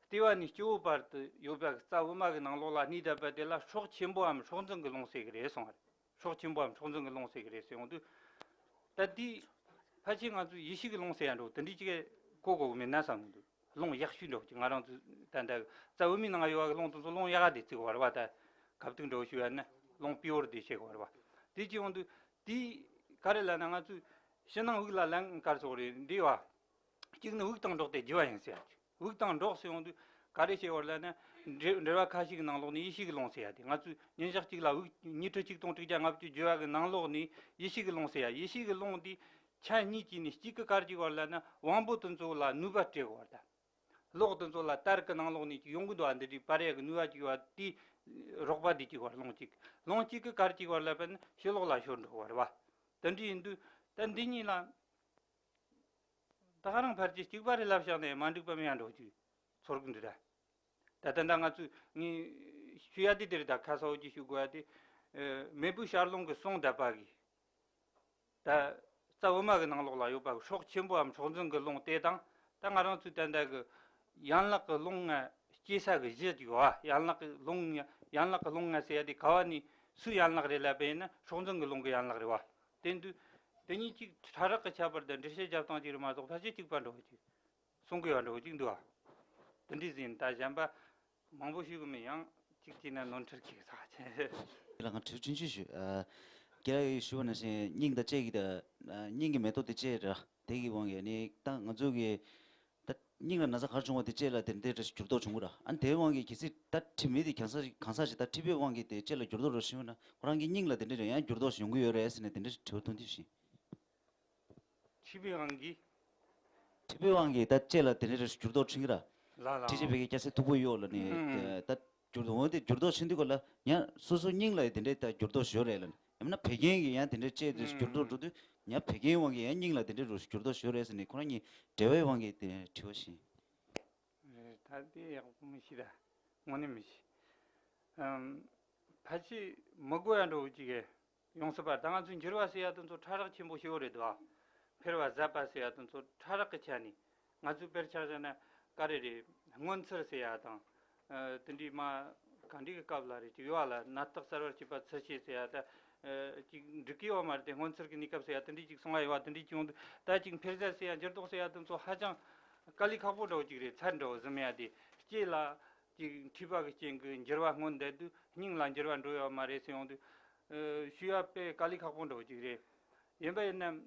ལྟེ་བ་ནས་སྤྱི་བོ་བར་དུ་ཡོད་པའི་རྩ་དབུ་མ་གི་ནང་ལོགས་ལ་གནས་བསྡད་པ་དེ་ལ་སྲོག་ཆེན་པོའམ་སྲོག་འཛིན་གྱི་རླུང་ཟེར་གི་རེད་གསུངས་པ་རེད། སྲོག་ཆེན་པོའམ་སྲོག་འཛིན་གྱི་རླུང་ཟེར་གི་རེད་ཟེར་ཡོང་དུས། ད་འདི་ཕལ་ཆེར་ང་ཚོས་ཡེ་ཤེས་ཀྱི་རླུང་ཟེར་ཡ་འདྲ་བོ་དེ་འདྲའི་ཅིག་གོ་དགོས་གི་མེད་ན་བསམ་གི་འདུག་རླུང་ཡག་ཤོས་འདྲ་བོ་ཅིག་ང་རང་ཚོས་ད་ལྟ་རྩ་དབུ་མའི་ནང་ཡོད་པའི་རླུང་དེ་ཚོ་རླུང་ཡག་ག་དེ་བརྩི་དགོས་པ་རེད་བ། ད་ཁ་བཏུག་འདྲ་བོ་ཞུ་ཡ་ན་རླུང་སྤྱི་བོར་དེ་བྱེད་དགོས་པ་རེད་བ། དེ་ཅིག་ཡོང་དུས་དེ་ག་རེ་ལབ་ན། ང་ཚོས་ཕྱི་ནང་དབུགས་ལ་ལན་ག་རེ་ཟེར་དགོས་རེད་འདི་བ། གཅིག་ནི་དབུགས་དང་འགྲོགས་ཏེ་རྒྱུ་བ་ཡིན་ཟེར་ཡ་ཅིག་དབུགས་དང་འགྲོགས་སུ་ཡོང་དུས་ག་རེ་བྱེད་པར་ལབ་ན། འགྲེལ་འགྲེལ་བ་ཁ་ཤས་ཀྱི་ནང་ལོགས་ནས་ཡེ་ཤེས་ཀྱི་རླུང་ཟེར་ཡ་དེ། ང་ཚོས་ཉིན་ཞག་གཅིག་ལ་དབུགས་ཉི་ཁྲི་གཅིག་སྟོང་དྲུག་བརྒྱ་ལྔ་བཅུ་རྒྱུ་བ་གི་ནང་ལོགས་ནས་ཡེ་ཤེས་ཀྱི་རླུང་ཟེར་ཡ། ཡེ་ཤེས་ཀྱི་རླུང་དེ་ཆ་གཉིས་ཀྱིས་ནི་གཅིག་གི་ག་རེ་བྱེད་པར་ལབ་ན། དབང་པོ་དེ་ཚོ་ལ་ནུས་པ་སྤྲད་དགོས་པར་ད། གློག་དེ་ཚོ་ལ་དར་གྱི་ནང་ལོགས་ནས་ཅིག་ཡོང་གི་འདུག་པ། འདི་འདྲའི་པར་ཡ་གི་ནུས་པ་ཅིག་ཡོད་པ་དེ། རོགས་པ་འདི་གཅིག་བར་ལུང་གཅིག་ལུང་གཅིག་གི་གར་གཅིག་བར་ལ་བན་ཕྱི་ལོགས་ལ་ཤོར་འགྲོ་བ་རེད་བ། དེ་འདྲ་ཡིན་དུས་ད་འདི་གཉིས་ལ་ད་ག་རང་ཕལ་ཆེར་གཅིག་པ་རེད་ལབ་བཞག་ནས་མ་འགྲིག་པ་མེད་ཡ་འགྲོ་རྒྱུ་ཚོར་གི་འདུག་ད། ད་ལྟ་ད་ང་ཚོས་ངས་ཞུ་ཡ་དེ་དེ་རེད། ད་ཁ་སང་འོ་ཅིག་ཞུ་དགོས་ཡ་དེ། ཨ། མེས་པོའི་ཞལ་ལུང་གི་གསུང་བསྡད་པ་གི། ད་རྩ་དབུ་མ་གི་ནང་ལོགས་ལ་ཡོད་པ་གི་སྲོག་ཆེན་པོའམ་སྲོག་འཛིན་གི་ལུང་དེ་དང་། ད་ང་རང་ཚོའི་ད་ལྟ་གི་ཡན་ལག་གི་ལུང་ལྔ་སྐྱེ་ས་གི་གཞི་ཅིག་ཡོད་ཨ། ཡན་ལག་གི་ལུང་ལྔ། ཡན་ལག་གི་ལུང་ལྔ་ཟེར་ཡ་དེ་ག་བ་ནས་སུའི་ཡན་ལག་རེད་ལབ་པ་ཡིན་ན་སྲོག་འཛིན་གི་ལུང་གི་ཡན་ལག་རེད་བ། དེ་འདུག་དེ་གཉིས་གཅིག་ཕྲ་རགས་ཀྱི་ཁྱད་པར་དང་འགྲེལ་བཤད་རྒྱབ་སྟངས་གཅིག་རེད་མ་གཏོགས་ཕལ་ཆེར་གཅིག་པ་འགྲོ་གི་ཅིག་གསུང་གི་ཡོད་འགྲོ་གི་ཅིག་འདུག་ཨ། དེ་འདྲ་ཟིན་ད་གཞན་པ། མང་པོ་ཞུ་གི་མིན། ཡང་གཅིག་བྱས་ན་ནོར་འཁྲུལ་གྱི་ཚ་ཆེ། དེ་ལ་ང་དྲི་བ་ཆུང་ཆུང་ཞུ། ཨ། རྒན་ལགས་ཀྱིས་ཞུ་བ་ནང་བཞིན་སྙིང་དང་ལྕེ་གི་ད། ཨ། སྙིང་གི་མེ་ཏོག་དེ་ལྕེ་ར། དེ་གི་དབང་གིས་ནི་ད་ང་ཚོ་གི་ད་སྙིང་ལ་ན་ཚ་ག་རེ་བྱུང་བ་དེ་ལྕེ་ལ་དེ་འདྲའི་འགྱུར་ལྡོག་བྱུང་གི་ར། ཨ་ནི་དེའི་དབང་གིས་གལ་སྲིད་ད་དྲི་མེད་དེ་གང་ཟག་གང་ཟག་ཞིག་ད་མཁྲིས་པའི་དབང་གིས་དེ་ལྕེ་ལ་འགྱུར་ལྡོག་འགྲོ་བཞིན་ཡོད་ན་ཁོ་རང་གི་སྙིང་ལ་དེ་འདྲའི་ཡང་འགྱུར་ལྡོག་ཞིག་ཡོང་གི་ཡོད་རེད་ཟེར་ནས་དེ་འདྲའི་དྲི་བ་ཐོན་དུས་ཤིང་། མཁྲིས་པའི་དབང་གིས། མཁྲིས་པའི་དབང་གིས་ད་ལྕེ་ལ་དེ་འདྲའི་འགྱུར་ལྡོག་ཕྱིན་གྱི་ར། ལ་ལ། མཁྲིས་པའི་སྐྱ་སེར་མཐུག་པོ་གཡོག་ལ་ནི་ཨང་། ད་འགྱུར་ལྡོག་དེ་འགྱུར་ལྡོག་ཕྱིན་དུས་ག་ལ་ཡང་སོ་སོ་སྙིང་ལ་དེ་འདྲའི་ད་འགྱུར་ལྡོག་ཞིག་ཡོད་རེད་ལ། ཡང་ན་བད་ཀན་གྱི་ཡང་དེ་འདྲའི་ལྕེ་དེ་ཨང་འགྱུར་ལྡོག་འགྲོ་དུས་ཡང་བད་ཀན་དབང་གིས་ཡང་སྙིང་ལ་དེ་འདྲའི་འགྱུར་ལྡོག་ཞིག་ཡོད་རེད་ཟེར་ནས་ཁོ་རང་གཉིས་འབྲེལ་བའི་དབང་གིས་དེ་དྲི་བ་ཞིག། རེད། ད་དེ་ཡག་པོ་མི་ཤེས་ད། དངོས་གནས་མི་ཤེས། ཨམ། ཕལ་ཆེར་མི་དགོས་ཡ་འགྲོ་གི་ཅིག་གི། ཡོང་སྲིད་པ། ད་ང་ཚོའི་འགྱུར་བ་ཟེར་ཡ་དེ་ཚོ་ཕྲ་རགས་ཆེན་པོ་ཞེ་པོ་རེད་འདུག་ཨ། འཕེལ་བ་ཟད་པ་ཟེར་ཡ་དེ་ཚོ་ཕྲ་རགས་ཀྱི་ཆ་ནས། ང་ཚོས་དཔེར་ཆ་བཞག་ན་ག་རེ་རེད། སྔོ་ཚལ་ཟེར་ཡ་དང་། ཨ། དེ་འདྲའི་མ་ག་འདྲའི་གི་སྐབས་ལ་རེད་ཅིག་ཡོད་ཨ་ལ། ནད་རྟགས་གསར་བར་གྱུར་པ་ཚུལ་ཤེས་ཟེར་ཡ་ད། ཨ། ཅིག་འགྲིག་གི་ཡོད་མ་རེད་དེ། སྔོ་ཚལ་གྱི་གནས་སྐབས་ཟེར་ཡ་དེ་འདྲའི་ཅིག་གསུང་བ་ཡོད་བ། དེ་འདྲའི་ཅིག་ཡོང་དུས་ད་ཅིག་འཕེལ་ཟད་ཟེར་ཡ་འགྱུར་ལྡོག་ཟེར་ཡ་དེ་ཚོ་ཧ་ཅང་དཀའ་ལས་ཁག་པོ་འདྲ་བོ་ཅིག་རེད། ཚད་འདྲ་བོ་ཟིན་ཡ་དེ་ལྕེ་ལ་ཅིག་མཁྲིས་པ་གི་རྐྱེན་གྱིས་འགྱུར་བ་སྔོན་འདས་དུས་སྙིང་ལ་འགྱུར་བ་འགྲོ་ཡོད་མ་རེད་ཟེར་ཡོང་དུས། ཨ། ཞུ་ཡ་དཔེ་དཀའ་ལས་ཁག་པོ་འདྲ་བོ་ཅིག་རེད། ཡིན་པ་ཡིན་ན།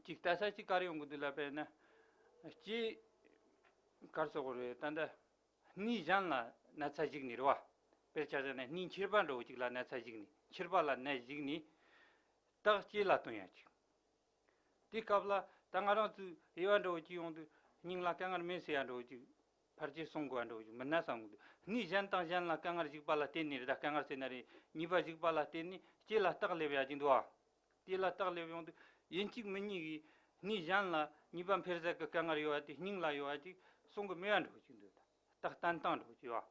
ཅིག་ལྟ་ས་ཅིག་ག་རེ་ཡོང་གི་འདུག་ལབ་པ་ཡིན་ན། ལྕེ་གར་སོགས་རེད། ད་ལྟ་སྣེ་གཞན་ལ་ན་ཚ་ཞུགས་ནས་རེད་བ། དཔེར་ཆ་བཞག་ན་སྣེ་མཁྲིས་པ་འདྲ་བོ་ཅིག་ལ་ན་ཚ་ཞུགས་ནས། མཁྲིས་པ་ལ་ནད་ཞུགས་ནས་རྟགས་ལྕེ་ལ་སྟོན་ཡ་ཅིག་དེ་སྐབས་ལ་ད་ང་རང་ཚོའི་དབྱེ་བ་འདྲ་བོ་ཅིག་ཡོང་དུས་སྙིང་ལ་དཀའ་ངལ་མེད་ཟེར་ཡ་འདྲ་བོ་ཅིག་ཕལ་ཆེར་གསུང་དགོས་པ་འདྲ་བོ་ཅིག་མིན་ན་བསམ་གི་འདུག་སྣེ་གཞན་དང་གཞན་ལ་དཀའ་ངལ་ཞུགས་པ་ལ་བརྟེན་ནས་རེད། ད་དཀའ་ངལ་ཟེར་ན་རེད། ནུས་པ་ཞུགས་པ་ལ་བརྟེན་ནས་ལྕེ་ལ་རྟགས་སླེབས་ཡ་ཅིག་འདུག་ཨ། དེ་ལ་རྟགས་སླེབས་ཡོང་དུས་ཡིན་གཅིག་མིན་གཉིས་ཀྱིས་སྣེ་གཞན་ལ་ནུས་པ་འཕེལ་ཟད་ཀྱི་དཀའ་ངལ་ཡོད་པ་དེ་སྙིང་ལ་ཡོད་པ་ཅིག་གསུང་གི་མེད་པ་འདྲ་བོ་ཅིག་འདུག་ད་རྟགས་བསྟན་སྟངས་འདྲ་བོ་ཅིག་ཡོད་པ།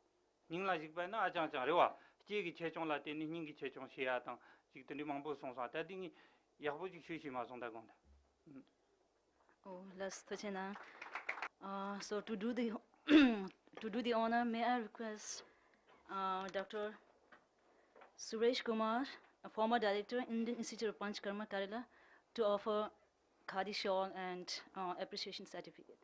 སྙིང་ལ་ཞུགས་པ་ན་ཨ་ཅང་ཅང་རེད་བ། ལྕེ་གི་ཆེ་ཆུང་ལ་བརྟེན་ནས་སྙིང་གི་ཆེ་ཆུང་ཤེས་ཡ་དང་ཅིག་དེ་འདྲའི་མང་པོ་གསུངས་སོང་། ད་དེ་ངས་ཡག་པོ་ཅིག་ཤོད་ཤེས་མ་སོང་ད་དགོངས་དག Oh, let's touch it now. Uh, so to do the to do the honor, may I request uh, Doctor Suresh Kumar, a former director, Indian Institute of Panchkarma Kerala, to offer Khadi shawl and uh, appreciation certificate.